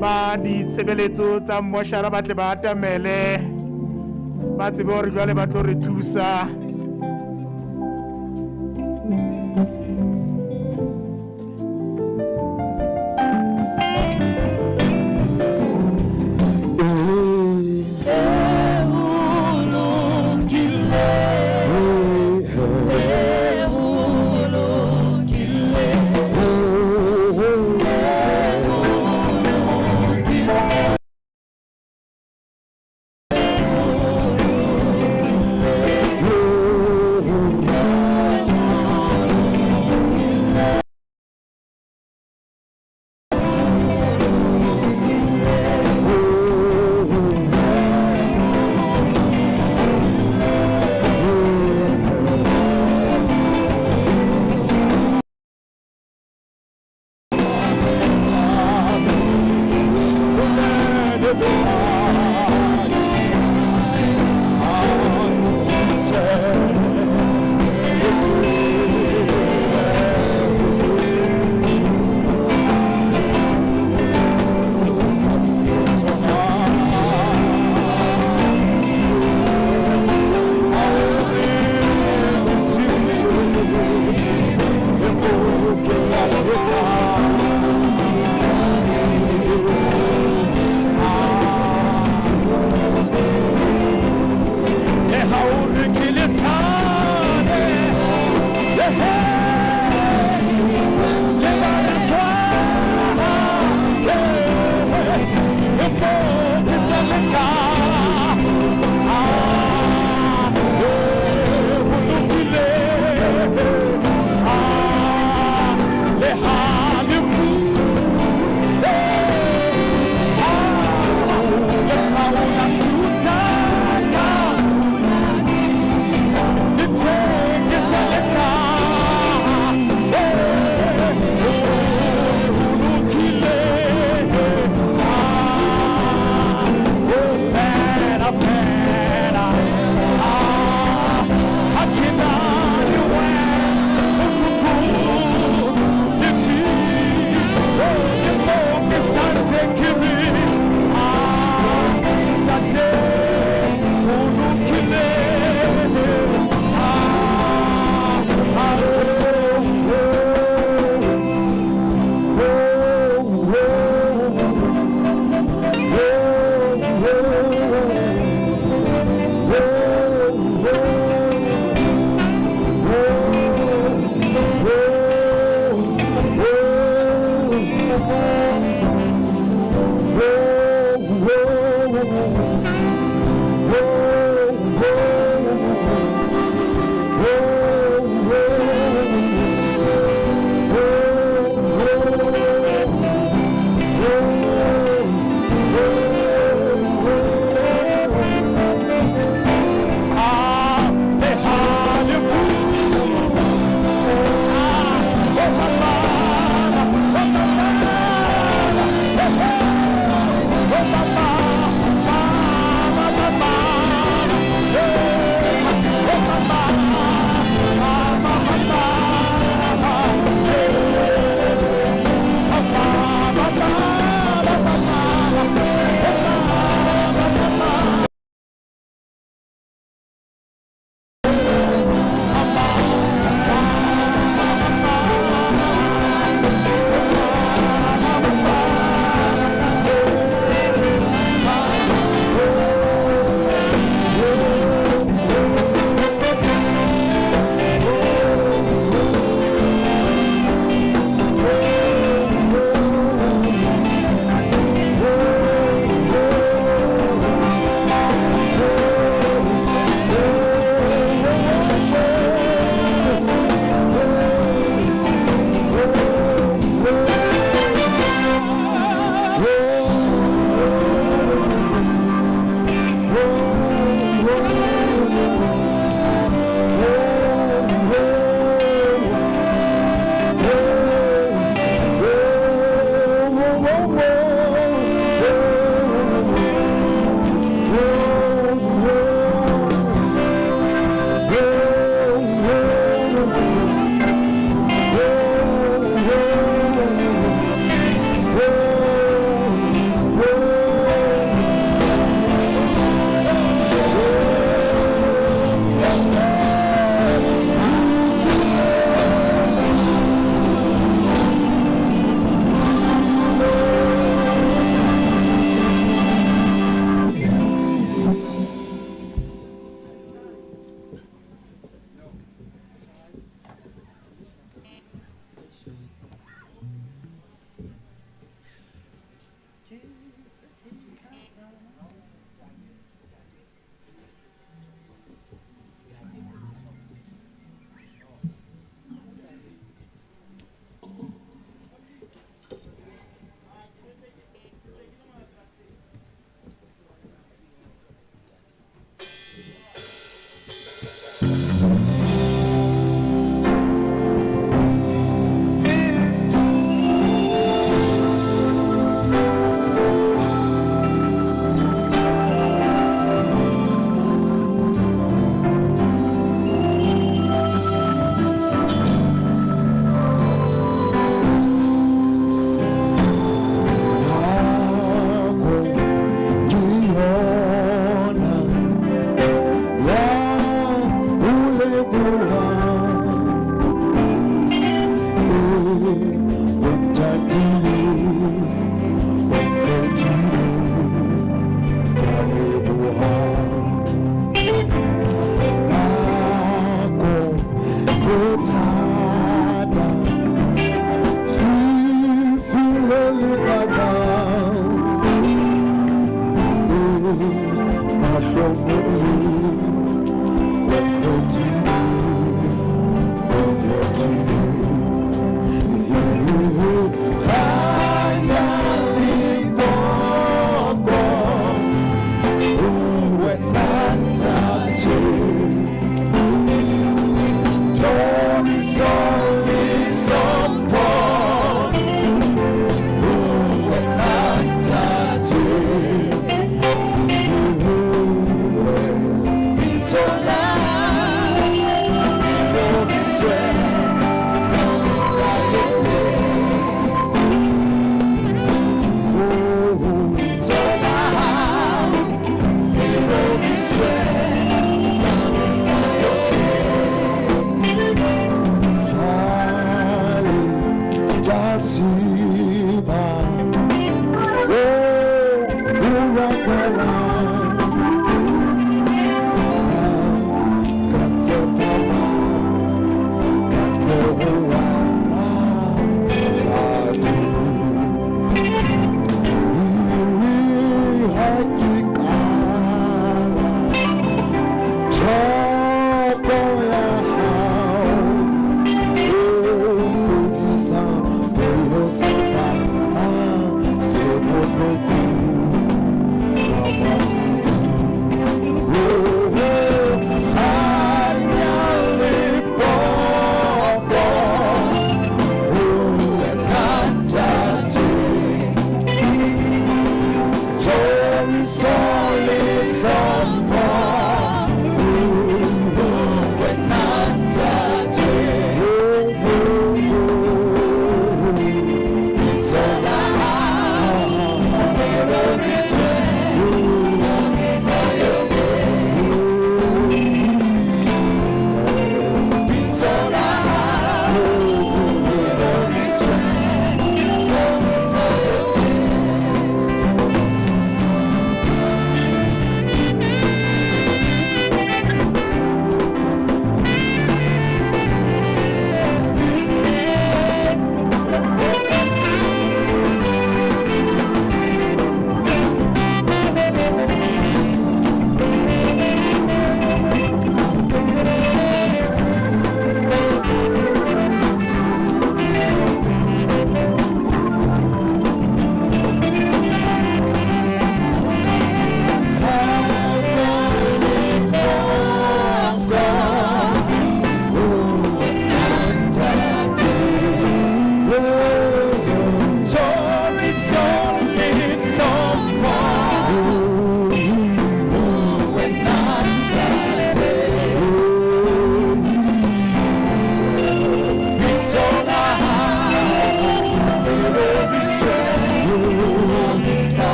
ba ditshebeletso tsa mmoshara ba tle ba atamele ba tsebe hore jwale ba tlo re thusa. Yeah.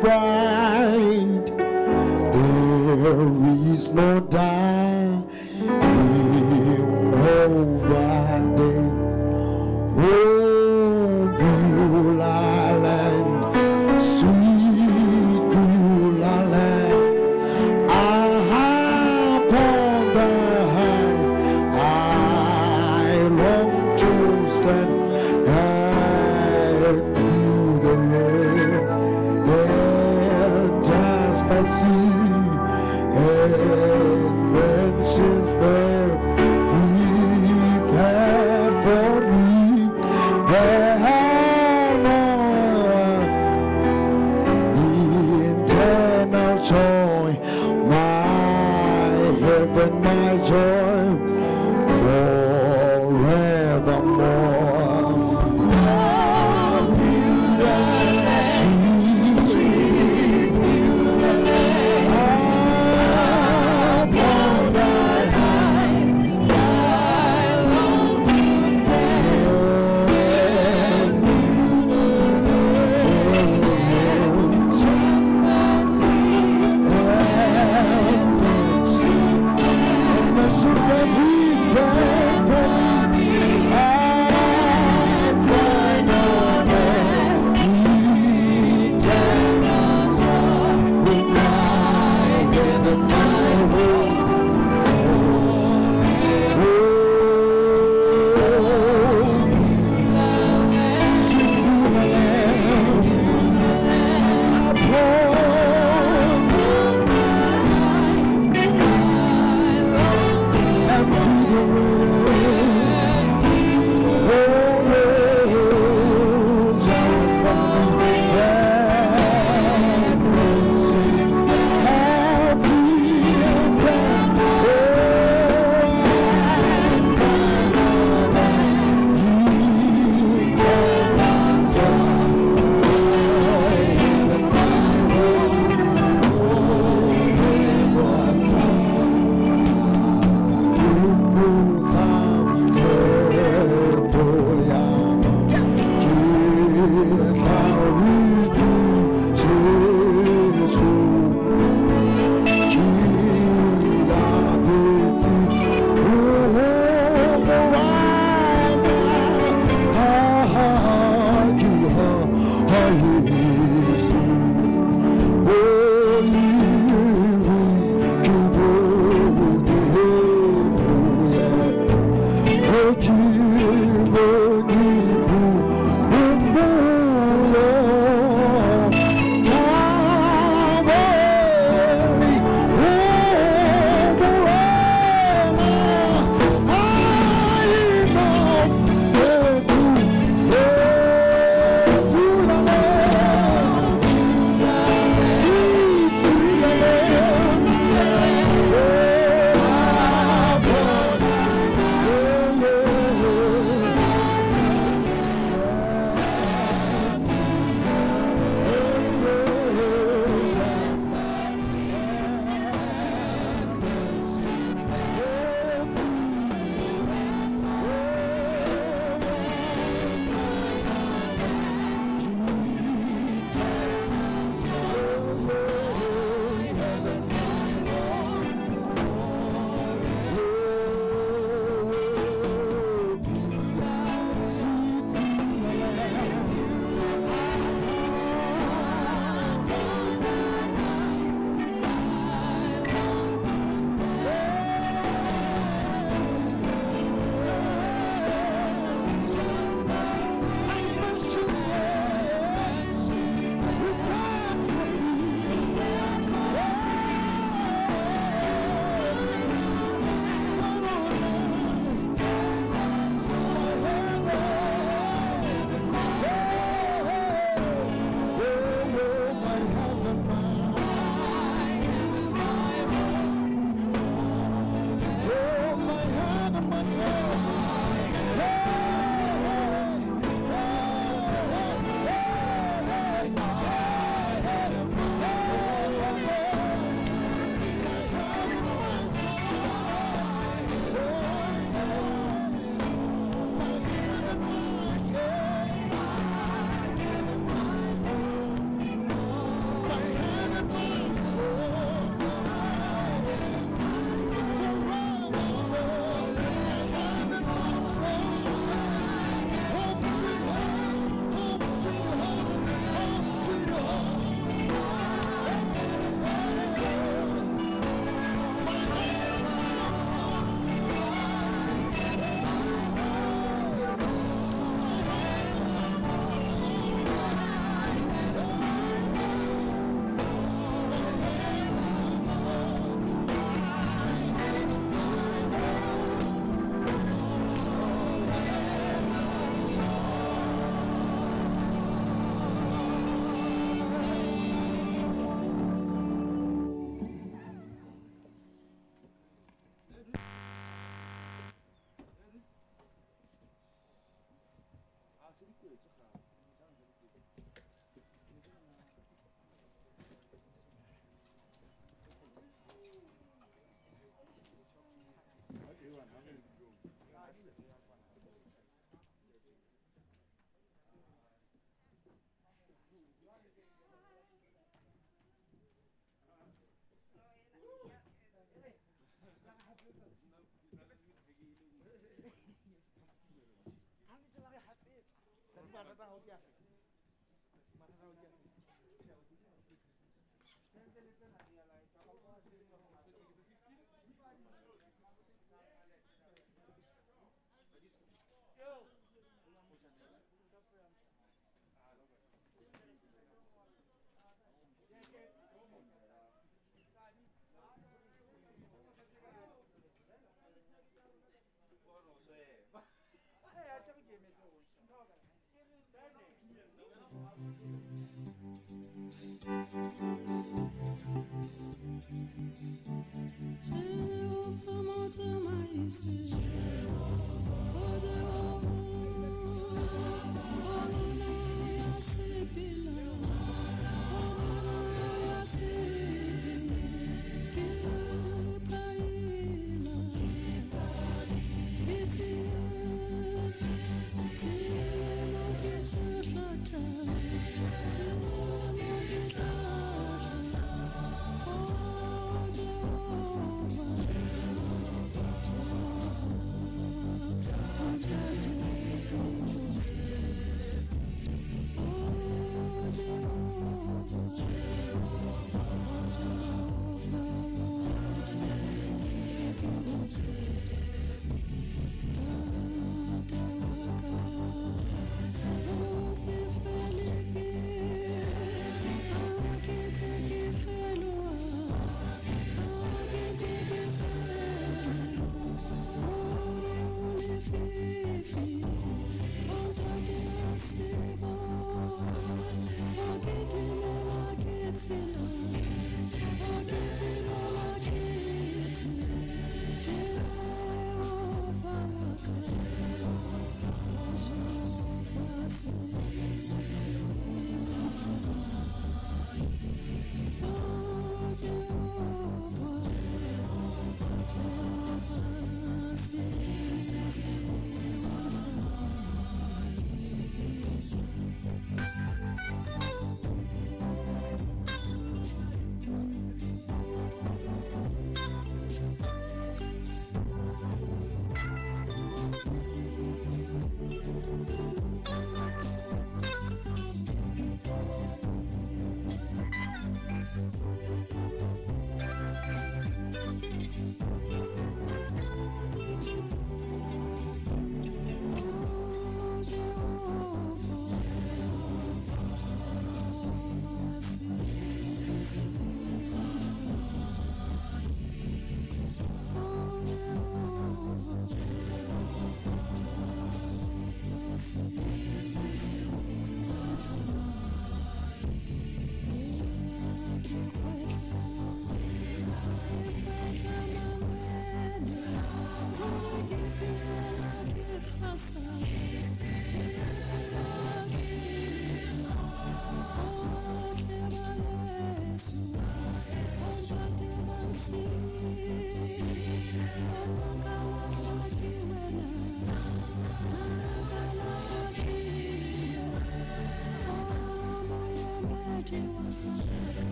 bright. There is no dying over there. Oh, Beulah land, sweet Beulah land, upon the heights I long to stand and view the world there just by sea and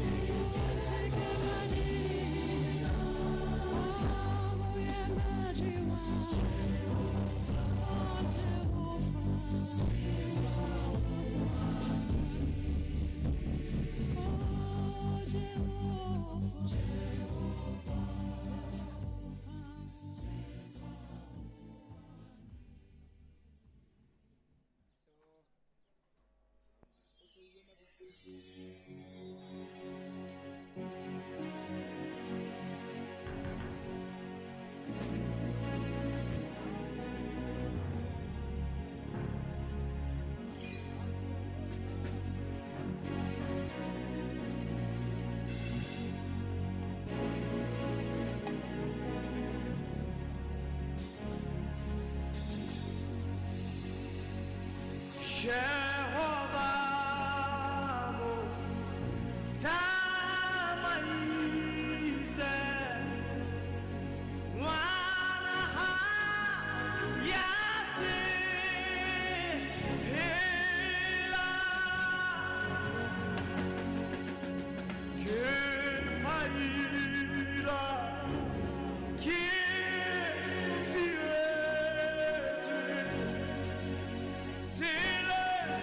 Thank you. Jehova mo tsamaise ngwana ha ya se hela ke phaila ke tsietswe tseleng.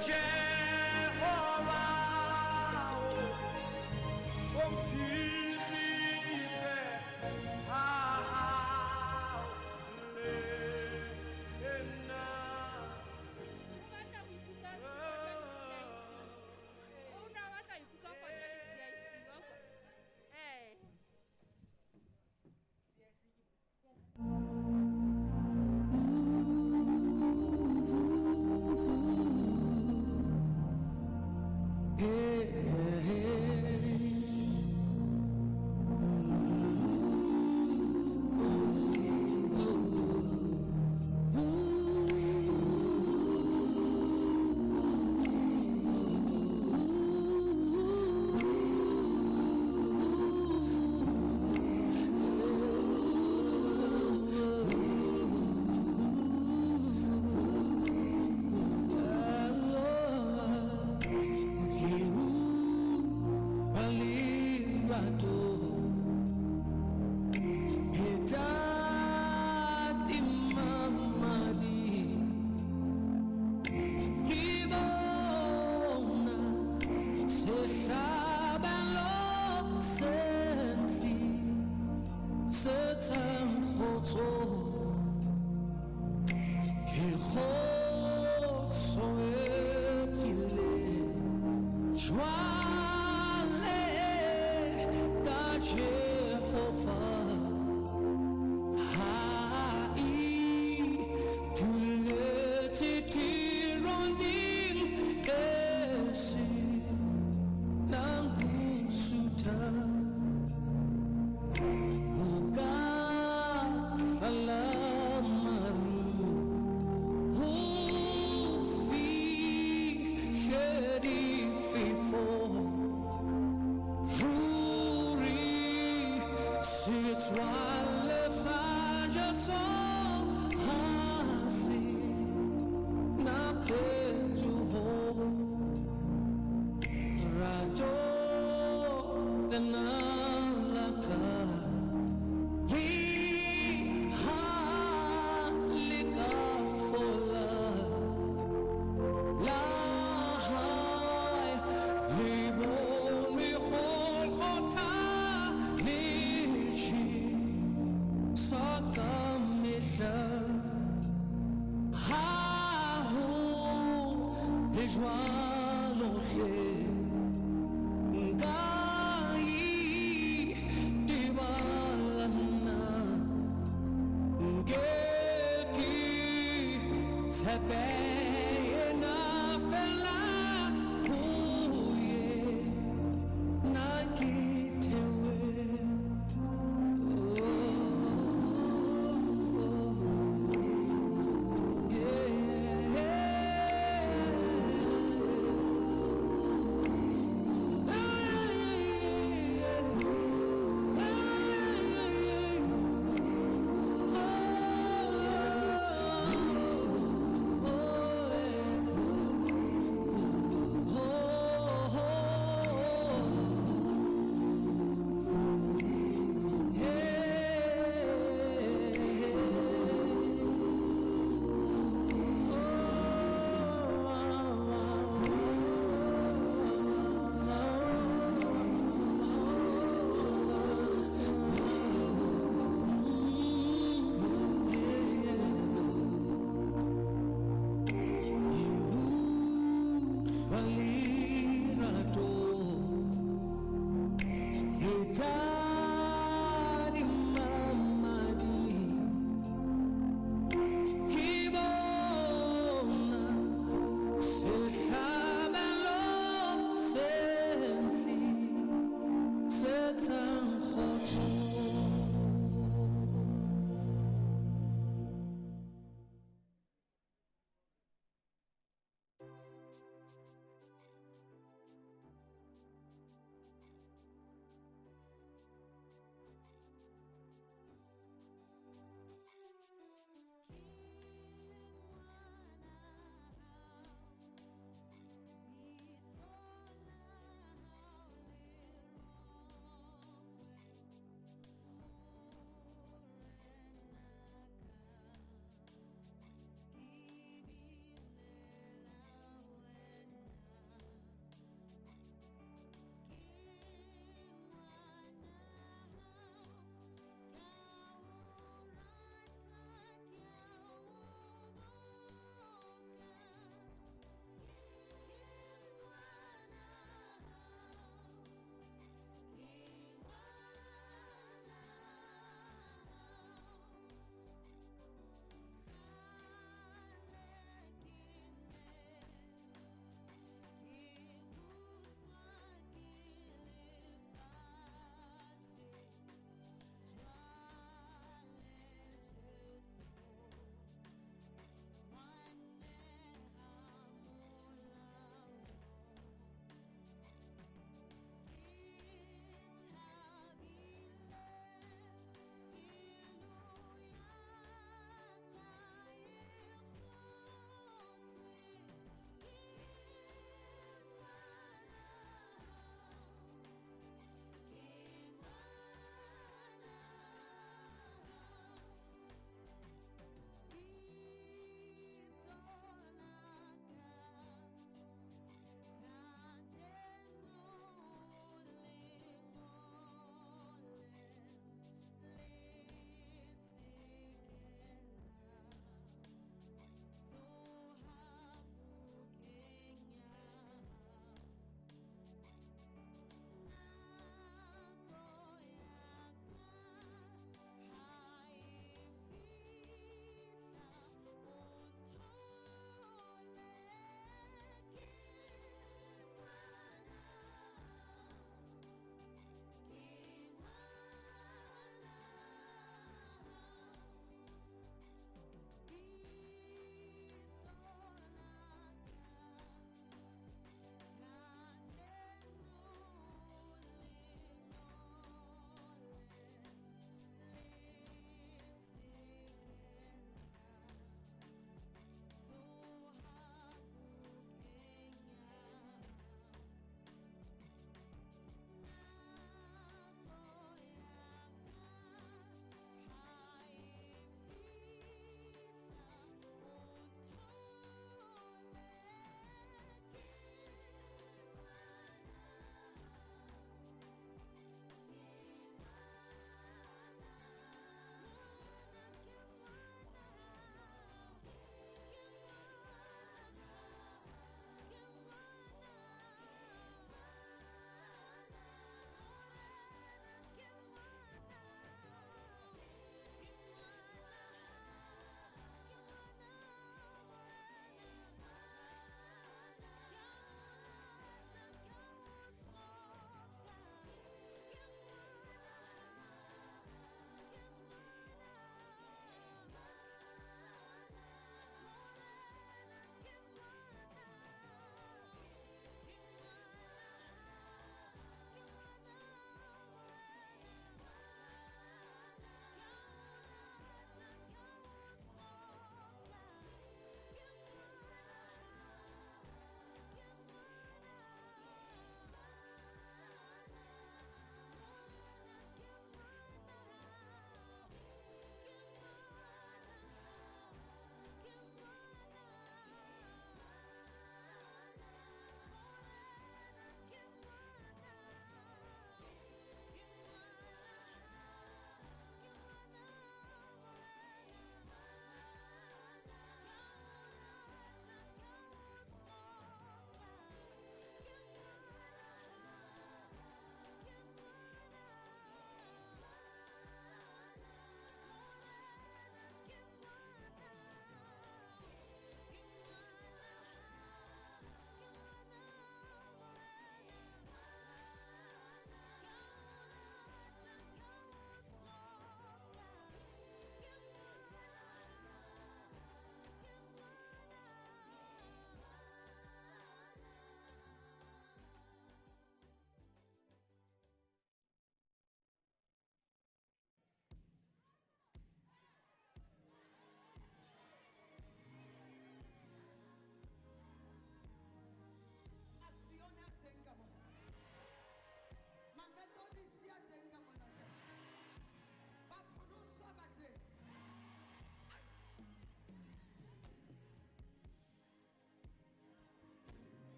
Jehova, o mphihlise ha hao le nna. Oh.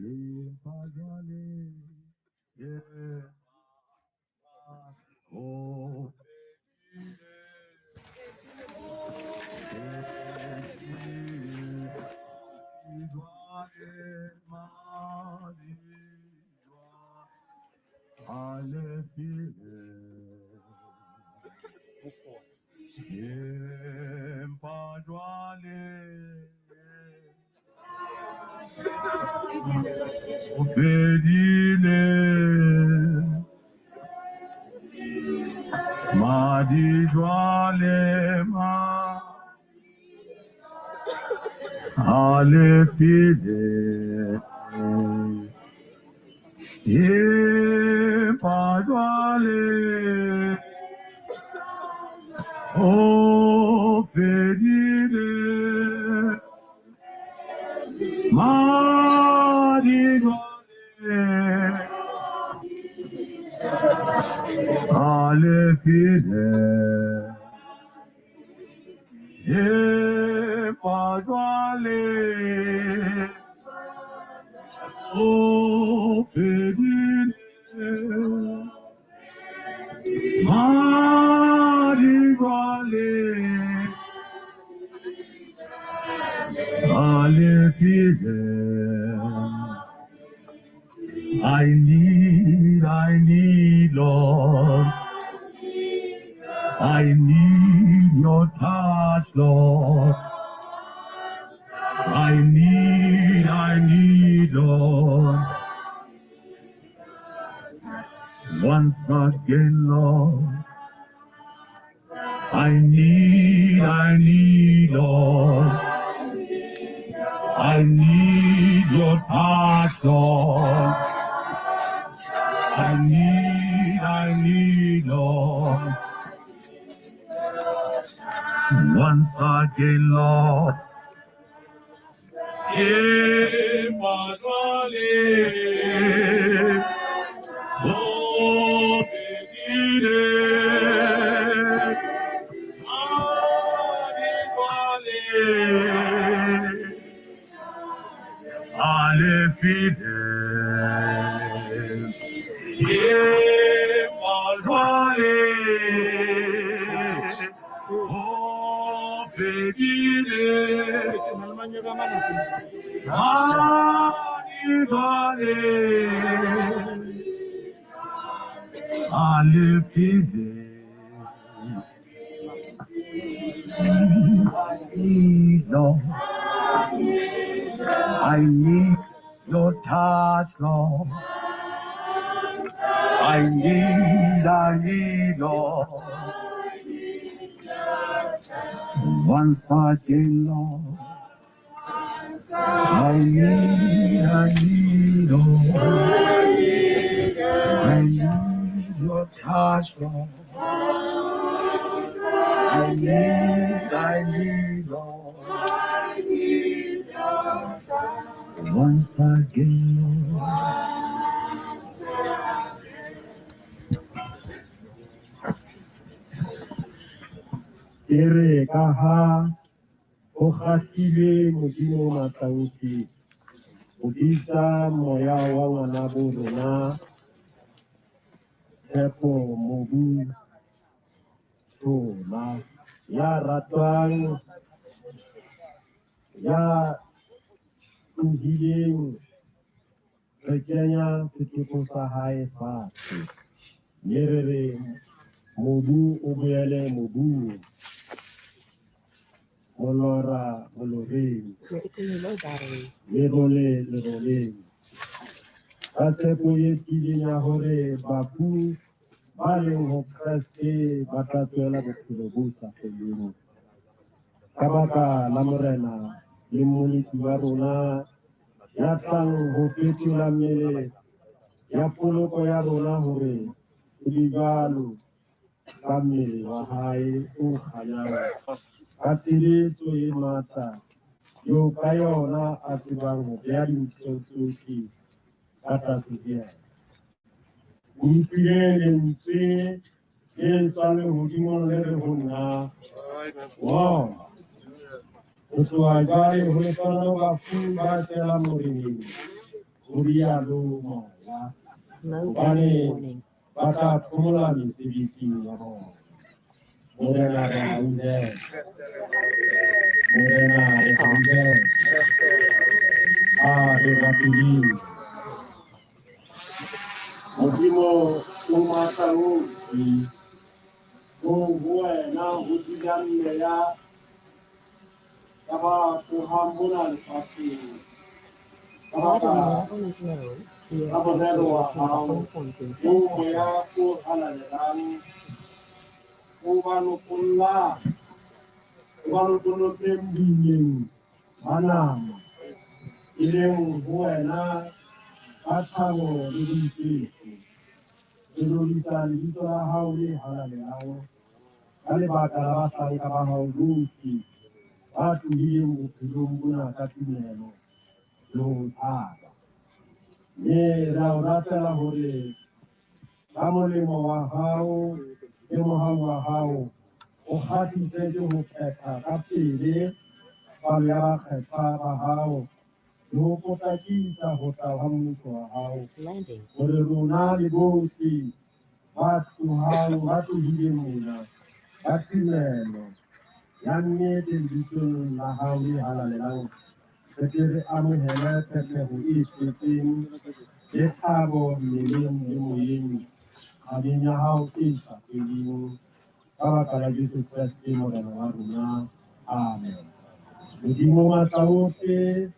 Empa jwale ho Empa jwale ho fedile. Madi jwale ma halefile. Empa jwale ho fedile. Madi jwale halefile. Empa jwale ho fedile. Madi jwale halefile. I need, Lord. I need your touch, Lord. I need, Lord. Once again, Lord. I need, Lord. I need your touch, Lord. I need, Lord. Once again, Lord. Empa jwale ho fedile. Madi jwale halefile. Empa jwale ho fedile. Madi jwale halefile. Lord, I need your touch, Lord. I need, Lord. Once again, Lord. I need, Lord. I need your touch, Lord. I need, Lord. Once again, Lord. E re ka ha ho kgahlile Modimo Matlaohle ho bitsa moya wa ngwanabo rona Tshepo Mobu Tshola ya ratwang, ya tlohileng, re kenya setopo sa hae fatshe, mme re re mobu o boele mobung, molora moloreng, lerole leroleng. Ka tshepo e tiileng ya hore bafu ba leng ho Kreste ba tla tswela bophelo bo sa feleng. Ka baka la Morena le Mmoloki wa rona ya tlang ho fetola mmele ya poloko ya rona hore e be jwalo ka mmele wa hae o kganyang, ka tshebetso e matla eo ka yona a tsebang ho beha dintho tsohle ka tlase ho yena. O utlwile lentswe le tswang lehodimong le re ho nna, "Ngola, ho tloha jwale ho lehlohonolo bafu ba shwelang Moreneng, Ho rialo Moya, hobane ba tla phomola mesebetsing ya bona. Morena re hauhele. Morena re hauhele. A re rapeleng. Modimo o matla ohle, o ho wena ho dulang meya ya ba tlohang mona lefatsheng. Ka baka la morero wa hao, o Moya o halalelang, o ba lokollang, o ba lokolotseng boimeng ba nama, e leng ho wena ka thabo le boiketlo. Re rorisa lebitso la hao le halalelang ka lebaka la bahlanka ba hao bohle ba tlohileng bophelong bona ka tumelo le ho tshaba. Mme re a o rapela hore ka molemo wa hao le mohau wa hao o kgahliswe ke ho phetha ka pele palo ya bakgethwa ba hao le ho potlakisa ho tla ha mmuso wa hao, hore rona le bohle ba tlohang ba tlohileng mona ka tumelo ya nnete lebitsong la hao le halalelang re tle re amohele phetheho e tletseng le thabo mmeleng le moyeng kganyeng ya hao e sa feleng, ka baka la Jesu Kreste Morena wa rona. Amen. Modimo matla ohle,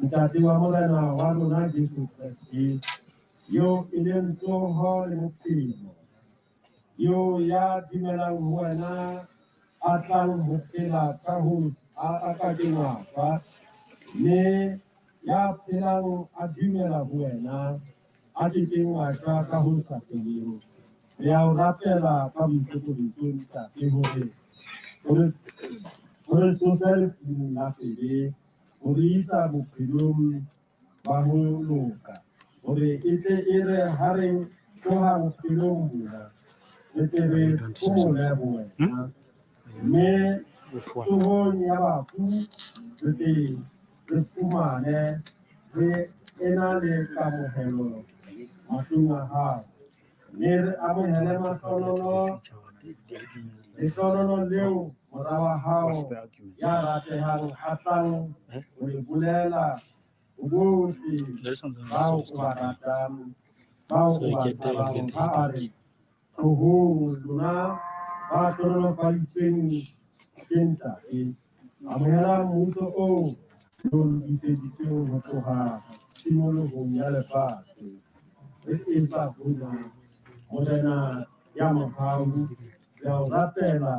Ntate wa Morena wa rona Jesu Kreste, eo e leng tsoho le bophelo, eo ya dumelang ho wena a tlang ho phela ka ho a ka keng wa shwa, mme ya phelang a dumela ho wena a ke keng wa shwa ka ho sa feleng. Re a o rapela ka boikokobetso, Ntate, hore o re tsose lefung la sebe, ho re isa bophelong ba ho loka, hore e tle e re ha re tloha bophelong bona, re tle re phomole ho wena, mme tsohong ya bafu re tle re fumane re ena le kamohelo mahlong a hao, mme re amohele lehlohonolo leo mora wa hao ya ratehang a tlang ho le bolela ho bohle bao o ba ratang, bao o ba tshabang, ha a re, tlohong lona ba hlohonolofaditsweng ke Ntate, amohelang mmuso oo le o lokiseditsweng ho tloha tshimolohong ya lefatshe. Re etsa hona, Morena ya mohau, re a o rapela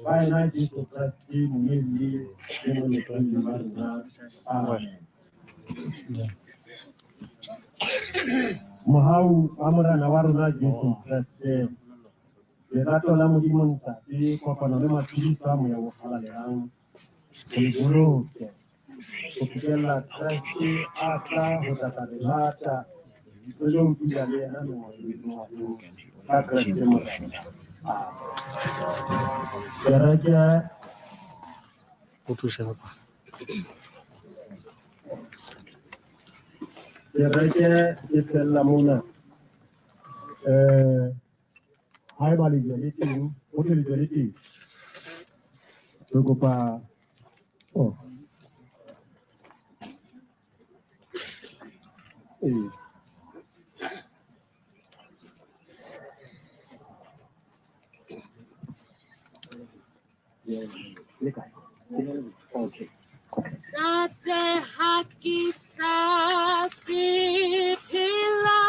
ka yena Jesu Kreste Mmuelli le Molopolli wa rona. Amen. Mohau wa Morena wa rona Jesu Kreste, lerato la Modimo Ntate, kopano le matshediso a Moya o Halalelang, ho le boloke ho fihlella Kreste a tla ho tla re lata, re lo dula le yena mengwaheng ka Kreste Morena. Amen. Kereke kereke e fella mona. Haeba lejwe le teng, ho thwe lejwe le teng. Re kopa oh. Okay. Ntate ha ke sa se phela.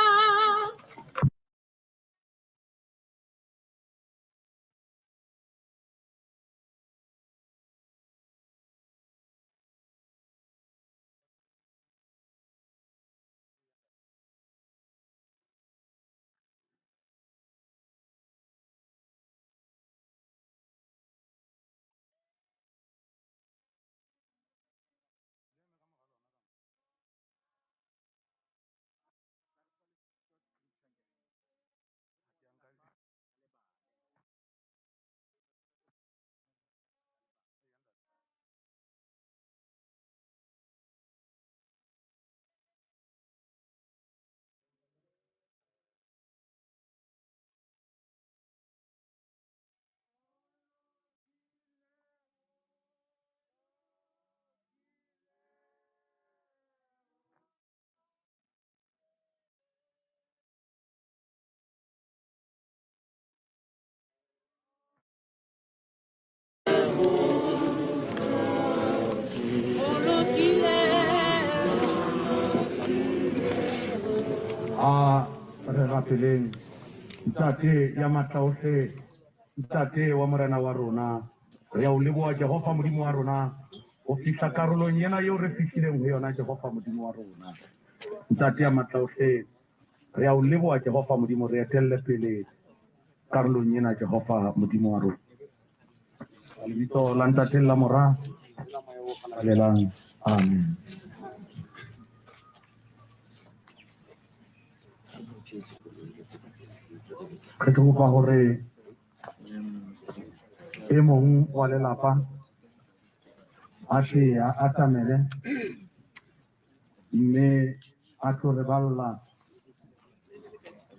A re rapeleng. Ntate ya matla ohle, ntate wa morena wa rona, re a o leboha Jehova Modimo wa rona ho fihla karolong ena eo re fihlileng ho yona Jehova Modimo wa rona. Ntate ya matla ohle, re a o leboha Jehova Modimo, re etelle pele karolong ena Jehova Modimo wa rona. Ka lebitso la Ntate le la Mora, Halalelang. Amen. Re tlo kopa hore e mong wa lelapa a tle a atamele mme a tlo re balla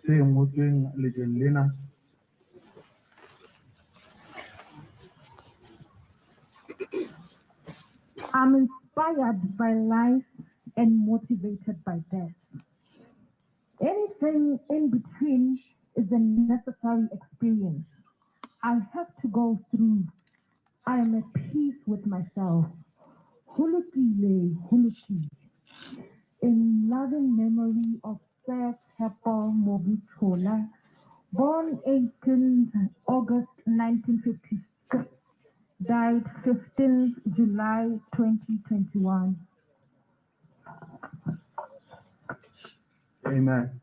se ngotsweng lejweng lena. I'm inspired by life and motivated by death. Anything in between is a necessary experience I have to go through. I am at peace with myself. Ho lokile, ho lokile. In loving memory of Sir Tshepo Mobu Tshola, born 18th August 1953, died 15th July 2021. Amen.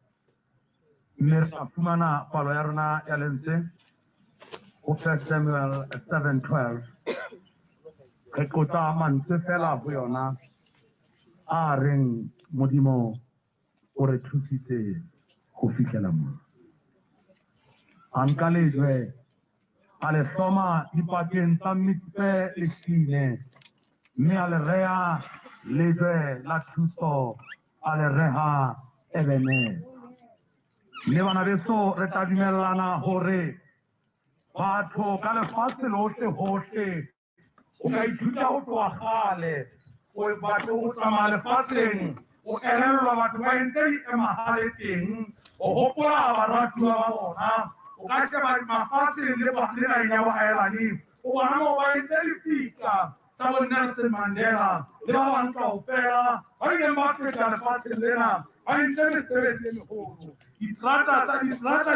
Mme re tla fumana palo ya rona ya lentswe ho 1 Samuel 7:12. Re qotsa mantswe fela ho yona a reng Modimo o re thusitse ho fihlela mona. A nka lejwe a le hloma dipakeng tsa Mitspe le Shine, mme a le reha lejwe la thuso, a le reha Ebenezer. Mme bana beso, re tla dumellana hore batho ka lefatshe lohle hohle o ka ithuta ho tloha kgale, o batho o tsamaya lefatsheng, o elellwa batho ba entse diemahale teng, o hopola baratuwa ba bona, o ka sheba mafatsheng le naheng ya boahelani, o bona moo ba entse lefika tsa bo Nelson Mandela le ba bang kaofela ba ileng ba feta lefatsheng lena, ba entse mesebetsi e meholo. Diterata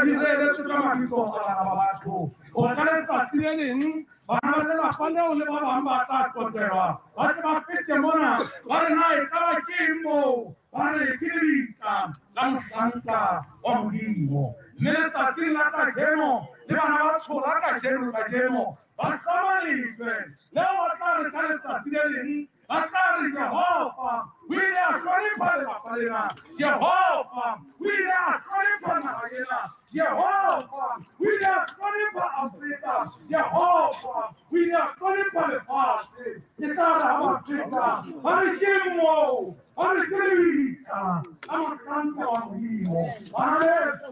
di reeletswe ka mabitso a bana ba batho. Hore ka letsatsi le leng bana ba lelapa leo le ba bang ba tla qoqelwa, ba tle ba fete mona, ba re na ekaba ke eng moo, ba re ke lebitla la mohlanka wa Modimo. Mme letsatsing la kajeno le bana ba Tshola kajeno kajeno ba hloma lejwe leo ba tla re ka letsatsi le leng ba tla re Jehova o ile a hlonepha lelapa lena, Jehova o ile a hlonepha naha ena, Jehova o ile a hlonepha Afrika, Jehova o ile a hlonepha lefatshe. Ke tla re ha ba feta ba re ke moo, ba re ke lebitla la mohlanka wa Modimo. Bana beso,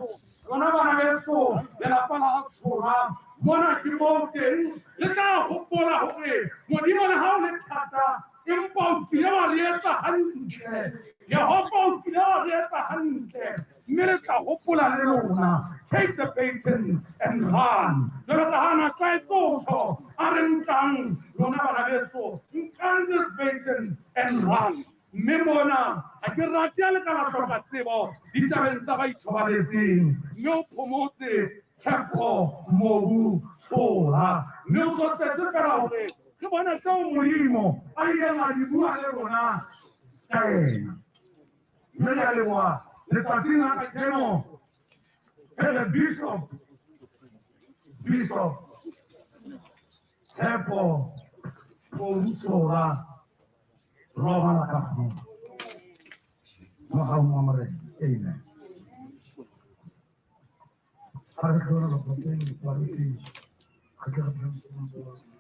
lona bana beso, lelapa la Tshola mona ke moo teng le tla hopola hore Modimo le ha o le thata, empa o kile wa re etsa hantle. Jehova o kile wa re etsa hantle, mme le tla hopola le lona. Take the baton and run. Jwalo ka ha na tlwaetse ho tjho, a re nkang lona bana beso, nkang this baton and run. Mme mona ha ke rate ha le ka la hloka tsebo ditabeng tsa ba ithobaletseng, mme o phomotse Tshepo Mobu Tshola. Mme o so setse fela hore re bone tseo Modimo a ileng a di bua le rona ka ena. Mme re a leboha letsatsing la kajeno pele Bishop Tshepo Mobu Tshola robala ka kgotso mogaung wa Morena. Amen. Ha re hlohonolofatseng baruti, re tle re phahamiseng matsoho a rona.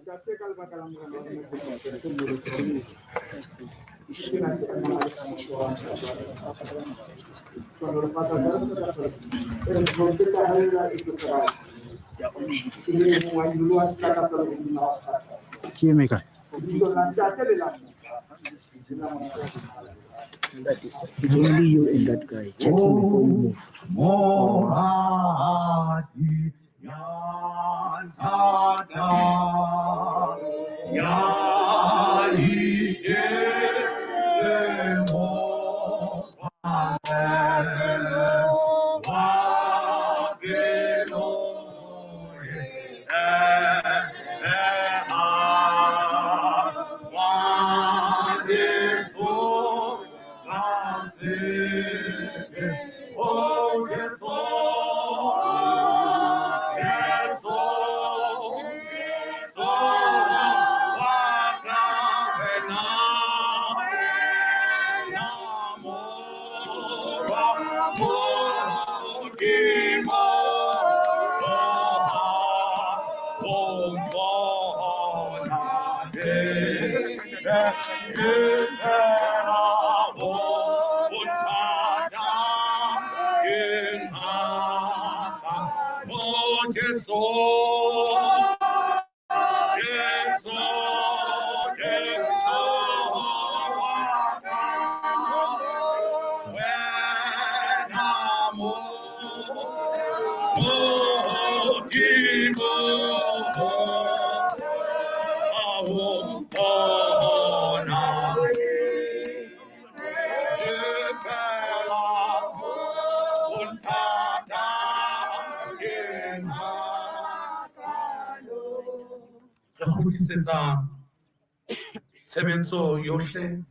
Ntate, ka lebaka la Morena wa rona Jesu Kreste, sena se emang ka motho wa hlohonolofatsa jwalo ka e re trompeta ha ena e tlo e le mong wa nyoloha sebaka sa lehodimo la kgahla. Ke eme kae? Lebitso la Ntate le la Mora le la Moya o It's only you and that guy. Check him before you move. Moradi ya nthatang. Kgutlisetsa tshebetso yohle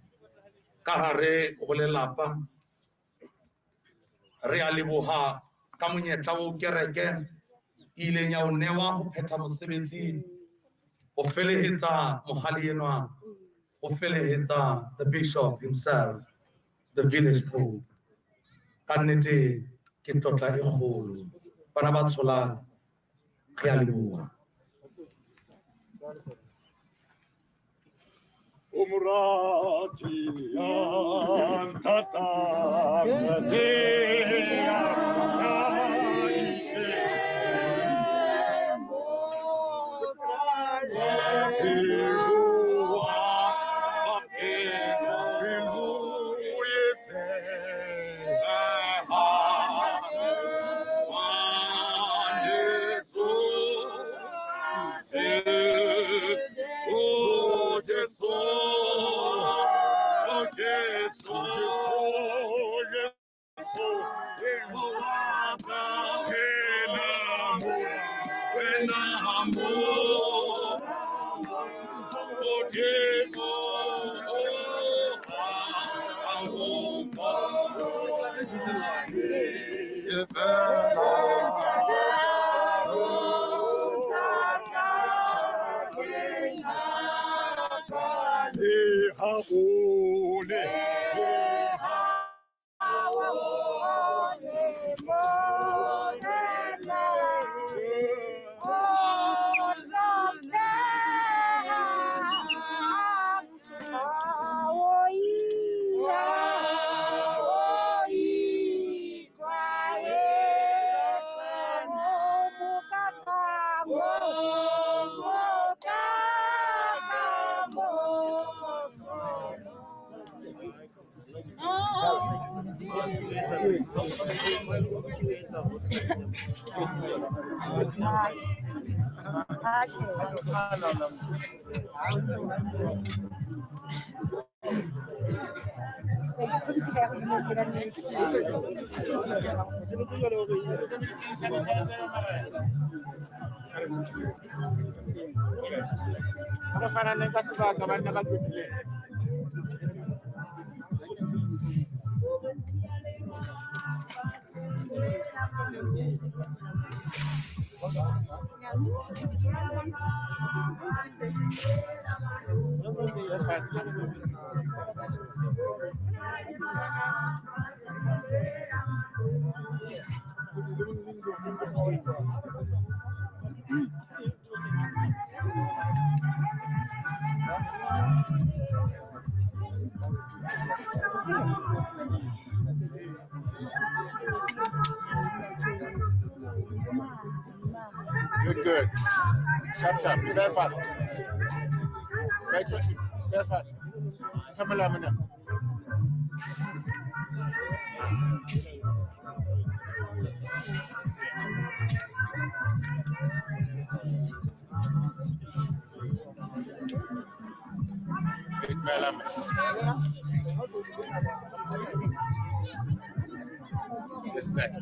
ka hare ho lelapa. Re a leboha ka monyetla oo kereke e ileng ya o newa ho phetha mosebetsi, ho felehetsa mohale enwa, ho felehetsa the bishop himself, the village pope. Ka nnete ke tlotla e kgolo. Bana ba Tshola, re a leboha. Umrati antata Good, good. Sharp, sharp. Be very fast. Very quick. Very fast. Come This next.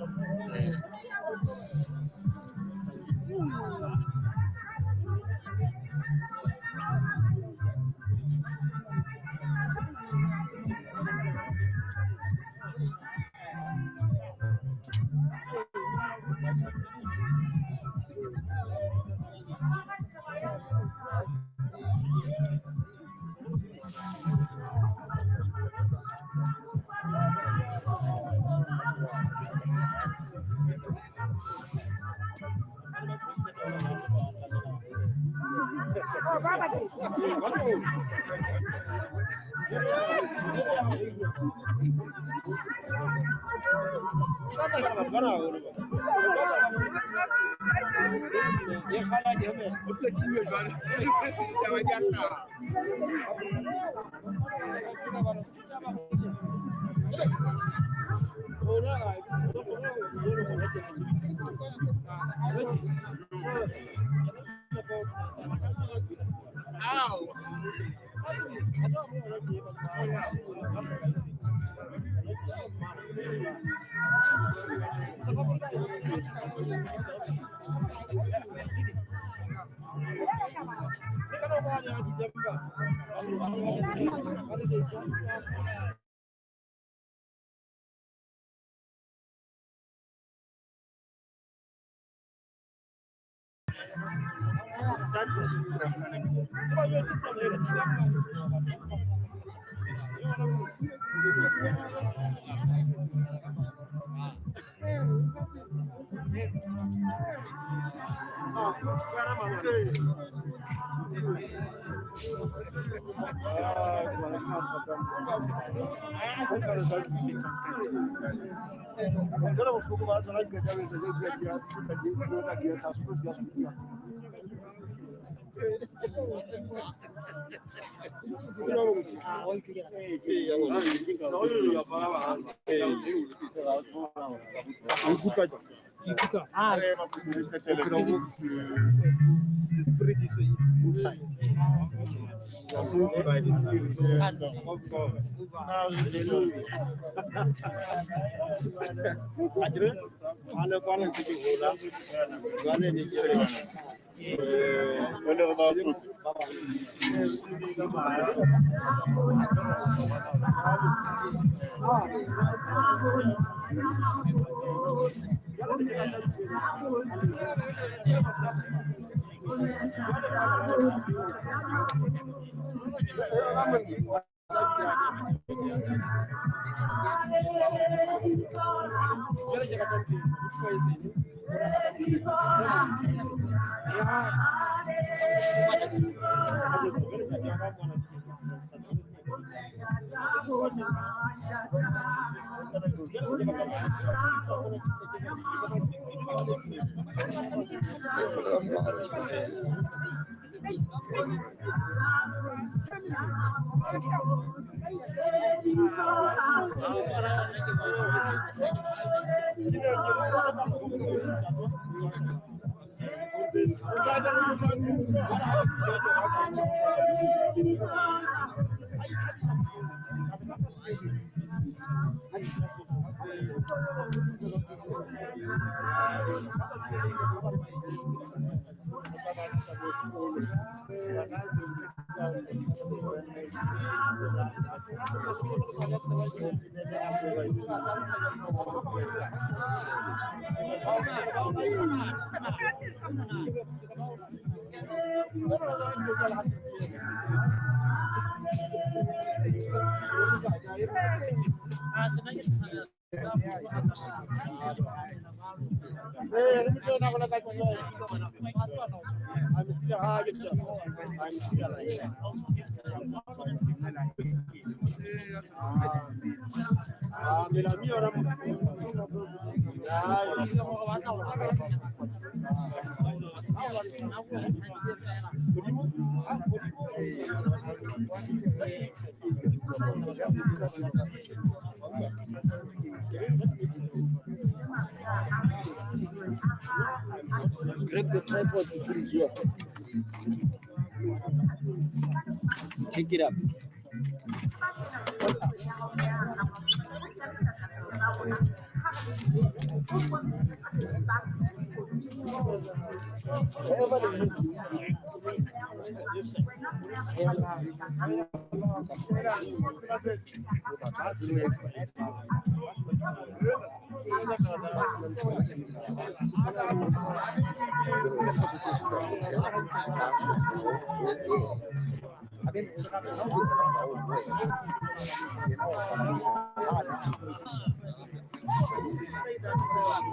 The spirit is inside. You are moved by the spirit of God. Hallelujah. Grab the tripod to put it here. Take it up.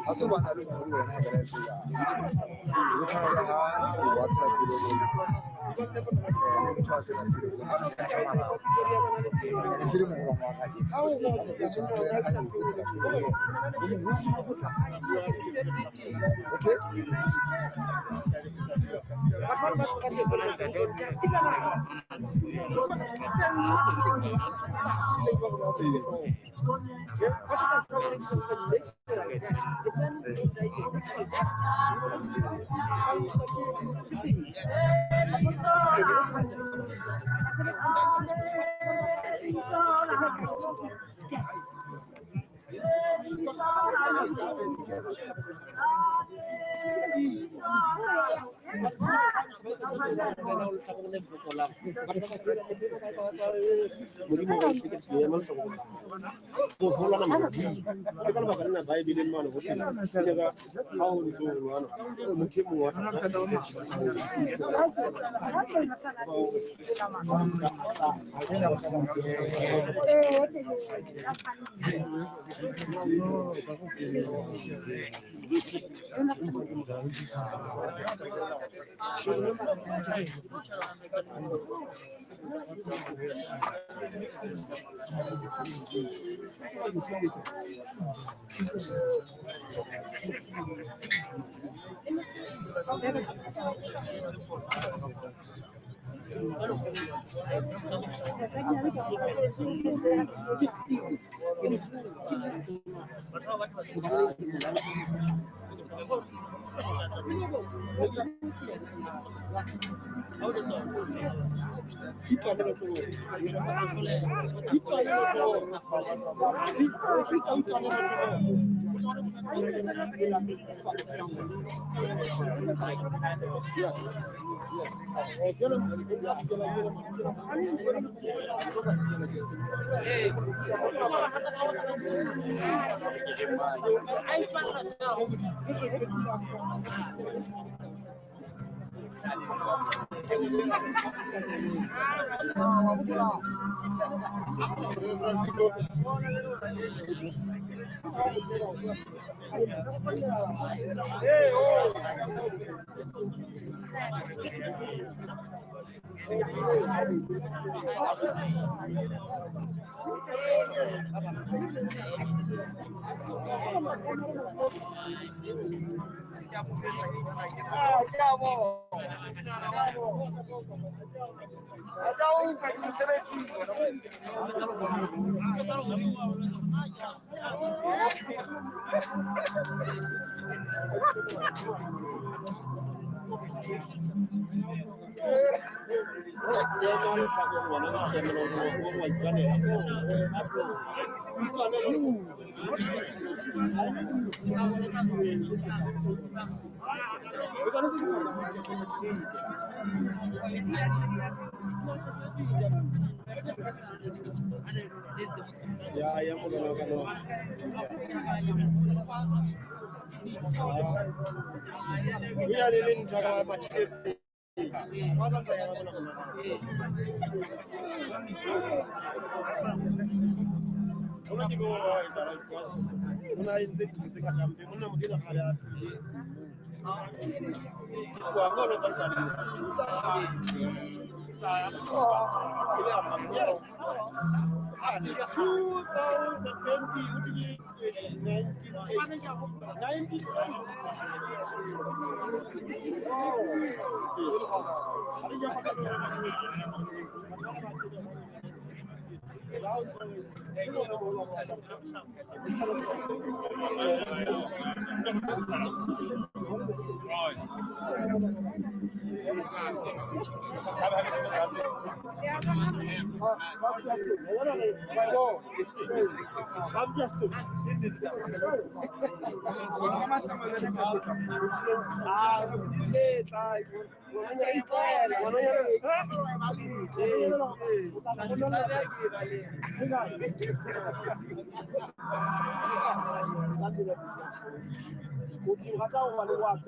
Ha se bana le hore wena e bela o tshwana le ha di-WhatsApp le ntho tse ene se le mogolwane wa ka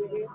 ke